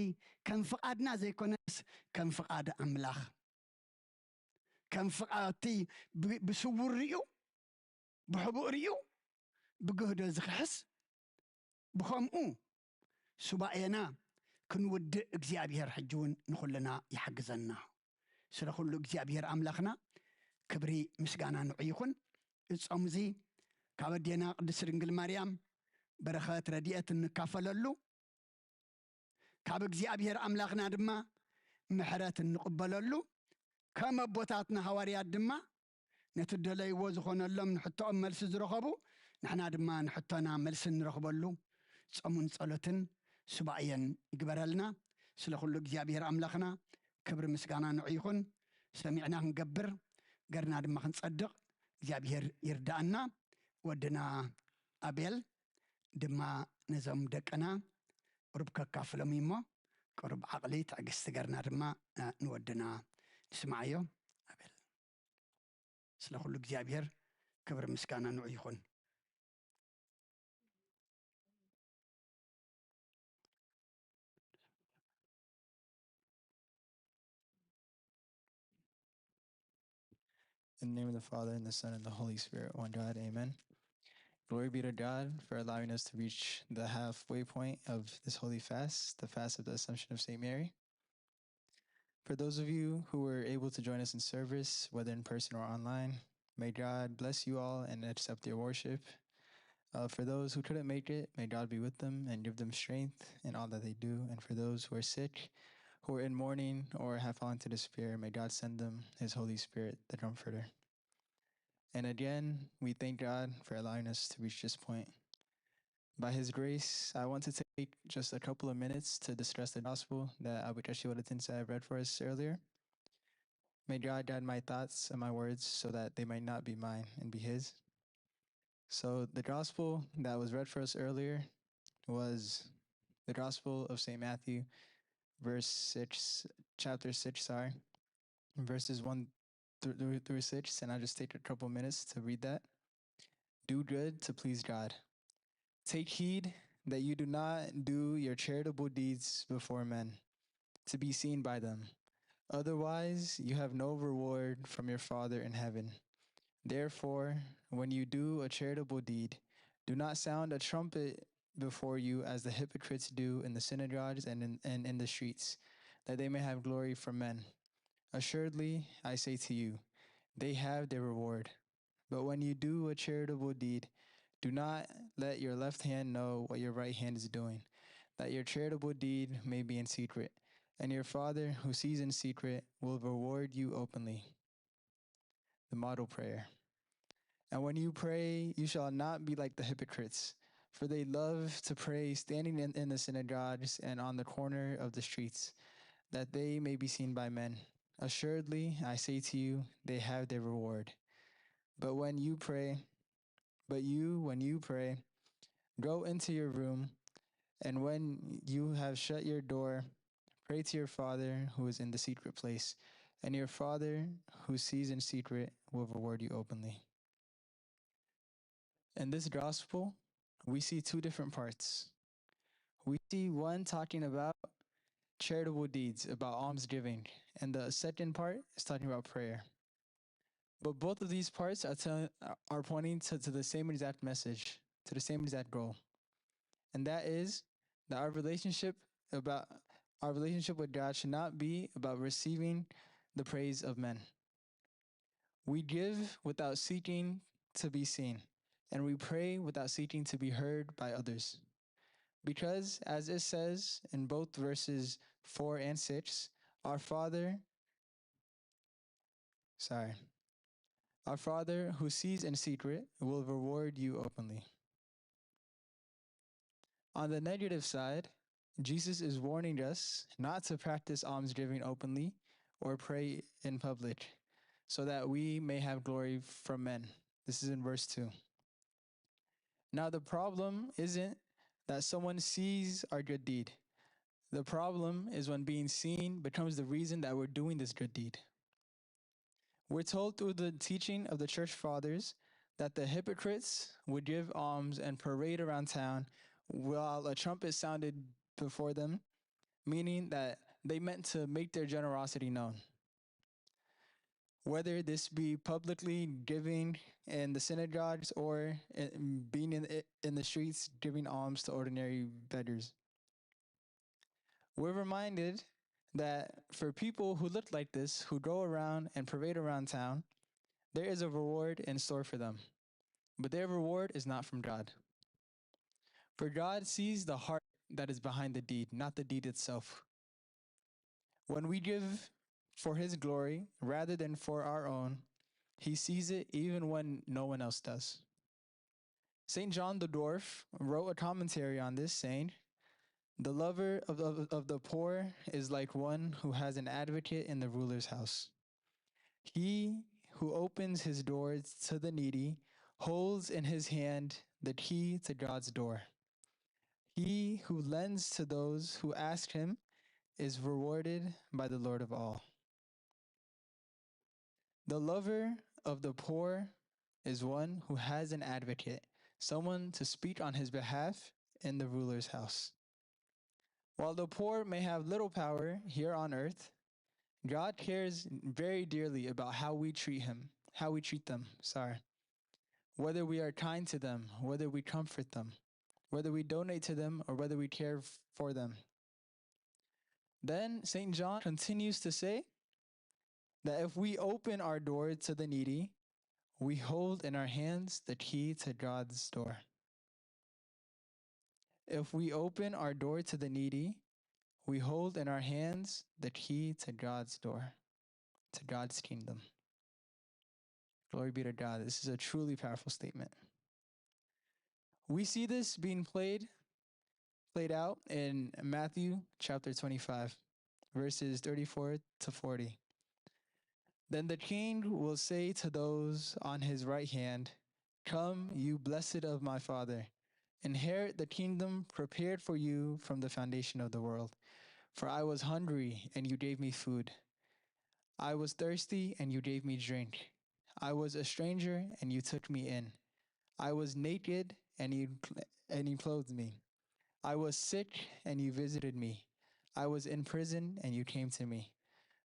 ከም ፍቓድና ዘይኮነስ ከም ፍቓድ ኣምላኽ፣ ከም ፍቓድቲ ብ-፣ ብስውር ርእዩ፣ ብሕቡእ ርእዩ፣ ብግህዶ ዝኽሕስ፣ ብኸምኡ ሱባኤና ክንውድእ እግዚኣብሔር ሕጂ እውን ንኹልና ይሓግዘና። ስለ ኩሉ እግዚኣብሔር ኣምላኽና ክብሪ ምስጋና ንዑ ይኹን። እጾም እዚ ካብ ኣዴና ቅድስት ድንግል ማርያም በረኸት ረድኤት እንካፈለሉ፣ ካብ እግዚኣብሔር ኣምላኽና ድማ ምሕረት እንቕበለሉ፣ ከም ኣቦታትና ሃዋርያት ድማ ነቲ ደለይዎ ዝኾነሎም ንሕቶኦም መልሲ ዝረኸቡ፣ ንሕና ድማ ንሕቶና መልሲ እንረኽበሉ ጾምን ጸሎትን ሱባኤን ይግበረልና። ስለ ኩሉ እግዚኣብሔር ኣምላኽና ክብሪ ምስጋና ንዑ ይኹን። ሰሚዕና ክንገብር፣ ገርና ድማ ክንጸድቕ እግዚኣብሔር ይርዳእና። ወድና ኣቤል ድማ ነዞም ደቅና ቁሩብ ከካፍሎም እዩ እሞ፣ ቁሩብ ዓቕሊ ትዕግስቲ ገርና ድማ፣ እ፣ ንወድና ንስምዓዮ። ኣቤል፣ ስለ ኩሉ እግዚኣብሔር ክብሪ ምስጋና ንዑ ይኹን። In the name of the Father, and the Son, and the Holy Spirit, one God. Amen. Glory be to God for allowing us to reach the halfway point of this holy fast, the fast of the Assumption of Saint Mary. For those of you who were able to join us in service, whether in person or online, may God bless you all and accept your worship. Uh, for those who couldn't make it, may God be with them and give them strength in all that they do. And for those who are sick, who are in mourning, or have fallen to despair, may God send them His Holy Spirit, the Comforter. And again, we thank God for allowing us to reach this point. By His grace, I want to take just a couple of minutes to discuss the gospel that Abu Tashi Wadatinsa read for us earlier. May God guide my thoughts and my words so that they might not be mine and be His. So, the gospel that was read for us earlier was the Gospel of Saint Matthew, verse six, chapter six, sorry, verses one through, through six, and I'll just take a couple minutes to read that. Do good to please God. Take heed that you do not do your charitable deeds before men, to be seen by them. Otherwise, you have no reward from your Father in heaven. Therefore, when you do a charitable deed, do not sound a trumpet before you as the hypocrites do in the synagogues and in, and in the streets, that they may have glory from men. Assuredly, I say to you, they have their reward. But when you do a charitable deed, do not let your left hand know what your right hand is doing, that your charitable deed may be in secret, and your Father who sees in secret will reward you openly. The model prayer. And when you pray, you shall not be like the hypocrites, for they love to pray standing in, in the synagogues and on the corner of the streets, that they may be seen by men. Assuredly, I say to you, they have their reward. But when you pray, but you, when you pray, go into your room, and when you have shut your door, pray to your Father who is in the secret place, and your Father who sees in secret will reward you openly. In this gospel, we see two different parts. We see one talking about charitable deeds, about almsgiving, and the second part is talking about prayer. But both of these parts are, tell, are pointing to, to the same exact message, to the same exact goal. And that is that our relationship about our relationship with God should not be about receiving the praise of men. We give without seeking to be seen, and we pray without seeking to be heard by others. Because, as it says in both verses four and six, our Father, sorry, our Father who sees in secret will reward you openly. On the negative side, Jesus is warning us not to practice almsgiving openly or pray in public so that we may have glory from men. This is in verse two. Now, the problem isn't that someone sees our good deed. The problem is when being seen becomes the reason that we're doing this good deed. We're told through the teaching of the church fathers that the hypocrites would give alms and parade around town while a trumpet sounded before them, meaning that they meant to make their generosity known. Whether this be publicly giving in the synagogues or in, being in, in the streets giving alms to ordinary beggars. We're reminded that for people who look like this, who go around and parade around town, there is a reward in store for them. but their reward is not from God. For God sees the heart that is behind the deed, not the deed itself. When we give for his glory rather than for our own, he sees it even when no one else does. Saint John the Dwarf wrote a commentary on this, saying, "The lover of, of, of the poor is like one who has an advocate in the ruler's house. He who opens his doors to the needy holds in his hand the key to God's door. He who lends to those who ask him is rewarded by the Lord of all." The lover of the poor is one who has an advocate, someone to speak on his behalf in the ruler's house. While the poor may have little power here on earth, God cares very dearly about how we treat him, how we treat them, sorry. Whether we are kind to them, whether we comfort them, whether we donate to them, or whether we care f- for them. Then Saint John continues to say that if we open our door to the needy, we hold in our hands the key to God's door. If we open our door to the needy, we hold in our hands the key to God's door, to God's kingdom. Glory be to God. This is a truly powerful statement. We see this being played played out in Matthew chapter twenty-five, verses thirty-four to forty. Then the king will say to those on his right hand, "Come, you blessed of my Father, inherit the kingdom prepared for you from the foundation of the world. For I was hungry, and you gave me food. I was thirsty, and you gave me drink. I was a stranger, and you took me in. I was naked, and you, and you clothed me. I was sick, and you visited me. I was in prison, and you came to me."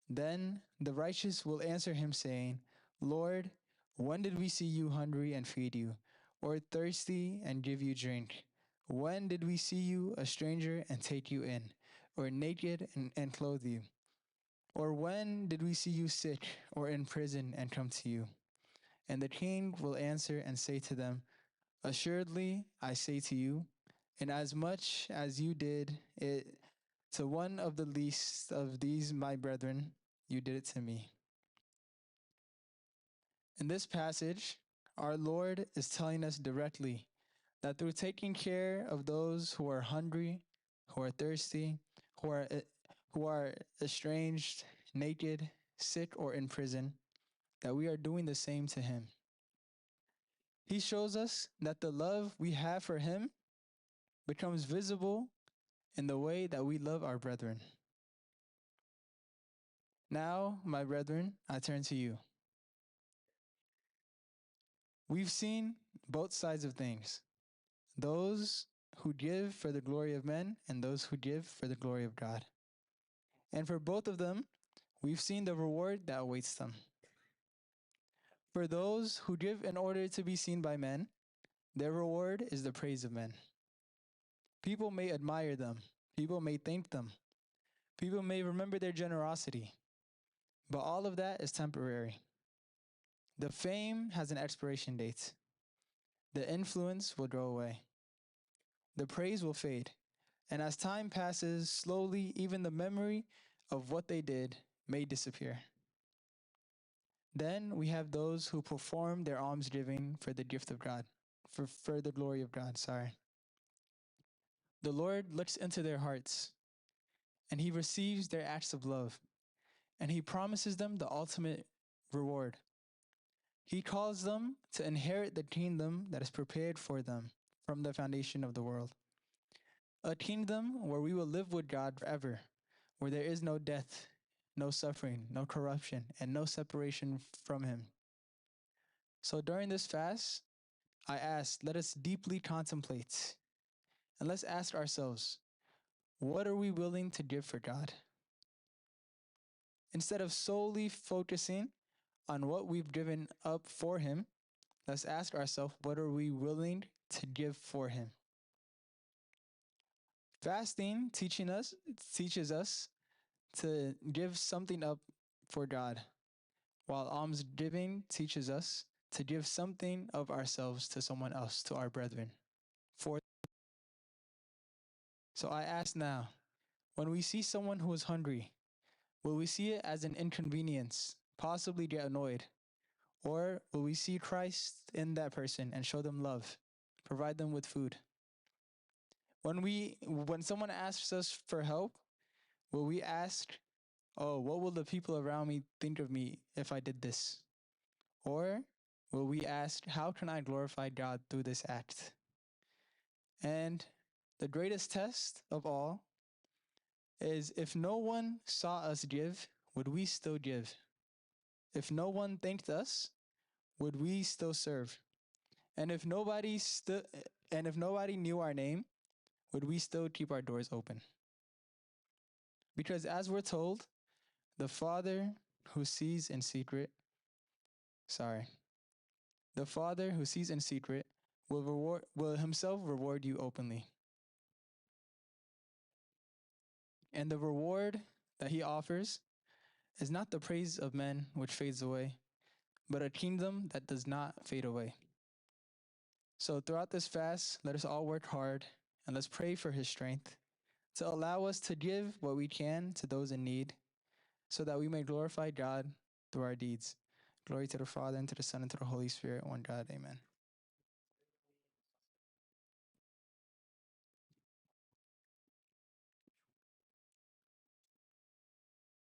Then the righteous will answer him, saying, "Lord, when did we see you hungry and feed you, or thirsty and give you drink? When did we see you a stranger and take you in, or naked and, and clothe you? Or when did we see you sick or in prison and come to you?" And the king will answer and say to them, "Assuredly, I say to you, inasmuch as you did it to one of the least of these my brethren, you did it to me." In this passage, our Lord is telling us directly that through taking care of those who are hungry, who are thirsty, who are, who are estranged, naked, sick, or in prison, that we are doing the same to him. He shows us that the love we have for him becomes visible in the way that we love our brethren. Now, my brethren, I turn to you. We've seen both sides of things, those who give for the glory of men and those who give for the glory of God. And for both of them, we've seen the reward that awaits them. For those who give in order to be seen by men, their reward is the praise of men. People may admire them, people may thank them, people may remember their generosity, but all of that is temporary. The fame has an expiration date. The influence will go away. The praise will fade. And as time passes, slowly, even the memory of what they did may disappear. Then we have those who perform their almsgiving for the gift of God, for, for the glory of God, sorry. The Lord looks into their hearts, and he receives their acts of love, and he promises them the ultimate reward. He calls them to inherit the kingdom that is prepared for them from the foundation of the world. A kingdom where we will live with God forever, where there is no death, no suffering, no corruption, and no separation from him. So during this fast, I ask, let us deeply contemplate, and let's ask ourselves, what are we willing to give for God? Instead of solely focusing on what we've given up for him, let's ask ourselves, what are we willing to give for him? Fasting teaching us teaches us to give something up for God, while almsgiving teaches us to give something of ourselves to someone else, to our brethren. For so I ask now, when we see someone who is hungry, will we see it as an inconvenience, possibly get annoyed? Or will we see Christ in that person and show them love, provide them with food? When we when someone asks us for help, will we ask, "Oh, what will the people around me think of me if I did this?" Or will we ask, "How can I glorify God through this act?" And the greatest test of all is, if no one saw us give, would we still give? If no one thanked us, would we still serve? And if nobody stu- and if nobody knew our name, would we still keep our doors open? Because as we're told, the Father who sees in secret, sorry, the Father who sees in secret will reward will himself reward you openly. And the reward that he offers is not the praise of men, which fades away, but a kingdom that does not fade away. So throughout this fast, let us all work hard and let's pray for his strength to allow us to give what we can to those in need, so that we may glorify God through our deeds. Glory to the Father, and to the Son, and to the Holy Spirit, one God. Amen.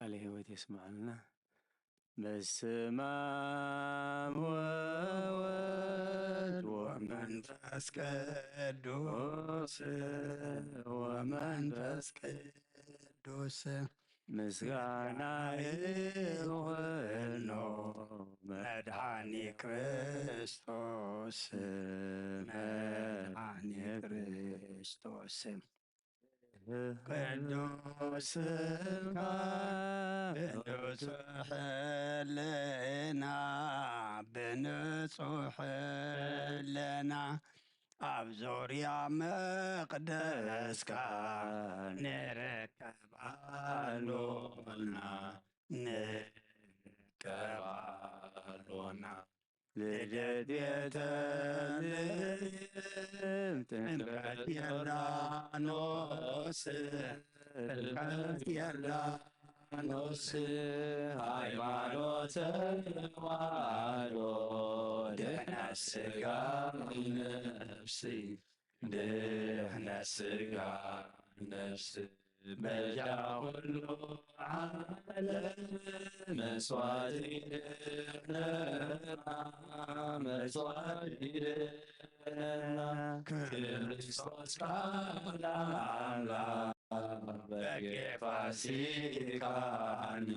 ቃለ ሕይወት የስምዓልና። በስመ አብ ወወልድ ወመንፈስ ቅዱስ፣ ወመንፈስ ቅዱስ ምስጋና ይኹኖ መድኃኒ ክርስቶስ፣ መድኃኒ ክርስቶስ። ቅዱስ ስምካ ብንጹሕ ሕልና፣ ብንጹሕ ሕልና ኣብ ዙርያ መቕደስካ ንርከብ ኣሎና፣ ንርከብ ኣሎና። ልደት ቤተልሔም፣ ጥምቀት ዮርዳኖስ፣ ጥምቀት ዮርዳኖስ፣ ሃይማኖት ተዋህዶ፣ ድሕነት ሥጋ ነፍሲ፣ ድሕነት ሥጋ ነፍሲ። በጃ ኩሉ ዓለም መስዋዕቲ ድሕነትና፣ መስዋዕቲ ድሕነትና። ክርስቶስ ቃል ኣምላኽ በጊዕ ፋሲካና፣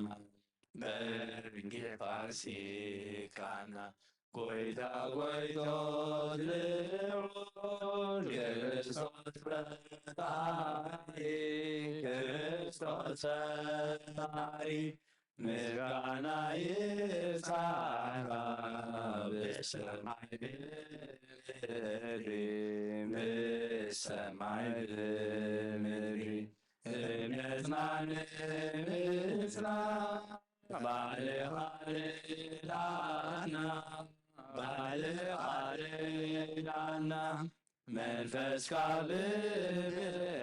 በጊዕ ፋሲካና። ጎይታ ጎይቶት ልዑል ክርስቶስ ፈጣሪ፣ ክርስቶስ ፈጣሪ፣ ምስጋና ይብጻሕካ ብሰማይ ብምድሪ፣ ብሰማይ ብምድሪ። እምነትና ንምጽና ባልኻ ርዳና፣ ባልኻ ርዳና፣ መንፈስካ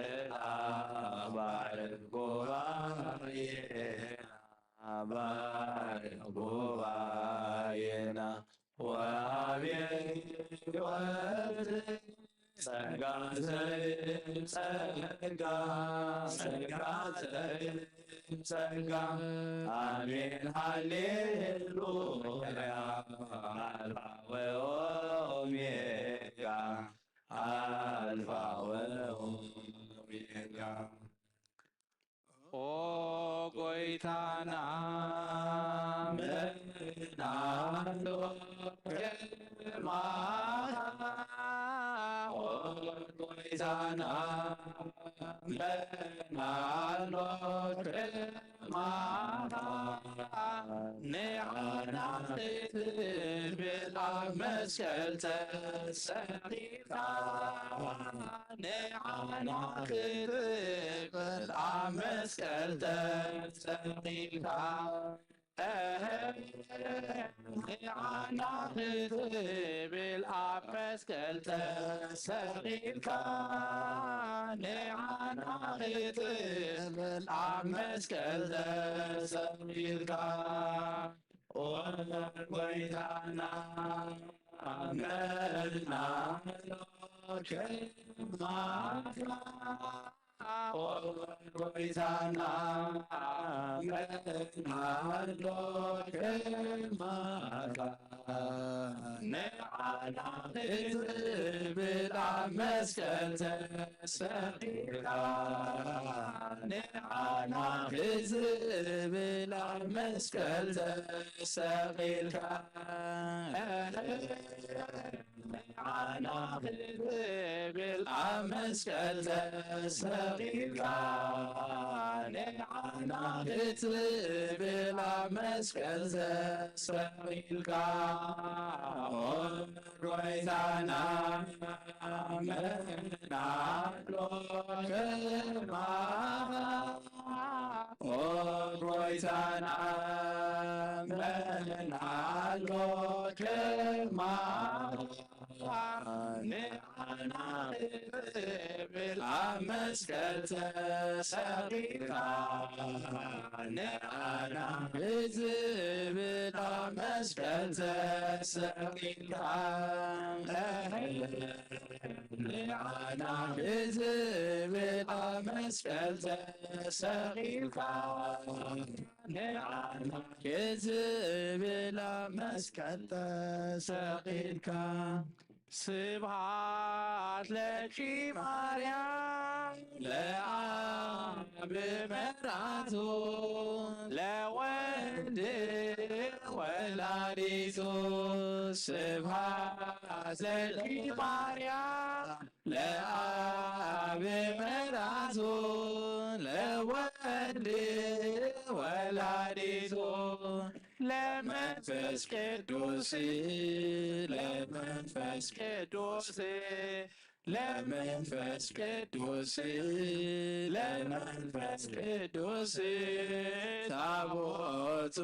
ብምልኣኽ ባርኽ ጉባኤና፣ ባርኽ ጉባኤና። ወሃቤ ሕይወት ጸጋ ዘብል ጸጋ፣ ጸጋ ዘብል ጸጋ። ኣሜን ሃሌሉያ። ኣልፋ ወኦሜጋ፣ ኣልፋ ወኦሜጋ። ኦ ጎይታና መናሎ ከማኻ፣ ኦ ጎይታና መናሎ ከማኻ፣ ንዓና ክትብል ኣብ መስቀል ተሰቒልካ፣ ንዓና ክትብል ኣብ መስቀል ተሰቒልካ፣ ንዓና ክትብል ኣብ መስቀል ተሰቒልካ፣ ንዓና ክትብል ኣብ መስቀል ተሰቒልካ፣ ኦ ጎይታና መናሎ ከማኻ፣ ኦ ጎይታና መናሎ ከማኻ፣ ንዓና ክትብል ኣብ መስቀል ተሰቒልካ፣ ንዓና ክትብል ኣብ መስቀል ተሰቒልካ፣ ንዓና ክትብል ኣብ መስቀል ተሰቒልካ፣ ንዓና ክትብል ኣብ መስቀል ተሰቒልካ፣ ኦ ጎይታና መናሎ ከማኻ፣ ኦ ጎይታና መናሎ ከማኻ፣ ንዓና ክትብል ኣብ መስቀል ተሰቒልካ፣ ንዓና ክትብል ኣብ መስቀል ተሰቒልካ፣ ንዓና ክትብል ኣብ መስቀል ተሰቒልካ፣ ንዓና ክትብል ኣብ መስቀል ተሰቒልካ። ስብሐት ለኪ ማርያም ለአብ መርዓቱ ለወልድ ወላዲቱ። ስብሐት ለኪ ማርያም ለአብ መርዓቱ ለወልድ ወላዲቱ ለመንፈስ ቅዱስ ለመንፈስ ቅዱስ ለመንፈስ ቅዱስ ለመንፈስ ቅዱስ ታቦቱ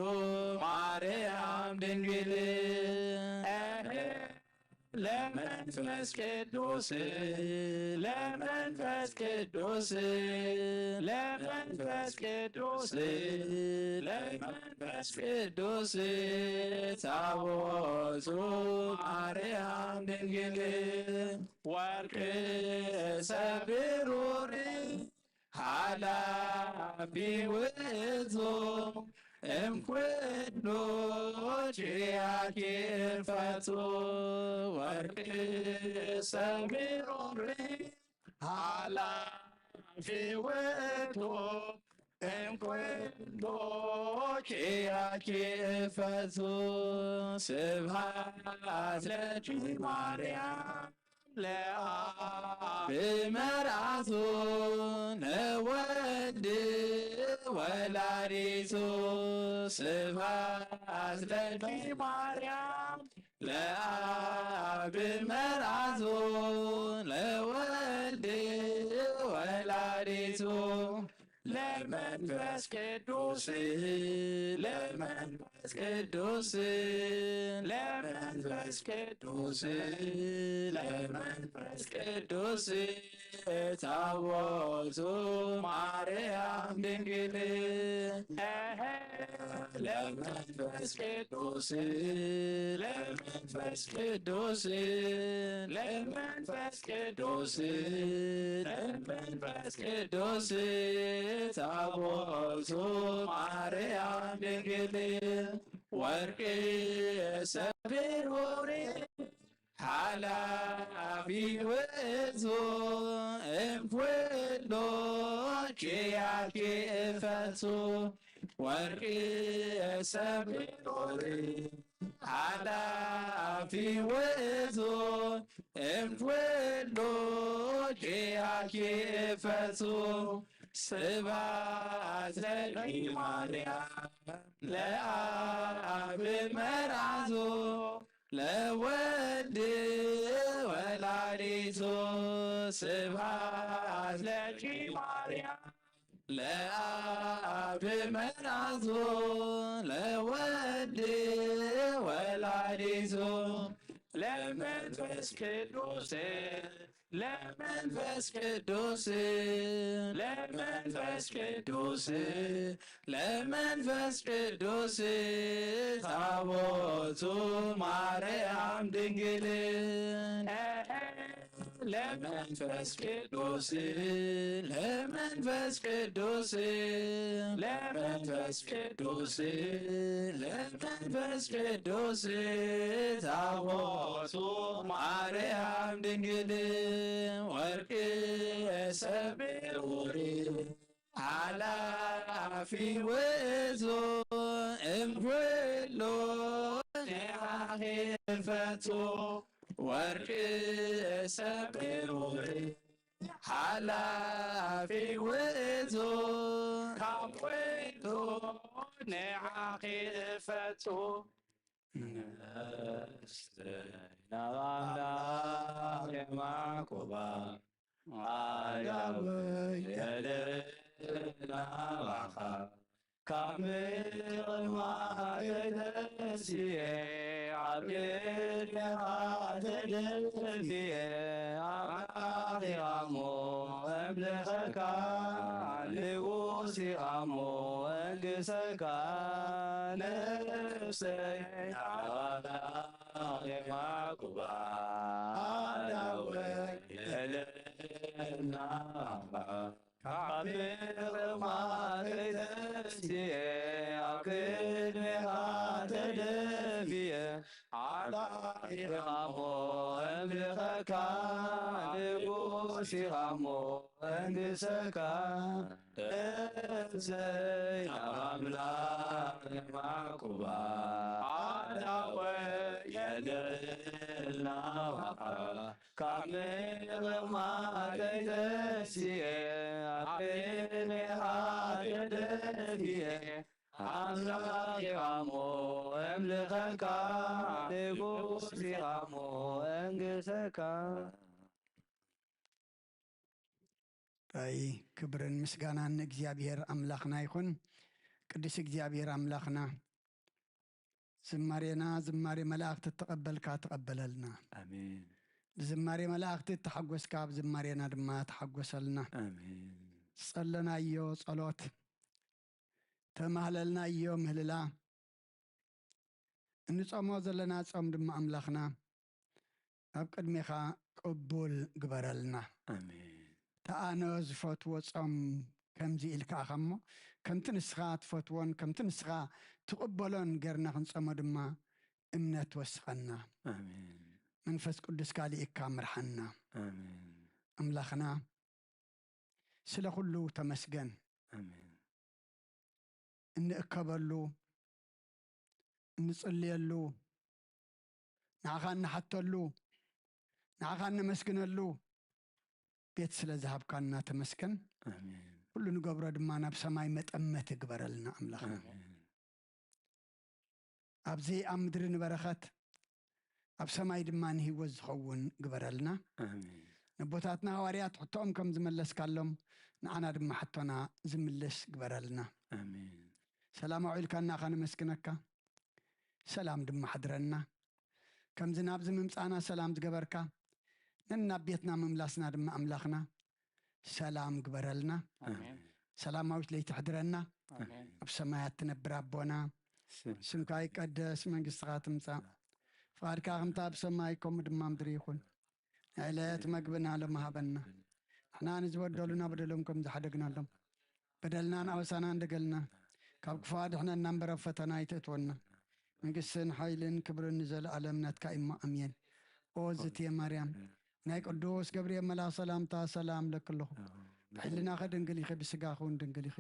ማርያም ድንግል ለመንፈስ ቅዱስ ለመንፈስ ቅዱስ ለመንፈስ ቅዱስ ለመንፈስ ቅዱስ ታቦቱ ማርያም ድንግል ወርቅ ሰብሩር ሃላፊ ውእቱ እምኩሉ ኪያኪ ፈቱ ወርቅ ሰብሩር ሃላፊ ውእቱ እምኩሉ ኪያኪ ፈቱ። ስብሐት ለኪ ማርያም ለአብ መርዓቱ ለወልድ ወላዲቱ። ስብሐት ለኪ ማርያም ለአብ መርዓቱ ለወልድ ወላዲቱ ለመንፈስ ቅዱስ ለመንፈስ ቅዱስ ለመንፈስ ቅዱስ ለመንፈስ ቅዱስ ታቦቱ ማርያም ድንግል ለመንፈስ ቅዱስ ለመንፈስ ቅዱስ ለመንፈስ ቅዱስ ለመንፈስ ቅዱስ ታቦቱ ማርያም ድንግል ወርቅ ሰብሩር ሓላፊ ውእቱ እምኩሉ ኪያኪ ፈቱ ወርቅ ሰብሩር ሓላፊ ውእቱ እምኩሉ ኪያኪ ፈቱ። ስብሐት ለኪ ማርያም ለአብ መርዓቱ ለወልድ ወላዲቱ። ስብሐት ለኪ ማርያም ለአብ መርዓቱ ለወልድ ወላዲቱ ለመንፈስ ቅዱስ ለመንፈስ ቅዱስ ለመንፈስ ቅዱስ ለመንፈስ ቅዱስ ታቦቱ ማርያም ድንግል ለመንፈስ ቅዱስ ለመንፈስ ቅዱስ ለመንፈስ ቅዱስ ለመንፈስ ቅዱስ ታቦቱ ማርያም ድንግል ወርቅ የሰብር ሓላፊ ውእቱ እምኩሉ ኒዓኺ ፈቱ ወርቅ ሰብር ሓላፊ ውእቱ ካብ ወይቱ ኒዓኺ ፈቱ ነፍሰይ ናብ ኣምላኽ የማዕቁባ ኣዳወይ የድዕል ናባኻ ካብ ምቕማዕ ተደስየ ኣብ ቅድሜኻ ተደፍየ ኣምላኽ ኢኻ እሞ እምልኸካ ንጉስ ኢኻ እሞ እንግሰካ ነፍሰይ ናባኻ የማዕቁባ ኣዳወይ የድዕል ናባኻ ካብ ምቕማዕ ተደስየ ኣብ ቅድሜኻ ተደፍየ ኣምላኽ ኢኻ እሞ እምልኸካ ንጉስ ኢኻ እሞ እንግሰካ ነፍሰይ ናብ ኣምላኽ የማዕቁባ ኣዳወይ የድዕል ናባኻ ካብ ምቕማዕ ተደስየ ኣብ ቅድሜኻ ተደፍየ ኣምላኽ ኢኻ እሞ እምልኸካ ንጉስ ኢኻ እሞ እንግሰካ ራእይ ክብርን ምስጋናን ንእግዚኣብሔር ኣምላኽና ይኹን። ቅዱስ እግዚኣብሔር ኣምላኽና ዝማሬና ዝማሬ መላእኽቲ እተቐበልካ ተቐበለልና። ኣሜን። ብዝማሬ መላእኽቲ እተሓጎስካ ኣብ ዝማሬና ድማ ተሓጎሰልና። ኣሜን። ዝጸለናዮ ጸሎት ተማህለልናዮ ምህልላ እንጾሞ ዘለና ጾም ድማ ኣምላኽና ኣብ ቅድሜኻ ቅቡል ግበረልና። ኣሜን። ተኣነ ዝፈትዎ ጾም ከምዚ ኢልካ ኢኻ እሞ ከምቲ ንስኻ ትፈትዎን ከምቲ ንስኻ ትቕበሎን ጌርና ክንጸሞ ድማ እምነት ወስኸና። ኣሜን። መንፈስ ቅዱስካ ልኢካ ምርሓና። ኣሜን። ኣምላኽና ስለ ኩሉ ተመስገን። ኣሜን። እንእከበሉ እንጽልየሉ ንዓኻ እንሓተሉ ንዓኻ እነመስግነሉ ቤት ስለ ዝሃብካና ተመስገን። ኣሜን። ኩሉ ንገብሮ ድማ ናብ ሰማይ መጠመት ግበረልና ኣምላኽና። ኣሜን። ኣብዚ ኣብ ምድሪ ንበረኸት ኣብ ሰማይ ድማ ንህይወት ዝኸውን ግበረልና። ኣሜን። ነቦታትና ሃዋርያት ሕቶኦም ከም ዝመለስካሎም ንዓና ድማ ሕቶና ዝምልስ ግበረልና። ኣሜን። ሰላም ኣውዒልካና ከነመስግነካ፣ ሰላም ድማ ሓድረና። ከምዚ ናብዚ ምምፃእና ሰላም ዝገበርካ ነናብ ቤትና ምምላስና ድማ ኣምላኽና ሰላም ግበረልና። ኣሜን። ሰላማዊት ለይቲ ሕድረና። ኣሜን። ኣብ ሰማያት ትነብር ኣቦና ስም- ስምካ ይቀደስ፣ መንግስትኻ ትምፃእ፣ ፍቓድካ ከምታ ኣብ ሰማይ ከምኡ ድማ ምድሪ ይኹን። ናይ ዕለት መግብና ሎም ሃበና። ንሕና ንዝበደሉና በደሎም ከም ዝሓደግናሎም በደልናን ኣበሳናን ደገልና ካብ ክፉ ኣድሕነና እምበር ኣብ ፈተና ኣይተእትወና። መንግስትን ሓይልን ክብርን ንዘለኣለም ናትካ እሞ ኣሜን። ኦ ዝትየ ማርያም ናይ ቅዱስ ገብርኤል መልኣኽ ሰላምታ ሰላም ለክለኹ። ብሕልናኸ ድንግል ኢኺ፣ ብስጋኹ እውን ድንግል ኢኺ።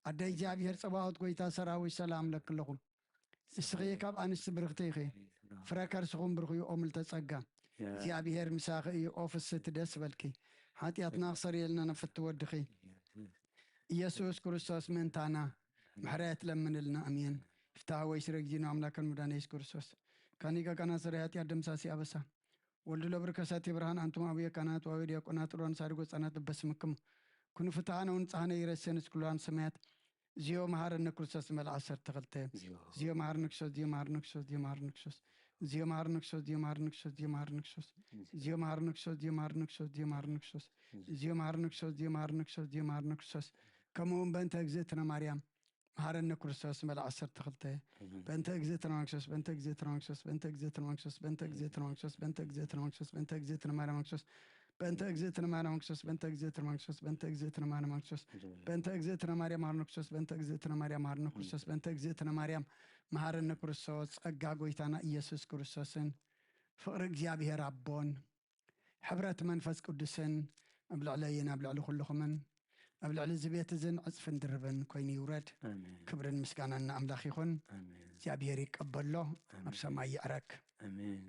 ኣደ እግዚኣብሔር ጸባኦት ጎይታ ሰራዊት ሰላም ለክለኹ። ንስኺ ካብ ኣንስቲ ብርኽቲ ኢኺ፣ ፍረ ከርስኹም ብርኽ እዩ ኦምልተ ጸጋ። እግዚኣብሔር ምሳኺ እዩ ኦ ፍስቲ ደስ በልኪ። ሓጢኣትና ክሰርየልና ነፍቲ ወድኺ ኢየሱስ ክርስቶስ ምእንታና ምሕረት ለምንልና ኣሜን። ፍትሐ ወይ ስረ ጊዜና ኣምላክን መድኃኒነ ኢየሱስ ክርስቶስ ካኒ ቀቀና ስረ ኃጢአት ደምሳሲ ኣበሳ ወልድ ለብር ከሳቲ ብርሃን አንቱም አብየ ካህናት ወአበ ዲያቆናት ሮን ሳድጎ ህጻናት በስምክሙ ኩኑ ፍትሓነ ወንጽሓነ ይረሴ ንስኩላን ሰማያት። ዚዮ መሃረነ ክርስቶስ መልዓ ዓሰርተ ክልተ። ዚዮ መሃረነ ክርስቶስ፣ ዚዮ መሃረነ ክርስቶስ፣ ዚዮ መሃረነ ክርስቶስ። ዚዮ መሃረነ ክርስቶስ፣ ዚዮ መሃረነ ክርስቶስ፣ ዚዮ መሃረነ ክርስቶስ። ዚዮ መሃረነ ክርስቶስ፣ ዚዮ መሃረነ ክርስቶስ፣ ዚዮ መሃረነ ክርስቶስ። ዚዮ መሃረነ ክርስቶስ፣ ዚዮ መሃረነ ክርስቶስ፣ ዚዮ መሃረነ ክርስቶስ። ከምኡ እውን በእንተ እግዝእትነ ማርያም መሃረነ ክርስቶስ መልዓ ዓሰርተ ክልተ። በእንተ እግዝእትነ ማርያም ክርስቶስ፣ በእንተ እግዝእትነ ማርያም ክርስቶስ፣ በእንተ እግዝእትነ ማርያም ክርስቶስ፣ በእንተ እግዝእትነ ማርያም ክርስቶስ፣ በእንተ እግዝእትነ ማርያም ክርስቶስ። በእንተ እግዝእትነ ማርያም ክርስቶስ፣ በእንተ እግዝእትነ ማርያም ክርስቶስ፣ በእንተ እግዝእትነ ማርያም ክርስቶስ። በእንተ እግዝእትነ ማርያም መሃረነ ክርስቶስ፣ በእንተ እግዝእትነ ማርያም መሃረነ ክርስቶስ፣ በእንተ እግዝእትነ ማርያም መሃረነ ክርስቶስ። ጸጋ ጎይታና ኢየሱስ ክርስቶስን ፍቕሪ እግዚኣብሔር ኣቦን ሕብረት መንፈስ ቅዱስን ኣብ ልዕለይን ኣብ ልዕሊ ኩልኹምን ኣብ ልዕሊ እዚ ቤት እዝን ዕጽፍን ድርብን ኮይኑ ይውረድ። ኣሜን። ክብርን ምስጋናን ንኣምላኽ ይኹን። ኣሜን። እግዚኣብሔር ይቀበሎ፣ ኣብ ሰማይ ይዕረግ። ኣሜን።